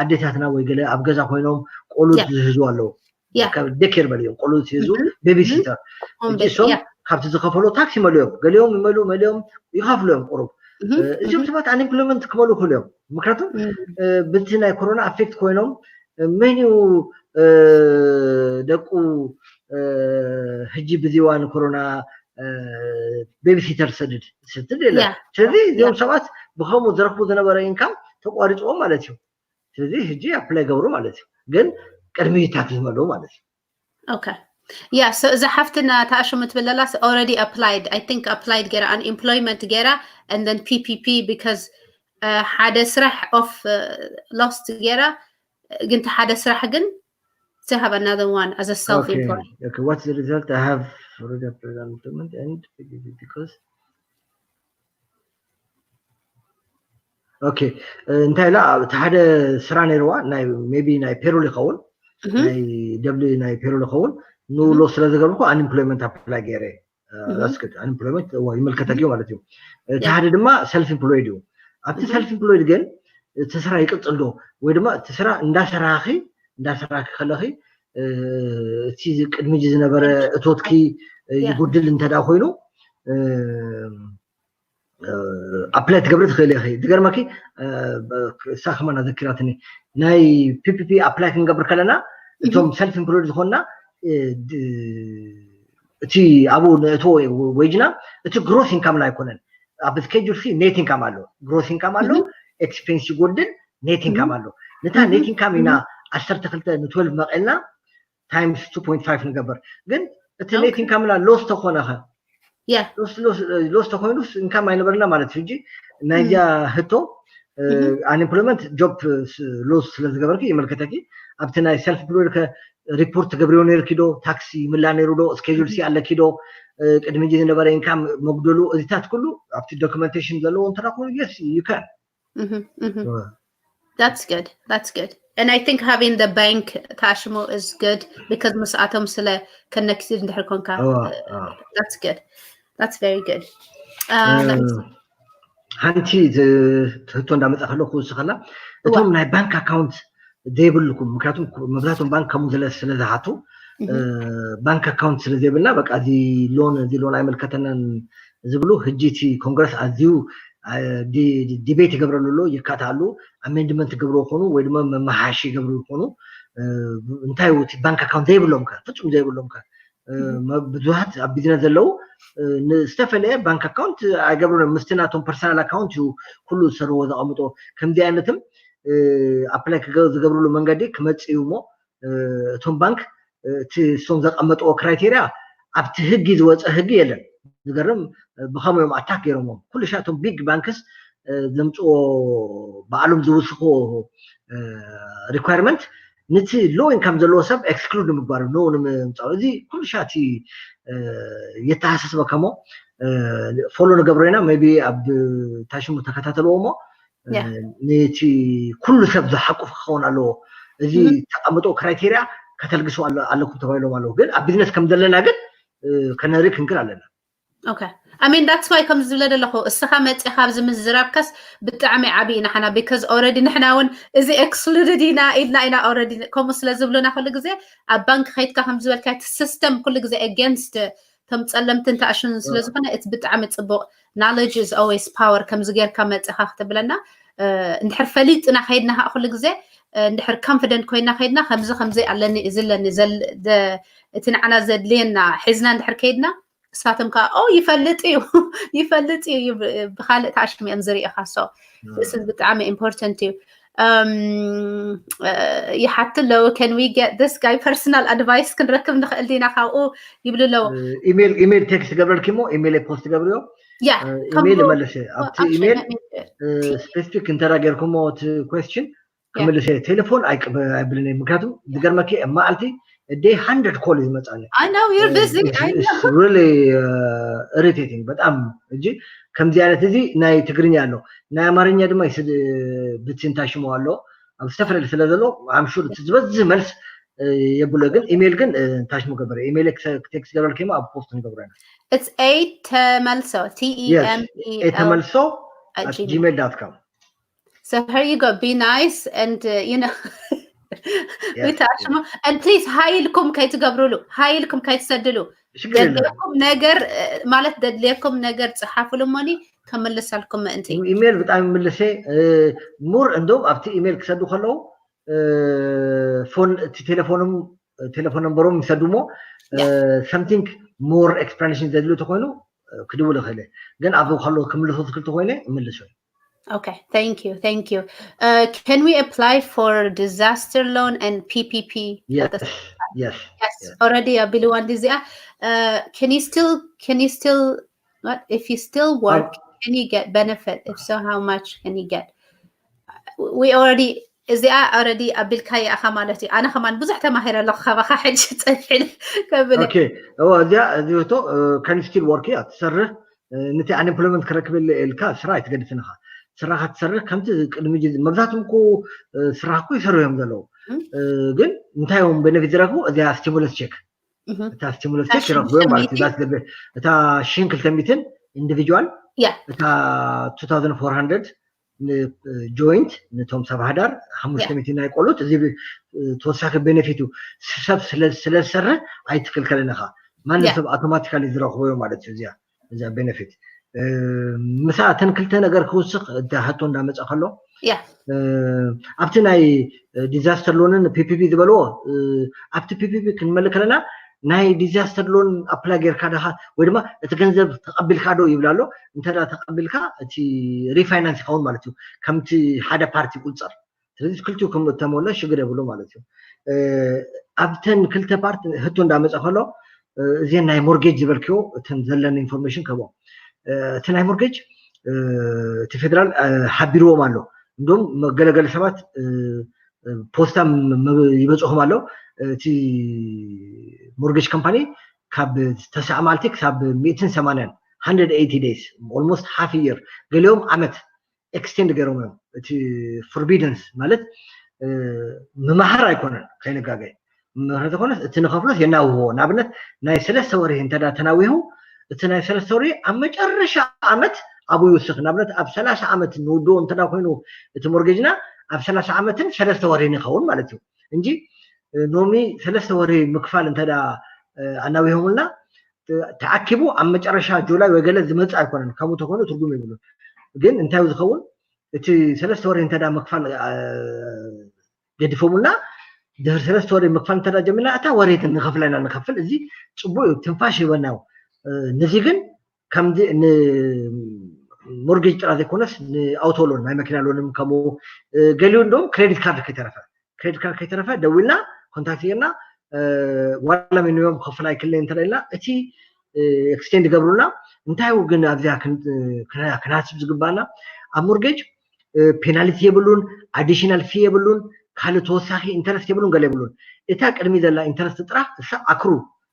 ኣዴታትና ወይ ገለ ኣብ ገዛ ኮይኖም ቆሉት ያ ዝህዙ ኣለዉ ያ ዴኬር በልዮም ቆሉት ዝህዙ Mhm. ቤቢሲተር ሆም ሕጂ ቤት እሶም ያ ካብቲ ዝኸፈሎ ታክስ ይመልዮም ገሊኦም ይመሉ መሊኦም ይኸፍሉ እዮም ቁሩብ Mhm. እዚኦም ሰባት unemployment ክመሉ ይኽእሉ እዮም ምክንያቱ ብቲ ናይ ኮሮና ኣፌክት ኮይኖም መን እዩ ደቁ ሕጂ ብዚ እዋን ኮሮና ቤቢሲተር ሰድድ ስትል የለ ያ ስለዚ እዚኦም ያ ሰባት ብከምኡ ዝረክቡ ዝነበረ ኢንካም ተቋሪፅዎም ማለት እዩ ስለዚ ሕጂ ኣፕላይ ገብሩ ማለት እዩ ግን ቅድሚ ታክስ ዝመልኡ ማለት እዩ Okay. Yeah, so እዛ ሓፍትና ተኣሽሙ ትብል ዘላስ already applied, I think applied ገይራ unemployment ገይራ and then PPP because uh, ሓደ ስራሕ off uh, lost ገይራ ግን እቲ ሓደ ስራሕ ግን to have another one as a self Okay, employed. Okay. What's the result? I have already applied unemployment and PPP because okay. እንታይ ኢላ እቲ ሓደ ስራ ነይርዋ ናይ ሜቢ ናይ ፔሮል ይኸውን Mhm. ናይ ደብሊ ናይ ፔሮል ይኸውን ን Mhm. ሎስ ስለ ዝገብርኩ unemployment apply ገይረ Mhm. unemployment ይምልከተክ እዩ ማለት እዩ እቲ Yeah. ሓደ ድማ self employed እዩ ኣብቲ Mhm. self employed ግን እቲ ስራ ይቅፅል ዶ ወይ ድማ እቲ ስራ እንዳሰራኺ እንዳሰራኺ ከለኺ እ፣ እቲ ቅድሚ ሕጂ ዝነበረ እቶትኪ እ፣ Yeah. ይጉድል እንተ ደኣ ኮይኑ እ፣ እ፣ ኣፕላይ ትገብሪ ትኽእሊ ኢኺ ዝገርመኪ እ፣ ብ- እሳ ከማን ኣዘኪራትኒ ናይ PPP ኣፕላይ ክንገብር ከለና እቶም self employed ዝኾንና እ፣ ድ- እቲ ኣብኡ ንእትዎ ወይጅና እቲ ግሮስ ኢንካምና ኣይኮነን ኣብ schedule C net income ኣሎ ግሮስ ኢንካም ኣሎ Mhm. ኤክስፔንስ ይጎድል net income Mhm. ኣሎ ነታ Mhm. net income ኢና Mhm. ዓሰርተ ክልተ ን12 መቐልና times two point five ንገብር ግን እቲ Okay. net income ና ሎስ ተኾነ ኸ Yeah. ሎስ ተኮይኑ ኢንካም ኣይነበርና ማለት እዩ ሕጂ ናይዚኣ ህቶ Mhm. unemployment job loss ስለ ዝገበርኪ ይመልከተኪ ኣብቲ ናይ self employed ከ ሪፖርት ትገብርዮ ነርኪ ዶ ታክሲ ይምላ ነይሩ ዶ schedule C ኣለኪ ዶ ቅድሚ ሕጂ ዝነበረ ኢንካም መጉደሉ እዚታት ኩሉ ኣብቲ documentation ዘለዎ እንተዳ ኮይኑ yes you can Mhm, mhm. That's good. That's good. And I think having the bank ታሽሞ is good because ምስኣቶም ስለ connected እንድሕር ኮንካ እዋ፣ እዋ። That's good. That's very good. Uh, let me see. ሓንቲ ህቶ እንዳመፃ ከለኩ ውስኸላ እቶም ናይ ባንክ ኣካውንት ዘይብልኩም ምክንያቱም መብዛሕቶም ባንክ ከምኡ ስለ ዝሓቱ Mhm. ባንክ ኣካውንት ስለ ዘይብልና በቃ እዚ ሎን እዚ ሎን ኣይመልከተናን ዝብሉ ሕጂ እቲ ኮንግረስ ኣዝዩ ዲቤት ይገብረሉ ኣሎ ይካትኣሉ ኣሜንድመንት ይገብሩ ይኾኑ ወይ ድማ መመሓያሺ ይገብሩ ይኾኑ እንታይ እቲ ባንክ ኣካውንት ዘይብሎም ከ ፍፁም ዘይብሎም ከ ብዙሓት ኣብ ቢዝነስ ዘለዉ ዝተፈለየ ባንክ ኣካውንት ኣይገብሩን ምስቲ ናቶም ፐርሰናል ኣካውንት እዩ ኩሉ ዝሰርዎ ዘቐምጦ ከምዚ ዓይነትም ኣፕላይ ዝገብርሉ መንገዲ ክመፅእ እዩ እሞ እቶም ባንክ እቲ እሶም ዘቐመጥዎ ክራይቴርያ ኣብቲ ህጊ ዝወፀ ህጊ የለን ዝገርም ብኸመዮም ኣታክ ገይሮምዎም ኩሉ ሻ እቶም ቢግ ባንክስ ዘምፅዎ ባዕሎም ዝውስኽዎ requirement ነቲ low income ዘለዎ ሰብ exclude ንምግባር no ንምምፃው። እዚ ኩሉ ሻቲ የተሓሳስበካ እሞ follow ንገብሮ ኢና። maybe ኣብ ታሽሙ ተከታተልዎ እሞ ነቲ ኩሉ ሰብ ዝሓቁፍ ክኸውን ኣለዎ። እዚ ተቐምጦ criteria ከተልግሱ ኣለኩም ተባሂሎም ኣለዉ። ግን ኣብ business ከም ዘለና ግን ከነርኢ ክንክል ኣለና። Okay, I mean that's why ከም ዝብለ ዘለኹ እስኻ መፂኻ ኣብዚ ምዝራብካስ ብጣዕሚ ዓብዪ ንሓና because already ንሕና እውን እዚ excluded ኢና ኢልና ኢና already ከምኡ ስለ ዝብሉና ኩሉ ግዜ ኣብ ባንክ ከይድካ ከም ዝበልካ እቲ system ኩሉ ግዜ against ከም ፀለምትን ተኣሽኑን ስለ ዝኾነ እቲ ብጣዕሚ ፅቡቕ knowledge is always power ከምዚ ጌርካ መፂኻ ክትብለና እንድሕር ፈሊጥና ከይድና ከዓ ኩሉ ግዜ እንድሕር confident ኮይና ከይድና ከምዚ ከምዚ ኣለኒ እዚ ኣለኒ እቲ ንዓና ዘድልየና ሒዝና እንድሕር ከይድና እሳቶም ከዓ ኦ ይፈልጥ እዩ ይፈልጥ እዩ ብካልእ ተኣሽሙ እዮም ዝርእኻ so this is ብጣዕሚ important እዩ ይሓት ኣለዉ can we get this guy personal advice ክንረክብ ንኽእል ዲና ካብኡ ይብሉ ኣለዉ ኢሜል text ገብረልኪ ሞ ኢሜል post ገብርዮ yeah ኢሜል መልስ ኣብቲ ኢሜል specific እንተዳ ጌርኩሞ እቲ question ክምልስ ቴሌፎን ኣይብልን ምክንያቱም ዝገርመኪ መዓልቲ day hundred call ዝመፃኒ I know you're busy I know really irritating በጣም እጂ ከምዚ ዓይነት እዚ ናይ ትግርኛ ኣሎ ናይ ኣማርኛ ድማ ብትንታ ሽሞ ኣሎ ኣብ ዝተፈላለዩ ስለ ዘሎ I'm sure ዝበዝህ መልስ የብሎ ግን ኢሜል ግን ታሽሙ ገበረ ኢሜል text ገበርኪ ሞ ኣብ post ንገብሮ ኢና it's a ተመልሶ t e m e l ተመልሶ gmail com So here you go. Be nice and uh, you know. We touch more. And please, hi ilkum kay ትገብሩሉ. Hi ilkum kay ትሰድሉ. ደድሌኩም ነገር ማለት ደድሌኩም ነገር ጽሓፉሉ ሞኒ ከመልሳልኩም ምእንቲ። ኢሜል ብጣዕሚ ምልሰ ሙር እንደውም ኣብቲ ኢሜል ክሰዱ ከለዉ ፎን እቲ ቴሌፎኖም ቴሌፎን ነምበሮም ይሰዱ ሞ something more explanation ዘድሉ ተኮይኑ ክድውል ይኽእል ግን ኣብ ከሎ ክምልሶ ትክል ተኮይነ እምልሶ Okay, thank you, thank you. Uh, can we apply for disaster loan and P P P? Yes, yes, yes. Already, uh, Billy one this year. Uh, can you still, can you still, what if you still work? Can you get benefit? If so, how much can you get? We already እዚኣ already ኣቢልካያ ኢኻ ማለት እዩ ኣነ ከማን ብዙሕ ተማሂረ ኣለኹ ካባኻ ሕጂ ፀፊ ከብል okay እዋ እዚኣ እዚቶ can still work እያ ትሰርህ ነቲ unemployment ክረክብ ኢልካ ስራ ኣይትገድፍን ኢኻ ስራኻ ትሰርህ ከምቲ ቅድሚ መብዛሕትም እኮ ስራሕ እኮ ይሰርሁ እዮም ዘለዉ ግን እንታይ እዮም benefit ዝረክቡ እዚኣ stimulus check እታ stimulus check ይረክቡ እዮም ማለት እዩ እታ ሽን ክልተ ሚትን individual እታ two thousand four hundred joint ንቶም ሰብ ሃዳር ሓሙሽተ ሚእቲ ናይ ቆሉት እዚ ተወሳኺ benefit እዩ ሰብ ስለ ዝሰርሕ ኣይትክልከልን ኢኻ ማንም ሰብ automatically ዝረኽቦ እዩ ማለት እዩ እዚኣ እዛ benefit ምሳ እተን ክልተ ነገር ክውስኽ እታ ሕቶ እንዳመፀ ከሎ ኣብቲ ናይ disaster loan ን PPP ዝበልዎ ኣብቲ PPP ክንመልእ ከለና ናይ disaster loan apply ጌርካ ዳኻ ወይ ድማ እቲ ገንዘብ ተቐቢልካ ዶ ይብል ኣሎ እንተ ተቐቢልካ እቲ refinance ይኸውን ማለት እዩ ከምቲ ሓደ ፓርቲ ይቁፀር ስለዚ ክልቲኡ ከም እተመለ ሽግር የብሉ ማለት እዩ ኣብተን ክልተ ፓርቲ ህቶ እንዳመፀ ከሎ እዚን ናይ mortgage ዝበልክዮ እተን ዘለን information ከቦ እቲ ናይ mortgage እቲ ፌደራል ሓቢርዎም ኣሎ እንዶም ገለገለ ሰባት ፖስታ ይበፅኹም ኣሎ እቲ mortgage company ካብ ተስዓ መዓልቲ ክሳብ ሚእትን ሰማንያን hundred eighty days almost half year ገሊኦም ዓመት extend ገይሮም እዮም እቲ forbearance ማለት ምማሃር ኣይኮነን ከይንጋገ ምሕረት ኮነስ እቲ ንኸፍሎስ የናውህዎ ንኣብነት ናይ ሰለስተ ወርሂ እንተ ተናዊሁ እቲ ናይ ሰለስተ ወርሂ ኣብ መጨረሻ ዓመት ኣብኡ ይውስኽ ንኣብነት ኣብ ሰላሳ ዓመት ንውድኦ እንተ ኮይኑ እቲ mortgage ና ኣብ ሰላሳ ዓመትን ሰለስተ ወርሂ ንኸውን ማለት እዩ እንጂ ሎሚ ሰለስተ ወርሂ ምክፋል እንተ ኣናዊሆምልና ተኣኪቡ ኣብ መጨረሻ ጁላይ ወይ ገለ ዝመፅእ ኣይኮነን ከምኡ ተኮይኑ ትርጉም የብሉን ግን እንታይ ዝኸውን እቲ ሰለስተ ወርሂ እንተ ምክፋል ገዲፎምልና ድሕሪ ሰለስተ ወርሂ ምክፋል እንተ ጀሚርና እታ ወርሂ ንኸፍለና ንኸፍል እዚ ፅቡቅ እዩ ትንፋሽ ይበና ነዚ ግን ከምዚ mortgage ጥራ ዘይኮነስ ን auto loan ናይ መኪና ሎንም ከምኡ ገሊኡ እንደውም credit card ከይተረፈ credit card ከይተረፈ ደዊልና contact ጌርና ዋላ ሚኒመም ክኸፍል ኣይክእልን እንተ ኢልና እቲ extend ይገብሩልና እንታይ ግን ኣብዚኣ ክንሓስብ ዝግባና ኣብ mortgage ፔናልቲ የብሉን፣ ኣዲሽናል ፊ የብሉን፣ ካልእ ተወሳኺ ኢንተረስት የብሉን፣ ገለ የብሉን። እታ ቅድሚ ዘላ ኢንተረስት ጥራሕ እሳ ኣክሩ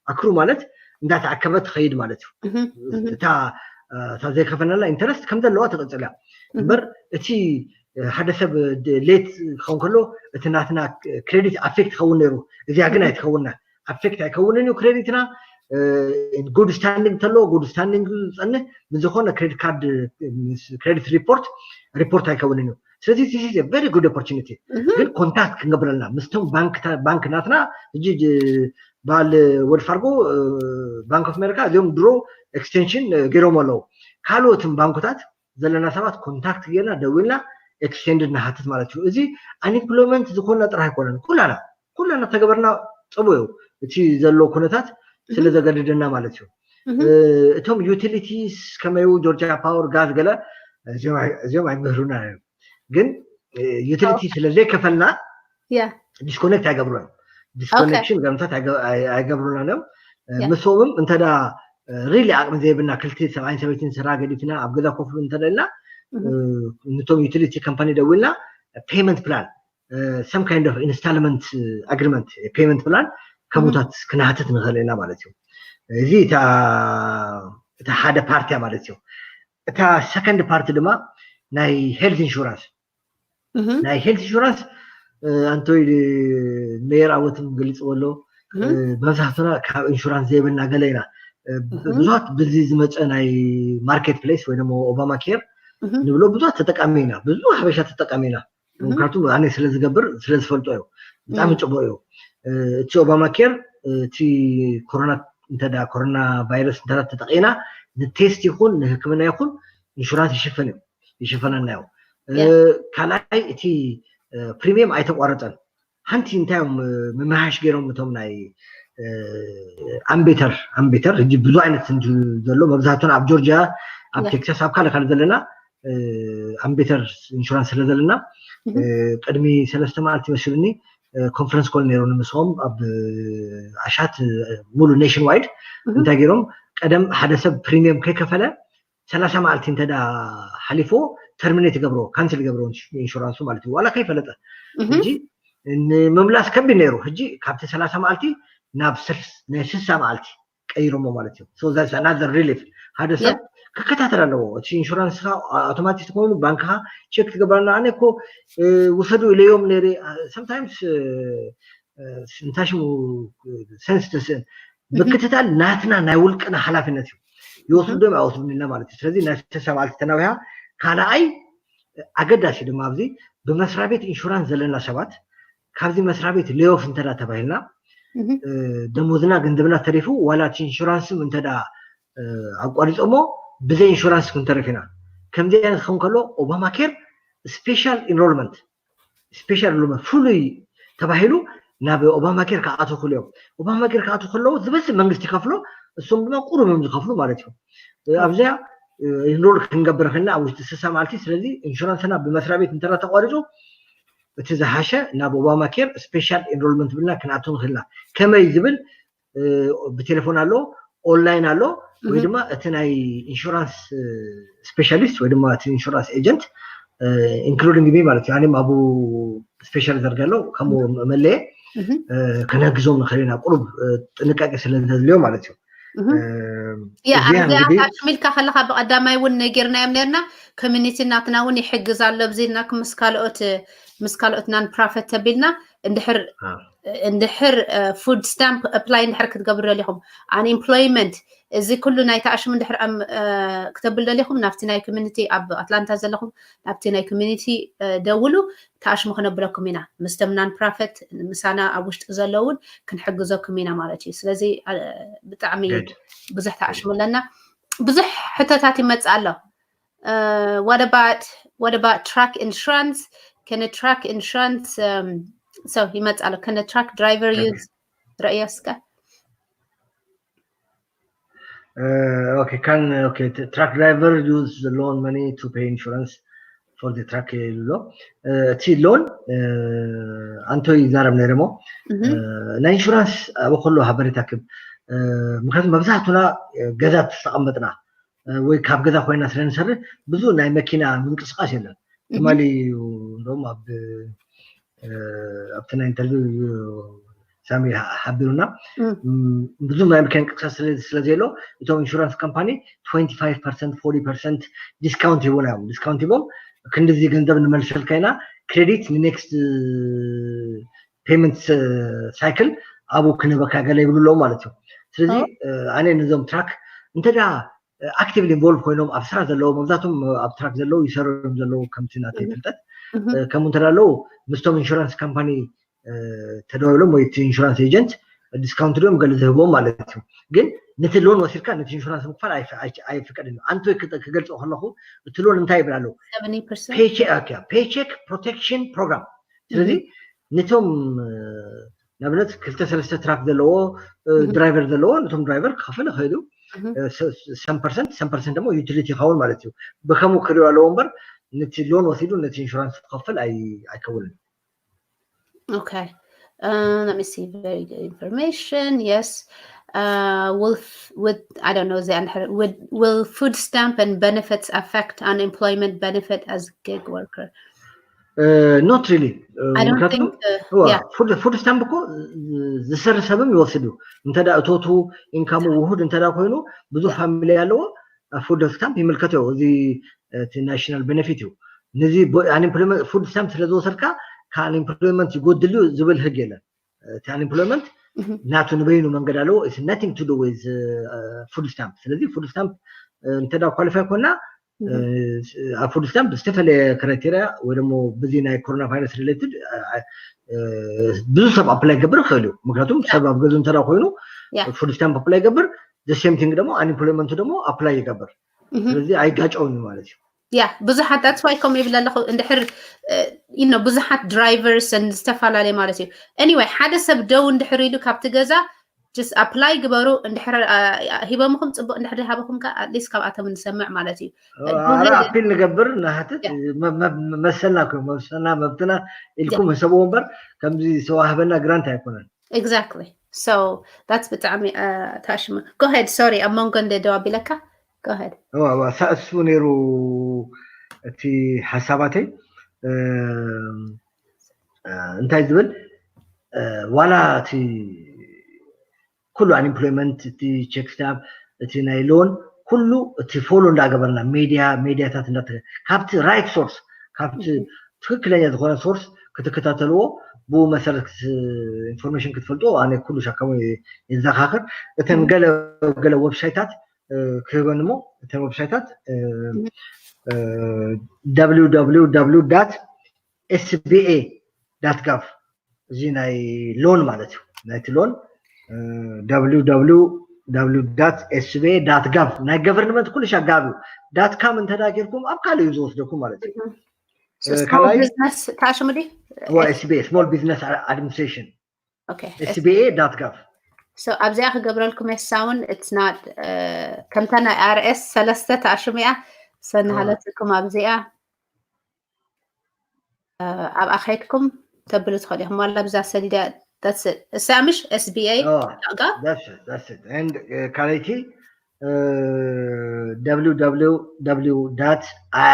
ኣክሩ ማለት እንዳተኣከበ ትኸይድ ማለት እዩ። እታ እታ ዘይከፈለላ ኢንተረስት ከም ዘለዋ ትቕፅል እያ እምበር እቲ ሓደ ሰብ ሌት ክኸውን ከሎ እቲ ናትና ክሬዲት ኣፌክት ይኸውን ነይሩ። እዚኣ ግን ኣይትኸውንና ኣፌክት ኣይከውንን እዩ ክሬዲትና። ጉድ ስታንዲንግ ተለዎ ጉድ ስታንዲንግ ዝፀንህ ብዝኾነ ክሬዲት ካርድ ክሬዲት ሪፖርት ሪፖርት ኣይከውንን እዩ። ስለዚ this is a very good opportunity። ግን ኮንታክት ክንገብረልና ምስቶም ባንክ ናትና ሕጂ በዓል ወድ ፋርጎ ባንክ ኦፍ ኣሜሪካ እዚኦም ድሮ ኤክስቴንሽን ገይሮም ኣለዉ። ካልኦትን ባንኮታት ዘለና ሰባት ኮንታክት ጌርና ደዊልና ኤክስቴንድድ ንሓትት ማለት እዩ። እዚ ኣንኤምፕሎይመንት ዝኾንና ጥራሕ ኣይኮነን፣ ኩላና ኩላና ተገበርና ፅቡቅ እዩ። እቲ ዘሎ ኩነታት ስለ ዘገድደና ማለት እዩ። እቶም ዩቲሊቲስ ከመዩ ጆርጂያ ፓወር ጋዝ ገለ እዚኦም ኣይምህሩና እዮም። ግን ዩቲሊቲ ስለ ዘይከፈልና ዲስኮኔክት ኣይገብሩን። ዲስኮኔክሽን ገምታት ኣይገብሩና እዮም። ምስኦምም እንተዳ ሪሊ ዓቅሚ ዘይብልና ክልተ ሰብኣይን ሰበይትን ስራ ገዲፍና ኣብ ገዛ ኮፍ እንተደልና ንቶም ዩቲሊቲ ካምፓኒ ደዊልና ፔመንት ፕላን some kind of installment agreement payment plan ከምኡታት ክንሓትት ንኽእል ኢና ማለት እዩ። እዚ እታ ሓደ ፓርቲያ ማለት እዩ። እታ ሰከንድ ፓርቲ ድማ ናይ ሄልት ኢንሹራንስ ናይ ሄልት ኢንሹራንስ ኣንቶይ ሜየር ኣወትም ገሊፅዎ ኣሎ። መብዛሕትና ካብ ኢንሹራንስ ዘይብልና ገለ ኢና። ብዙት ብዚ ዝመፀ ናይ ማርኬት ፕሌስ ወይ ደግሞ ኦባማ ኬር ንብሎ ብዙት ተጠቃሚ ኢና። ብዙ ሓበሻ ተጠቃሚ ኢና። ምክንያቱ ኣነ ስለ ዝገብር ስለ ዝፈልጦ እዩ። ብጣዕሚ ፅቡቅ እዩ። እቲ ኦባማ ኬር እቲ ኮሮና እንተ ኮሮና ቫይረስ እንተ ተጠቂና ንቴስት ይኹን ንህክምና ይኹን ኢንሹራንስ ይሽፍን እዩ ይሽፈነና እዩ። ካልኣይ እቲ ፕሪሚየም ኣይተቋረፀን። ሓንቲ እንታይ እዮም ምምሃሽ ገይሮም እቶም ናይ ኣምቤተር ኣምቤተር ሕጂ ብዙ ዓይነት ዘሎ መብዛሕቱን ኣብ ጆርጂያ ኣብ ቴክሳስ ኣብ ካልእ ካልእ ዘለና ኣምቤተር ኢንሹራንስ ስለ ዘለና ቅድሚ ሰለስተ መዓልቲ መስሉኒ ኮንፈረንስ ኮል ነይሩ ንምስኦም ኣብ ኣሻት ሙሉ ኔሽን ዋይድ እንታይ ገይሮም ቀደም ሓደ ሰብ ፕሪሚየም ከይከፈለ ሰላሳ መዓልቲ እንተ ሓሊፎ ተርሚኔት ይገብሮ ካንስል ይገብሮ ኢንሹራንሱ ማለት እዩ ዋላ ከይፈለጠ ሕጂ ንምምላስ ከቢድ ነይሩ ሕጂ ካብቲ ሰላሳ መዓልቲ ናብ ስልሳ መዓልቲ ቀይሮሞ ማለት እዩ። ናዘር ሪሊፍ ሓደ ሰብ ክከታተል ኣለዎ። እቲ ኢንሹራንስካ ኣውቶማቲክ ኮይኑ ባንክካ ቸክ ትገብራና። ኣነ እኮ ውሰዱ ኢለዮም ነይረ። ሰምታይምስ እንታይ ሽሙ ሰንስ ተስእን ምክትታል ናትና ናይ ውልቅና ሓላፍነት እዩ። ይወስዱ ዶ ኣይወስዱን ኢልና ማለት እዩ። ስለዚ ናይ ሰላሳ መዓልቲ ተናዊሃ ካልኣይ ኣገዳሲ ድማ ኣብዚ ብመስሪያ ቤት ኢንሹራንስ ዘለና ሰባት ካብዚ መስሪያ ቤት ሌኦፍ እንተ ተባሂልና ደሞዝና ገንዘብና ተሪፉ ዋላ እቲ ኢንሹራንስ እንተ ኣቋሪፆሞ ብዘይ ኢንሹራንስ ክንተርፍ ኢና። ከምዚ ዓይነት ክኸውን ከሎ ኦባማ ኬር ስፔሻል ኢንሮልመንት ስፔሻል ኢንሮልመንት ፍሉይ ተባሂሉ ናብ ኦባማ ኬር ክኣትዉ ክእሉ እዮም። ኦባማ ኬር ክኣትዉ ከለዉ ዝበዝሕ መንግስቲ ይከፍሎ እሶም ድማ ቁሩብ እዮም ዝከፍሉ ማለት እዩ። ኣብዚኣ ኢንሮል ክንገብር ከልና ኣብ ውሽጢ ስሳ መዓልቲ ስለዚ ኢንሹራንስና ብመስሪያ ቤት እንተ ተቋሪፁ እቲ ዝሓሸ ናብ ኦባማ ኬር ስፔሻል ኢንሮልመንት ብልና ክንኣቱ ንክእልና ከመይ ዝብል ብቴሌፎን ኣሎ ኦንላይን ኣሎ ወይ ድማ እቲ ናይ ኢንሹራንስ ስፔሻሊስት ወይ ድማ እቲ ኢንሹራንስ ኤጀንት ኢንክሉዲንግ ሚ ማለት እዩ ኣንም ኣብኡ ስፔሻል ዘርገ ኣሎ ከምኡ መለየ ከነግዞም ንኽእል ኢና ቁሩብ ጥንቃቄ ስለ ዘድልዮ ማለት እዩ። ያ ኣብዚኣ ሽሚልካ ከለካ ብቀዳማይ እውን ነጊርናዮም ነርና ኮሚኒቲ ናትና እውን ይሕግዝ ኣሎ ብዚ ኢልና ምስ ካልኦት ምስ ካልኦት ናን ፕራፈት ተቢልና እንድሕር እንድሕር ፉድ ስታምፕ ኣፕላይ እንድሕር ክትገብሩ ደሊኹም ኣንኤምፕሎይመንት እዚ ኩሉ ናይ ተኣሽሙ እንድሕር ክተብል ደሊኹም ናብቲ ናይ ኮሚኒቲ ኣብ ኣትላንታ ዘለኹም ናብቲ ናይ ኮሚኒቲ ደውሉ ተኣሽሙ ክነብለኩም ኢና ምስቶም ናን ፕራፈት ምሳና ኣብ ውሽጢ ዘለውን ክንሕግዘኩም ኢና ማለት እዩ ስለዚ ብጣዕሚ ብዙሕ ተኣሽሙ ኣለና ብዙሕ ሕቶታት ይመፅእ ኣሎ what about what about truck insurance? Can a truck insurance um, so ይመጽእ ኣሎ can a truck driver use ረእዮ እስከ okay can okay truck driver use the loan money to pay insurance for the truck ይብሎ እቲ ሎን ኣንቶ ይዛረብ ነይረ ሞ ናይ ኢንሹራንስ ኣብ ከሎ ሃበሬታ ክብ ምክንያቱ መብዛሕቱና ገዛ ተቀመጥና ወይ ካብ ገዛ ኮይና ስለ ንሰርሕ ብዙ ናይ መኪና ምንቅስቃስ የለን ትማሊ እዩ እንደውም ኣብ ኣብቲ ናይ ኢንተርቪው ሳሚ ሓቢሩና ብዙም ናይ ምክን ቅሳስ ስለዘሎ እቶም ኢንሹራንስ ካምፓኒ twenty five percent forty percent ዲስካውንት ሂቦና እዮም። ዲስካውንት ሂቦም ክንድዚ ገንዘብ ንመልሰልካ ኢና፣ ክሬዲት ንኔክስት ፔመንት ሳይክል ኣብኡ ክንህበካ ገለ ይብሉ ኣለዉ ማለት እዩ። ስለዚ ኣነ ነዞም ትራክ እንተዳ ኣክቲቭሊ ኢንቮልቭ ኮይኖም ኣብ ስራሕ ዘለዉ መብዛሕቶም ኣብ ትራክ ዘለዉ ይሰርሩ ዘለዉ ከምቲ ናተይ ፍልጠት ከምኡ እንተ ኣለዉ ምስቶም ኢንሹራንስ ካምፓኒ ተደዋውሎም ወይ እቲ ኢንሹራንስ ኤጀንት ዲስካውንት ዶም ገለ ዝህቦም ማለት እዩ። ግን ነቲ ሎን ወሲድካ ነቲ ኢንሹራንስ ምክፋል ኣይፍቀድን እዩ። ኣንቶይ ክገልፆ ከለኹ እቲ ሎን እንታይ ይብል ኣለዉ? ፔይቼክ ፕሮቴክሽን ፕሮግራም። ስለዚ ነቶም ንኣብነት ክልተ ሰለስተ ትራክ ዘለዎ ድራይቨር ዘለዎ ነቶም ድራይቨር ክኸፍል ይኽእል እዩ። ሰም ፐርሰንት ሰም ፐርሰንት ደግሞ ዩቲሊቲ ይኸውን ማለት እዩ። ብከምኡ ክሪኦ ኣለዎ እምበር ነቲ ሎን ወሲዱ ነቲ ኢንሹራንስ ክኸፍል ኣይከውንን። Okay. Uh, let me see. Very good information. Yes. Uh, will with I don't know. Would will food stamp and benefits affect unemployment benefit as gig worker? ኖት ሪሊ። I don't think. ፉድ ስታምፕ እኮ ዝሰሪ ሰብም ይወስድ እዩ። እንተ እቶቱ ኢንካሙ ውሁድ እንተ ኮይኑ ብዙ ፋሚሊ ኣለዎ ፉድ ስታምፕ ይምልከቶ እዩ። እዚ እቲ ናሽናል ቤነፊት እዩ። ነዚ ፉድ ስታምፕ ስለ ዝወሰድካ ከኣንኤምፕሎይመንት ይጎድል እዩ ዝብል ህግ የለን። እቲ ኣንኤምፕሎይመንት ናቱ ንበይኑ መንገድ ኣለዎ። Nothing to do with ፉድ ስታምፕ። ስለዚ ፉድ ስታምፕ እንተ ኳሊፋይ ኮና ኣብ ፉድ ስታምፕ ዝተፈለየ ክራይቴሪያ ወይ ደሞ በዚ ናይ ኮሮና ቫይረስ ሪሌትድ ብዙ ሰብ ኣፕላይ ይገብር ይኽእል እዩ። ምክንያቱም ሰብ ኣብ ገዙ እንተ ኮይኑ ፉድ ስታምፕ ኣፕላይ ይገብር፣ the same thing ደግሞ ኣንኤምፕሎይመንቱ ደግሞ ኣፕላይ ይገብር። ስለዚ ኣይጋጨውን ማለት እዩ። ያ ብዙሓት that's why ከምኡ ይብል ኣለኹ። እንድሕር you know ብዙሓት ድራይቨርስ ዝተፈላለየ ማለት እዩ። Anyway ሓደ ሰብ ደው እንድሕር ኢሉ ካብቲ ገዛ just ኣፕላይ ግበሩ። እንድሕር ሂቦምኹም ፅቡቅ፣ እንድሕር ሃበኹም ከ ኣትሊስት ካብኣቶም ንሰምዕ ማለት እዩ። ኣረ ኣፒል ንገብር ንሓትት መሰልና መሰልና መብትና ኢልኩም ህሰብዎ እምበር ከምዚ ዝተዋህበና ግራንት ኣይኮነን። Exactly. So that's ብጣዕሚ ታሽሙ። Go ahead. Sorry ኣብ መንጎ እንደ ደው ኣቢለካ። Go ahead. ሳእሱ ነይሩ እቲ ሓሳባተይ እንታይ ዝብል ዋላ እቲ ኩሉ ኣንኤምፕሎይመንት እቲ ቼክ ስታምፕ እቲ ናይ ሎን ኩሉ እቲ ፎሎ እንዳገበርና ሜድያ ሜድያታት እንዳ ካብቲ ራይት ሶርስ ካብቲ ትክክለኛ ዝኾነ ሶርስ ክትከታተልዎ ብኡ መሰረት ኢንፎርሜሽን ክትፈልጥዎ ኣነ ኩሉ ሻካሞ የዘኻኽር። እተን ገለ ገለ ዌብሳይታት ክህበን እሞ እተን ዌብሳይታት www sba gov እዚ ናይ ሎን ማለት እዩ። ናይቲ ሎን www sba gov ናይ ገቨርንመንት ኩሉ ሻ ጋብ እዩ። ዳት ካም እንተ ጌርኩም ኣብ ካልእ እዩ ዝወስደኩም ማለት እዩ። ካልኣይ ቢዝነስ ታሽሙ ዲ ስቤ ስሞል ቢዝነስ ኣድሚኒስትሬሽን sba gov ኣብዚኣ ክገብረልኩም የሳውን it's not ከምታ ናይ ኣርኤስ ሰለስተ ታሽሙ እያ ሰናሃለትኩም ኣብዚኣ ኣብ ኣኸይድኩም ተብሉ ትኽእሉ ኢኹም። ዋላ ብዛ ሰዲዳ እሳ ምሽ sba ካልኣይቲ www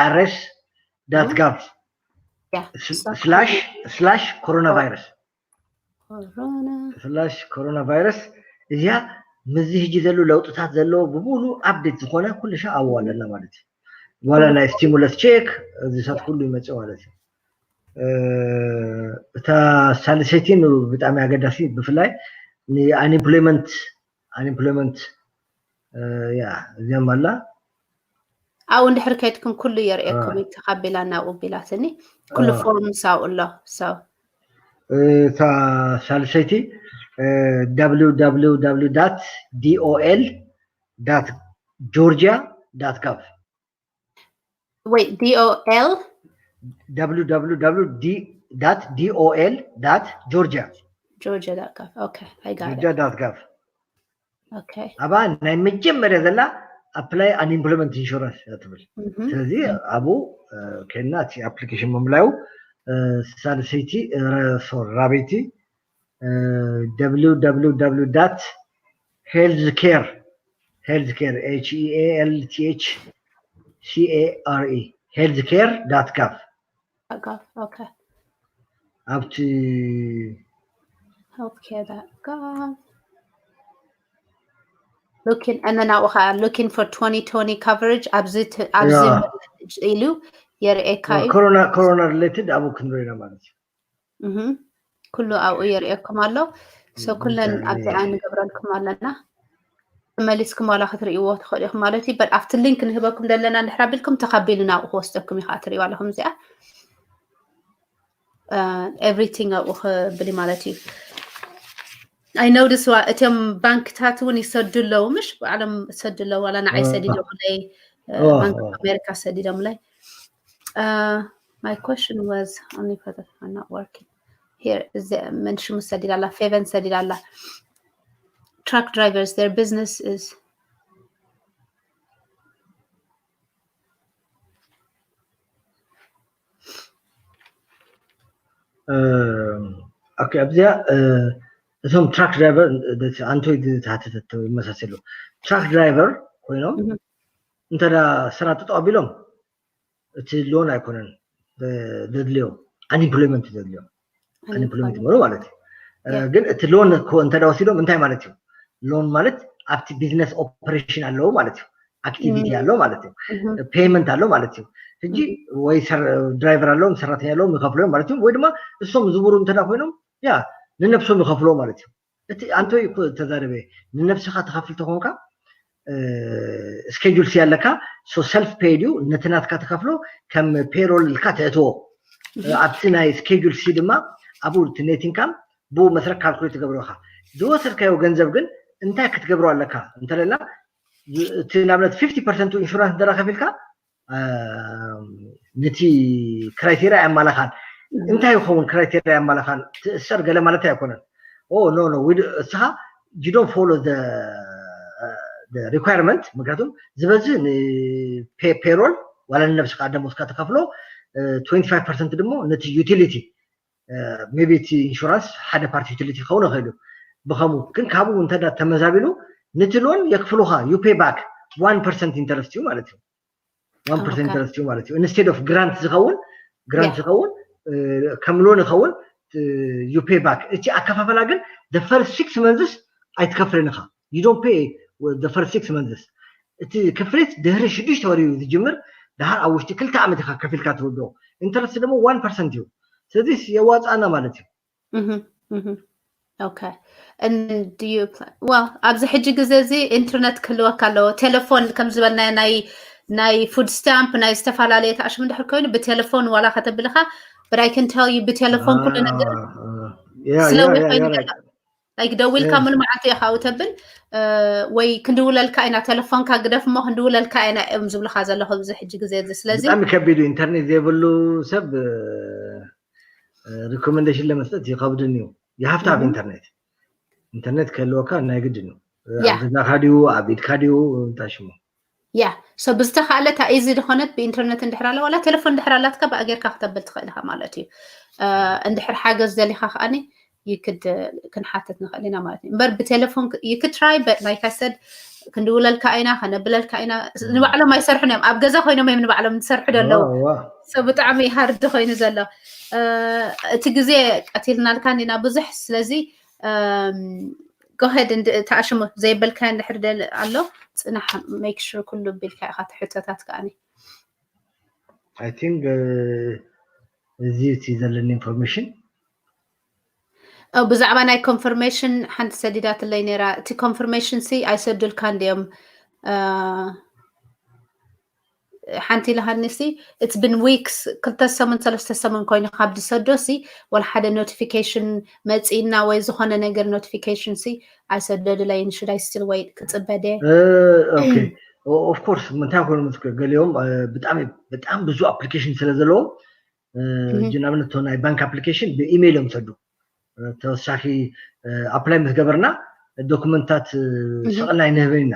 irs gov slash coronavirus corona slash coronavirus እዚኣ ምዚ ህጂ ዘሎ ለውጥታት ዘለዎ ብሙሉ ኣፕዴት ዝኾነ ኩሉ ሻ ኣብዋ ኣለና ማለት እዩ። ዋላ ናይ ስቲሙለስ ቼክ እዚሳት ኩሉ ይመፅእ ማለት እዩ። እታ ሳልሰይቲ ብጣዕሚ ኣገዳሲ ብፍላይ ንኣንኤምፕሎይመንት ኣንኤምፕሎይመንት ያ እዚኦም ኣላ ኣብኡ እንድሕር ከይድኩም ኩሉ የርእየኩም እዩ ተኻቢላ እናብኡ ቢላትኒ ኩሉ ፎርምስ ኣብኡ ኣሎ ሰው እታ ሳልሰይቲ www dol georgia gov ወይ dol www dol georgia georgia gov okay I got georgia gov okay ኣብኣ ናይ መጀመርያ ዘላ apply unemployment insurance እያ ትብል። ስለዚ ኣብኡ ከይድና እቲ ኣፕሊኬሽን ምምላዩ ሳልሰይቲ ሶሪ ራበይቲ www health care health care health care health care gov gov okay ኣብቲ healthcare dot gov looking and then ኣብኡ ከዓ looking for twenty twenty coverage ኣብዚ ት- ኣብዚ Yeah. ኢሉ የርእየካ እዩ። corona corona related ኣብኡ ክንሪኦ ኢና ማለት እዩ። እህ፣ ኩሉ ኣብኡ የርእየኩም ኣሎ። So ኩለን ኣብዚኣ ንገብረልኩም ኣለና። ተመሊስኩም ዋላ ክትርእይዎ ትኽእሉ ኢኹም ማለት እዩ። But ኣብቲ ሊንክ ንህበኩም ዘለና እንድሕር ኣቢልኩም ተቐቢሉ ናብኡ ክወስደኩም እዩ ከዓ ትርእይዋ ኣለኹም እዚኣ። Everything ኣብኡ ክብል ማለት እዩ። I notice እቲኦም ባንክታት እውን ይሰዱ ኣለዉ፣ ምሽ ባዕሎም ይሰዱ ኣለዉ፣ ዋላ ንዓይ ሰዲዶምለይ፣ ባንክ ኣሜሪካ ሰዲዶምለይ። My question was only for the not working here. እዚ መን ሽሙ ሰዲዳ ኣላ? ፌቨን ሰዲዳ ኣላ። Truck drivers, their business is okay ኣብዚኣ እቶም ትራክ ድራይቨር ኣንቶይ ዝሓተተቶ ይመሳሰሉ። ትራክ ድራይቨር ኮይኖም እንተ ስራ ጠጠው ኣቢሎም እቲ ሎን ኣይኮነን ዘድልዮም፣ ኣንኢምፕሎይመንት ዘድልዮም። ኣንኢምፕሎይመንት ይበሉ ማለት እዩ። ግን እቲ ሎን እንተ ወሲዶም እንታይ ማለት እዩ? ሎን ማለት ኣብቲ ቢዝነስ ኦፐሬሽን ኣለዉ ማለት እዩ። ኣክቲቪቲ ኣሎ ማለት እዩ። ፔይመንት ኣሎ ማለት እዩ። ሕጂ ወይ ድራይቨር ኣለዎም፣ ሰራተኛ ኣለዎም፣ ይኸፍልዎም ማለት እዩ። ወይ ድማ እሶም ዝቡሩ እንተ ኮይኖም ያ ንነብሶም ይኸፍልዎ ማለት እዩ። እቲ ኣንቶይ እኮ ተዛረበ፣ ንነብስኻ ትኸፍል ተኾንካ ስኬጁል ሲ ኣለካ። ሰልፍ ፔይድ እዩ። ነቲ ናትካ ትኸፍሎ ከም ፔሮል ኢልካ ተእትዎ። ኣብቲ ናይ ስኬጁል ሲ ድማ ኣብኡ እቲ ኔት ኢንካም ብኡ መስረት ካልኩሌት ትገብሮ ኢኻ። ዝወሰድካዮ ገንዘብ ግን እንታይ ክትገብሮ ኣለካ እንተለና እቲ ንኣብነት ፊፍቲ ፐርሰንት ኢንሹራንስ እንተ ከፊልካ ነቲ ክራይቴርያ ኣያማላኻን። እንታይ ይኸውን ክራይቴርያ ኣያማላኻን? ትእሰር ገለ ማለት ኣይኮነን። ኖ ኖ እስኻ you don't follow the requirement። ምክንያቱም ዝበዝህ ንፔሮል ዋላ ንነብስኻ ደሞዝካ ትኸፍሎ፣ ትወንቲ ፋይቭ ፐርሰንት ድሞ ነቲ ዩቲሊቲ ሜቢ እቲ ኢንሹራንስ ሓደ ፓርቲ ዩቲሊቲ ክኸውን ይኽእል እዩ። ብኸምኡ ግን ካብኡ እንተ ተመዛቢሉ ነቲ ሎን የክፍሉኻ። You pay back one percent interest እዩ ማለት እዩ። One percent interest እዩ ማለት እዩ። Instead of grant ዝኸውን grant ዝኸውን ከም ሎን ይኸውን። You pay back። እቲ ኣከፋፈላ ግን the first six months ኣይትከፍልን ኢኻ። You don't pay the first six months። እቲ ክፍሊት ድሕሪ ሽዱሽተ ወር እዩ ዝጅምር። ድሓር ኣብ ውሽጢ ክልተ ዓመት ኢኻ ከፊልካ ትውድኦ። ኢንተረስት ደግሞ ዋን ፐርሰንት እዩ። ስለዚ የዋፅኣና ማለት እዩ። Okay. And do you plan well ኣብዚ ሕጂ ግዜ እዚ ኢንተርነት ክህልወካ ኣለዎ። ቴሌፎን ከም ዝበልናዮ ናይ ናይ ፉድ ስታምፕ ናይ ዝተፈላለየ ተኣሽሙ እንድሕር ኮይኑ ብቴሌፎን ዋላ ከተብልካ። But I can tell you ብቴሌፎን ኩሉ ነገር ስለው ኮይኑ like ደዊልካ ሙሉ መዓልቲ ኢኻ ተብል ወይ ክንድውለልካ ኢና፣ ቴሌፎንካ ግደፍ እሞ ክንድውለልካ ኢና እዮም ዝብልካ ዘለኹ ኣብዚ ሕጂ ግዜ እዚ። ስለዚ ብጣዕሚ ከቢድ እዩ። ኢንተርኔት ዘይብሉ ሰብ ሪኮመንዴሽን ለመስጠት ይኸብድን እዩ። You have to have internet። ኢንተርኔት ክህልወካ ናይ ግድን እዩ። ኣብ ገዛኻ ድዩ ኣብ ኢድካ ድዩ እንታይ ሽሙ ያ ሶ ብዝተኻእለ እታ ኢዚ ዝኾነት ብኢንተርነት እንድሕር ኣላ ዋላ ቴሌፎን እንድሕር ኣላትካ ብኣ ጌርካ ክተብል ትኽእል ኢኻ ማለት እዩ። እንድሕር ሓገዝ ደሊኻ ከዓኒ ይክድ ክንሓትት ንኽእል ኢና ማለት እዩ። እምበር ብቴሌፎን ይክትራይ በ like I said ክንድውለልካ ኢና ከነብለልካ ኢና። ንባዕሎም ኣይሰርሑን እዮም ኣብ ገዛ ኮይኖም እዮም ንባዕሎም ዝሰርሑ ደለዉ። ሶ ብጣዕሚ ሃርድ ኮይኑ ዘሎ እቲ ግዜ ቀቲልናልካ እንዲና ብዙሕ። ስለዚ go ahead and ተኣሽሙ ዘይበልካዮ እንድሕር ደል ኣሎ ጽናሕ make sure ኩሉ ቢልካ ኢኻ ትሕቶታት ከዓኒ። I think እዚ እቲ ዘለኒ ኢንፎርሜሽን። ብዛዕባ ናይ ኮንፈርሜሽን ሓንቲ ሰዲዳትለይ ነይራ። እቲ ኮንፈርሜሽን ሲ ኣይሰዱልካ እንዲዮም ሓንቲ ኢልሃኒ ሲ it's been weeks ክልተ ሰሙን ሰለስተ ሰሙን ኮይኑ ካብ ዝሰዶ ሲ ወላ ሓደ ኖቲፊኬሽን መጺእና ወይ ዝኾነ ነገር ኖቲፊኬሽን ሲ ኣይሰደዱለይን። Should I still wait ክጽበ ድየ? Of course ምንታይ ኮይኑ ምስ ገሊኦም ብጣዕሚ ብጣዕሚ ብዙ ኣፕሊኬሽን ስለ ዘለዎም ሕጂ ንኣብነት ናይ ባንክ ኣፕሊኬሽን ብኢሜይል እዮም ዝሰዱ። ተወሳኺ ኣፕላይ ምስ ገበርና ዶክመንታት ስቕልና ኣይንህብን ኢና።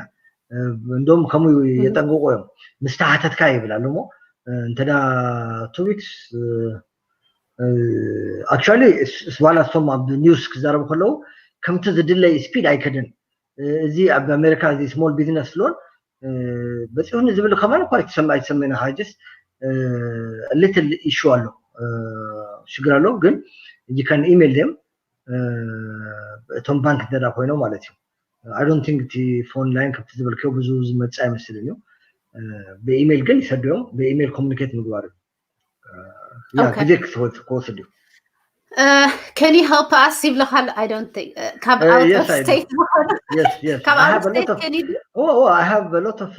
እንደውም ከምኡ የጠንቅቁ እዮም። ምስ ተሓተትካ ይብል ኣሎ እሞ እንተ ቱ ዊክስ actually ዋላ እቶም ኣብ ኒውስ ክዛረቡ ከለዉ ከምቲ ዝድለይ ስፒድ ኣይከደን። እዚ ኣብ ኣሜሪካ እዚ ስሞል ቢዝነስ ሎን በፂሑኒ ዝብል ከማን እኳ ኣይተሰማ ኣይተሰመና ካጀስ ሊትል ኢሹ ኣሎ። ሽግር ኣለዎ ግን you can email them እቶም ባንክ እንተ ኮይኖም ማለት እዩ። I don't think እቲ phone line ከምቲ ዝበልክዮ ብዙ ዝመጽእ ኣይመስልን እዩ። ብኢሜይል ግን ይሰዱ እዮም። ብኢሜይል communicate ምግባር እዩ። ግዜ ክወስድ እዩ። Can you help us ይብለካ ኣሎ። I don't think ካብ out of state ዝኾነ ካብ out of state can you do? Oh, I have a lot of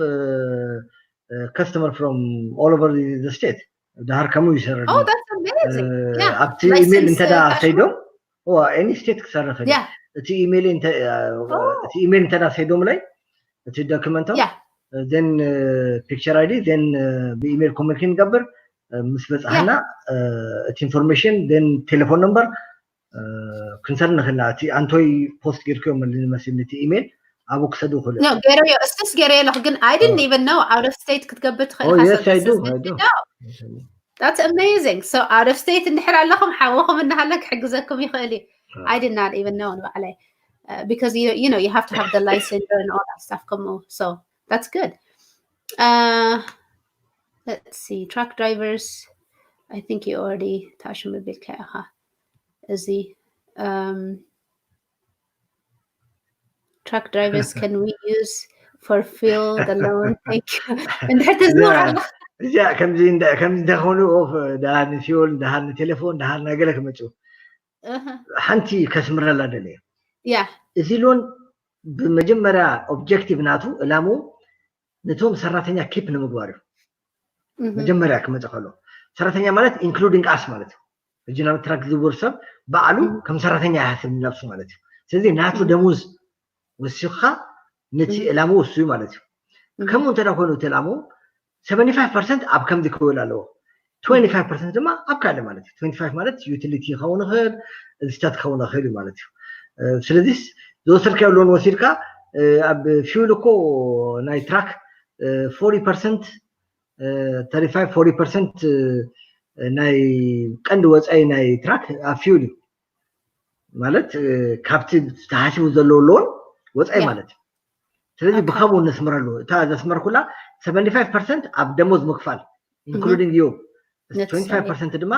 customer from all over the state. ድሃር ከምኡ ይሰርሕ። Oh, that's amazing. Yeah. ኣብቲ ኢሜይል እንተ ሰይዶም any state ክሰርሕ እዩ። እቲ ኢሜይል እንተ እቲ ኢሜይል እንተ ሰይዶምለይ እቲ ዶክመንቶም then picture ID then ብኢሜይል communicate ንገብር ምስ በጻሕና እቲ information then telephone number ክንሰድ ንኽእልና። እቲ ኣንቶይ post ጌርክዮ መሊ መስል እቲ ኢሜይል ኣብኡ ክሰዱ ይኽእሉ። No, ገረዮ እስስ ገረዮ ኣለኹ ግን I didn't even know out of state ክትገብር ትኽእል ኢኻ። Yes, I do. I do. That's amazing. So out of state እንድሕር ኣለኹም ሓወኹም እናሃለ ክሕግዘኩም ይኽእል እዩ። I did not even know ንባዕለይ because you, you know, you have to have the licensure and all that stuff ከምኡ. So that's good. Uh, let's see, truck drivers. I think you already ታሽሙ ቢልካ ኢኻ እዚ um, truck drivers can we use for fuel the loan? Thank you. እንድሕር ትዝምር ኣለኻ እዚኣ ከምዚ እንዳ- ከምዚ እንተኾኑ ኦፍ ደሃር ንፊዮል ደሃር ንቴሌፎን ደሃር ናገለ ክመፅኡ ሓንቲ ከስምረላ ደለየ Yeah. እዚ ሎን ብመጀመርያ ኦብጀክቲቭ ናቱ እላሙ ነቶም ሰራተኛ ኪፕ ንምግባር እዩ። መጀመርያ ክመፀ ከሎ ሰራተኛ ማለት including us ማለት እዩ። ሕጂ ናብ ትራክ ዝውር ሰብ ባዕሉ ከም ሰራተኛ ይሓስብ ነብሱ ማለት እዩ። ስለዚ ናቱ ደሞዝ ወሲኽካ ነቲ ዕላምኡ እሱ እዩ ማለት እዩ። ከምኡ እንተ ኮይኑ እቲ ዕላምኡ seventy five percent ኣብ ከምዚ ክውል ኣለዎ፣ twenty five percent ድማ ኣብ ካልእ ማለት እዩ። twenty five ማለት ዩቲሊቲ ክኸውን ይኽእል፣ እንስሳት ክኸውን ይኽእል እዩ ማለት እዩ። ስለዚስ ዝወሰድካዮ ሎን ወሲድካ ኣብ ፊውል እኮ ናይ ትራክ forty percent thirty five forty percent ናይ ቀንዲ ወፃኢ ናይ ትራክ ኣብ ፊውል እዩ ማለት ካብቲ ተሓሲቡ ዘለዎ ሎን ወፃኢ ማለት እዩ። ስለዚ ብከምኡ ነስምረሉ እታ ዘስመርኩላ seventy five percent ኣብ ደሞዝ ምክፋል including you twenty five percent ድማ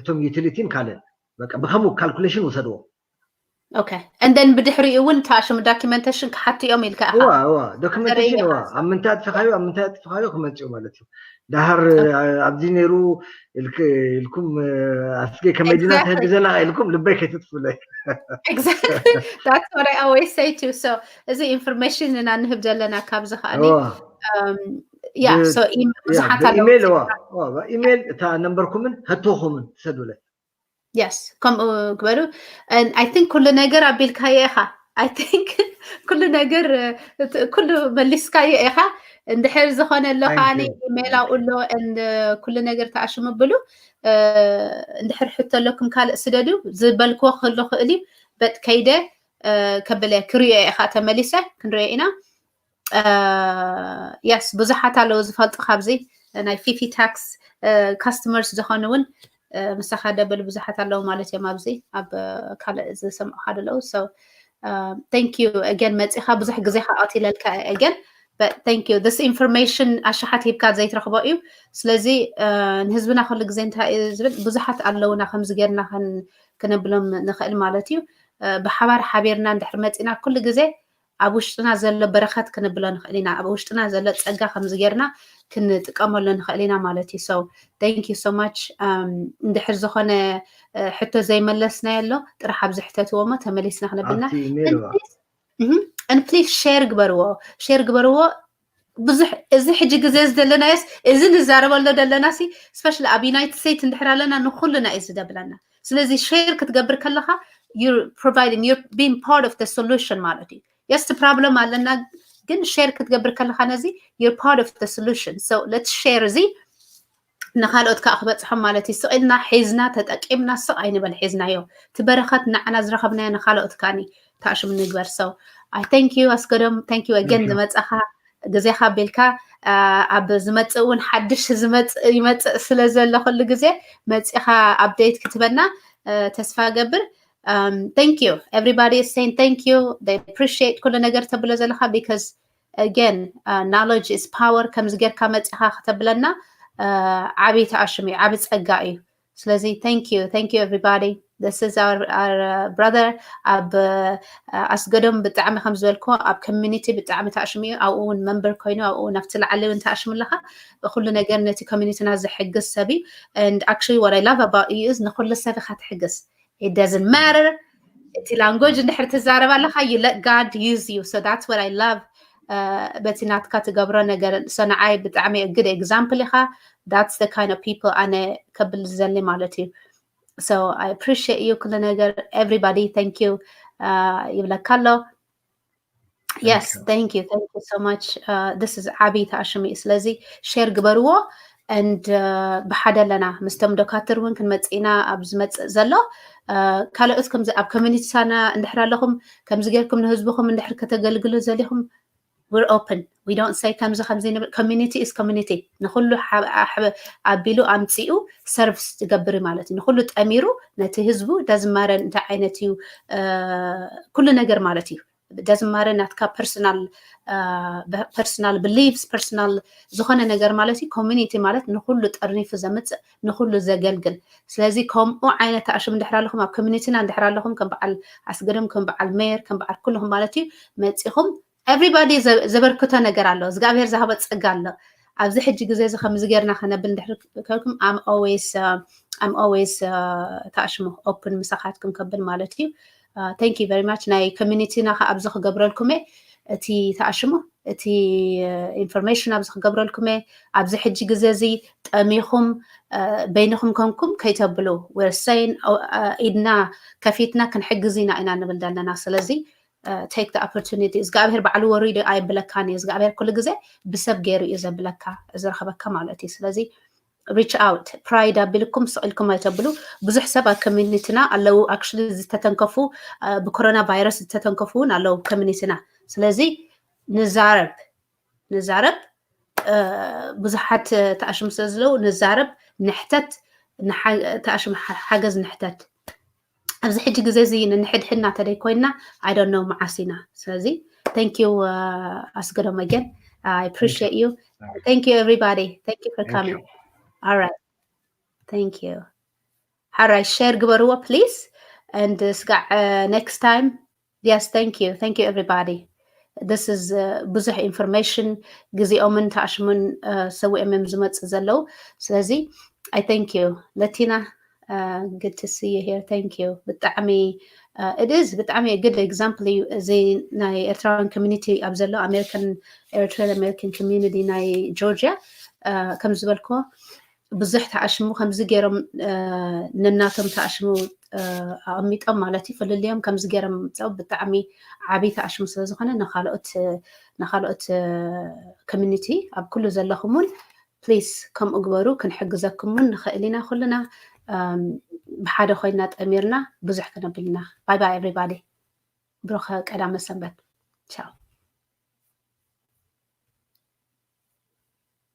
እቶም ዩቲሊቲን ካልእን በቃ ብከምኡ ካልኩሌሽን ውሰድዎ። Okay. And then ብድሕሪኡ እውን ታሽሙ ዶክመንቴሽን ክሓቱ እዮም ኢልካ ኢኻ። እዋ እዋ ዶክመንቴሽን እዋ ኣብ ምንታይ ኣጥፍኻዮ ኣብ ምንታይ ኣጥፍኻዮ ክመፅኡ ማለት እዩ። ዳሃር ኣብዚ ነይሩ ኢልኩም ኣስገ ከመይ ዲና ተህግዘና ኢልኩም ልበይ ከይትጥፉለይ። Exactly. That's what I always say too. So እዚ ኢንፎርሜሽን ኢና ንህብ ዘለና ካብዚ ከኣኒ yeah so ብዙሓት ኣለዉ። ኢሜል እዋ ኢሜል እታ ነንበርኩምን ህቶኹምን ትሰዱለይ። Yes ከምኡ ግበሩ። I think ኩሉ ነገር ኣቢልካዮ ኢኻ። I think ኩሉ ነገር ኩሉ መሊስካዮ ኢኻ። እንድሕር ዝኾነ ኣሎ ከዓኒ ኢሜል ኣብኡ ኣሎ ኩሉ ነገር ተኣሽሙ ብሉ። እንድሕር ሕቶ ኣለኩም ካልእ ስደዱ ዝበልክዎ ክህሉ ክእል እዩ። But ከይደ ከብለ ክሪኦ ኢኻ ተመሊሰ ክንሪኦ ኢና። Yes ብዙሓት ኣለዉ ዝፈልጡ ካብዚ ናይ ፊፊ ታክስ ካስተመርስ ዝኾኑ እውን ምሳኻ ደብል ብዙሓት ኣለዉ ማለት እዮም። ኣብዚ ኣብ ካልእ ዝሰምዑኻ ዘለዉ so thank you again መፂኻ ብዙሕ ግዜኻ ቀቲለልካ again but thank you this information ኣሽሓት ሂብካ ዘይትረኽቦ እዩ። ስለዚ ንህዝብና ኩሉ ግዜ እንታይ እዩ ዝብል ብዙሓት ኣለዉና ከምዚ ጌርና ክነብሎም ንኽእል ማለት እዩ። ብሓባር ሓቢርና እንድሕር መፂና ኩሉ ግዜ ኣብ ውሽጥና ዘሎ በረኸት ክንብሎ ንኽእል ኢና። ኣብ ውሽጥና ዘሎ ፀጋ ከምዚ ጌርና ክንጥቀመሉ ንኽእል ኢና ማለት እዩ። So thank you so much እንድሕር ዝኾነ ሕቶ ዘይመለስናዮ ኣሎ ጥራሕ ኣብዚ ሕተትዎ እሞ ተመሊስና ክነብልና and please share ግበርዎ share ግበርዎ። ብዙሕ እዚ ሕጂ ግዜ ዘለናዮስ እዚ ንዛረበሎ ዘለና ሲ especially ኣብ ዩናይትድ ስቴትስ እንድሕር ኣለና ንኩልና እዩ ዝደብለና። ስለዚ share ክትገብር ከለኻ you're providing you're being part of the solution ማለት እዩ። Yes problem ኣለና ግን share ክትገብር ከለኻ ነዚ you're part of the solution so let's share እዚ ንካልኦት ከዓ ክበፅሖም ማለት እዩ። ስቕ ኢልና ሒዝና ተጠቂምና ስቕ ኣይንበል ሒዝናዮ እቲ በረኸት ንዓና ዝረኸብናዮ ንካልኦት ከዓኒ ተኣሽሙ ንግበር። So I thank you ኣስገዶም thank you again ዝመፃኻ ግዜኻ ኣቢልካ ኣብ ዝመፅእ እውን ሓድሽ ዝመፅእ ይመፅእ ስለ ዘሎ ኩሉ ግዜ መፂኻ update ክትበና ተስፋ ገብር። Thank you everybody is saying thank you they appreciate ኩሉ ነገር ተብሎ ዘለኻ because again knowledge is power ከምዚ ጌርካ መፂኻ ክተብለና ዓብዪ ተኣሽሙ እዩ ዓብዪ ፀጋ እዩ። ስለዚ thank you, thank you everybody. This is our, our uh, brother ኣብ ኣስገዶም ብጣዕሚ ከም ዝበልኮ ኣብ community ብጣዕሚ ተኣሽሙ እዩ። ኣብኡ እውን member ኮይኑ ኣብኡ እውን ኣብቲ ላዕሊ እውን ተኣሽሙ ኣለኻ። ብኩሉ ነገር ነቲ community ና ዝሕግዝ ሰብ እዩ። And actually what I love about you is ንኩሉ ሰብ ኢኻ ትሕግዝ። It doesn't matter እቲ language እንድሕር ትዛረብ ኣለኻ you let God use you. So that's what I love በቲ ናትካ ትገብሮ ነገር። So ንዓይ ብጣዕሚ good example ኢኻ። That's the kind of people ኣነ ከብል ዝደሊ ማለት እዩ። So I appreciate you ኩሉ ነገር። Everybody thank you ይብለካ ኣሎ። Yes, thank you, thank you so much. This is ዓብይ ተኣሽሙ እዩ። ስለዚ share ግበርዎ and ብሓደ ኣለና ምስቶም ዶካትር እውን ክንመፅእ ኢና ኣብ ዝመፅእ ዘሎ ካልኦት ከምዚ ኣብ community ና እንድሕር ኣለኹም ከምዚ ጌርኩም ንህዝብኹም እንድሕር ከተገልግሉ ዘሊኹም we're open, we don't say ከምዚ ከምዚ ንብል። Community is community። ንኩሉ ኣቢሉ ኣምፂኡ service ዝገብር ማለት እዩ። ንኩሉ ጠሚሩ ነቲ ህዝቡ doesn't matter እንታይ ዓይነት እዩ ኩሉ ነገር ማለት እዩ። Doesn't matter ናትካ personal personal beliefs, personal ዝኾነ ነገር ማለት እዩ። Community ማለት ንኩሉ ጠርኒፉ ዘምፅእ ንኩሉ ዘገልግል። ስለዚ ከምኡ ዓይነት ተኣሽሙ እንድሕር ኣለኹም ኣብ community ና እንድሕር ኣለኹም ከም በዓል ኣስገዶም ከም በዓል ሜር ከም በዓል ኩልኹም ማለት እዩ መፂኹም everybody ዘበርክቶ ነገር ኣሎ እግዚኣብሔር ዝሃቦ ፀጋ ኣሎ። ኣብዚ ሕጂ ግዜ እዚ ከምዚ ጌርና ከነብል እንድሕር ከልኩም I'm always I'm always ተኣሽሙ open ምሳኻትኩም ከብል ማለት እዩ። Thank you very much ናይ community ና ከ ኣብዚ ክገብረልኩም እየ እቲ ተኣሽሙ እቲ information ኣብዚ ክገብረልኩም እየ። ኣብዚ ሕጂ ግዜ እዚ ጠሚኹም በይንኹም ኮንኩም ከይተብሉ we're saying ኢድና ከፊትና ክንሕግዝ ኢና ኢና ንብል ዘለና። ስለዚ take the opportunity እግዚኣብሔር ባዕሉ ወሪዱ ኣይብለካን እዩ። እግዚኣብሔር ኩሉ ግዜ ብሰብ ገይሩ እዩ ዘብለካ ዝረኸበካ ማለት እዩ። ስለዚ reach out pride ኣቢልኩም ስቕ ኢልኩም ኣይተብሉ። ብዙሕ ሰብ ኣብ community ና ኣለዉ actually ዝተተንከፉ ብኮሮና ቫይረስ ዝተተንከፉ እውን ኣለዉ community ና። ስለዚ ንዛረብ ንዛረብ ብዙሓት ተኣሽሙ ስለ ዘለዉ ንዛረብ ንሕተት ተኣሽሙ ሓገዝ ንሕተት። ኣብዚ ሕጂ ግዜ እዚ ንንሕድሕድና ተደይ ኮይንና I don't know መዓስ ኢና። ስለዚ thank you ኣስገዶም again I appreciate you. Thank you everybody, thank you for coming. All right, thank you. ሓራይ share ግበርዎ please and ስጋዕ next time. Yes, thank you, thank you everybody. This is ብዙሕ information ግዜኦምን ተኣሽሙን ሰዊኦም እዮም ዝመፅእ ዘለዉ። ስለዚ I thank you ለቲና. Good to see you here, thank you። ብጣዕሚ it is ብጣዕሚ good example እዩ እዚ ናይ ኤርትራውያን community ኣብ ዘሎ American Eritrean American community ናይ ጆርጅያ። ከም ዝበልክዎ ብዙሕ ተኣሽሙ ከምዚ ገይሮም ነናቶም ተኣሽሙ ኣቐሚጦም ማለት እዩ። ፍልልዮም ከምዚ ገይሮም ምምፅኦም ብጣዕሚ ዓብዪ ተኣሽሙ ስለ ዝኾነ ንካልኦት ንካልኦት community ኣብ ኩሉ ዘለኹም እውን please ከምኡ ግበሩ። ክንሕግዘኩም እውን ንኽእል ኢና። ኩልና ብሓደ ኮይና ጠሚርና ብዙሕ ክነብል ኢና። Bye bye everybody። ብሩኸ ቀዳመ ሰንበት። ቻው።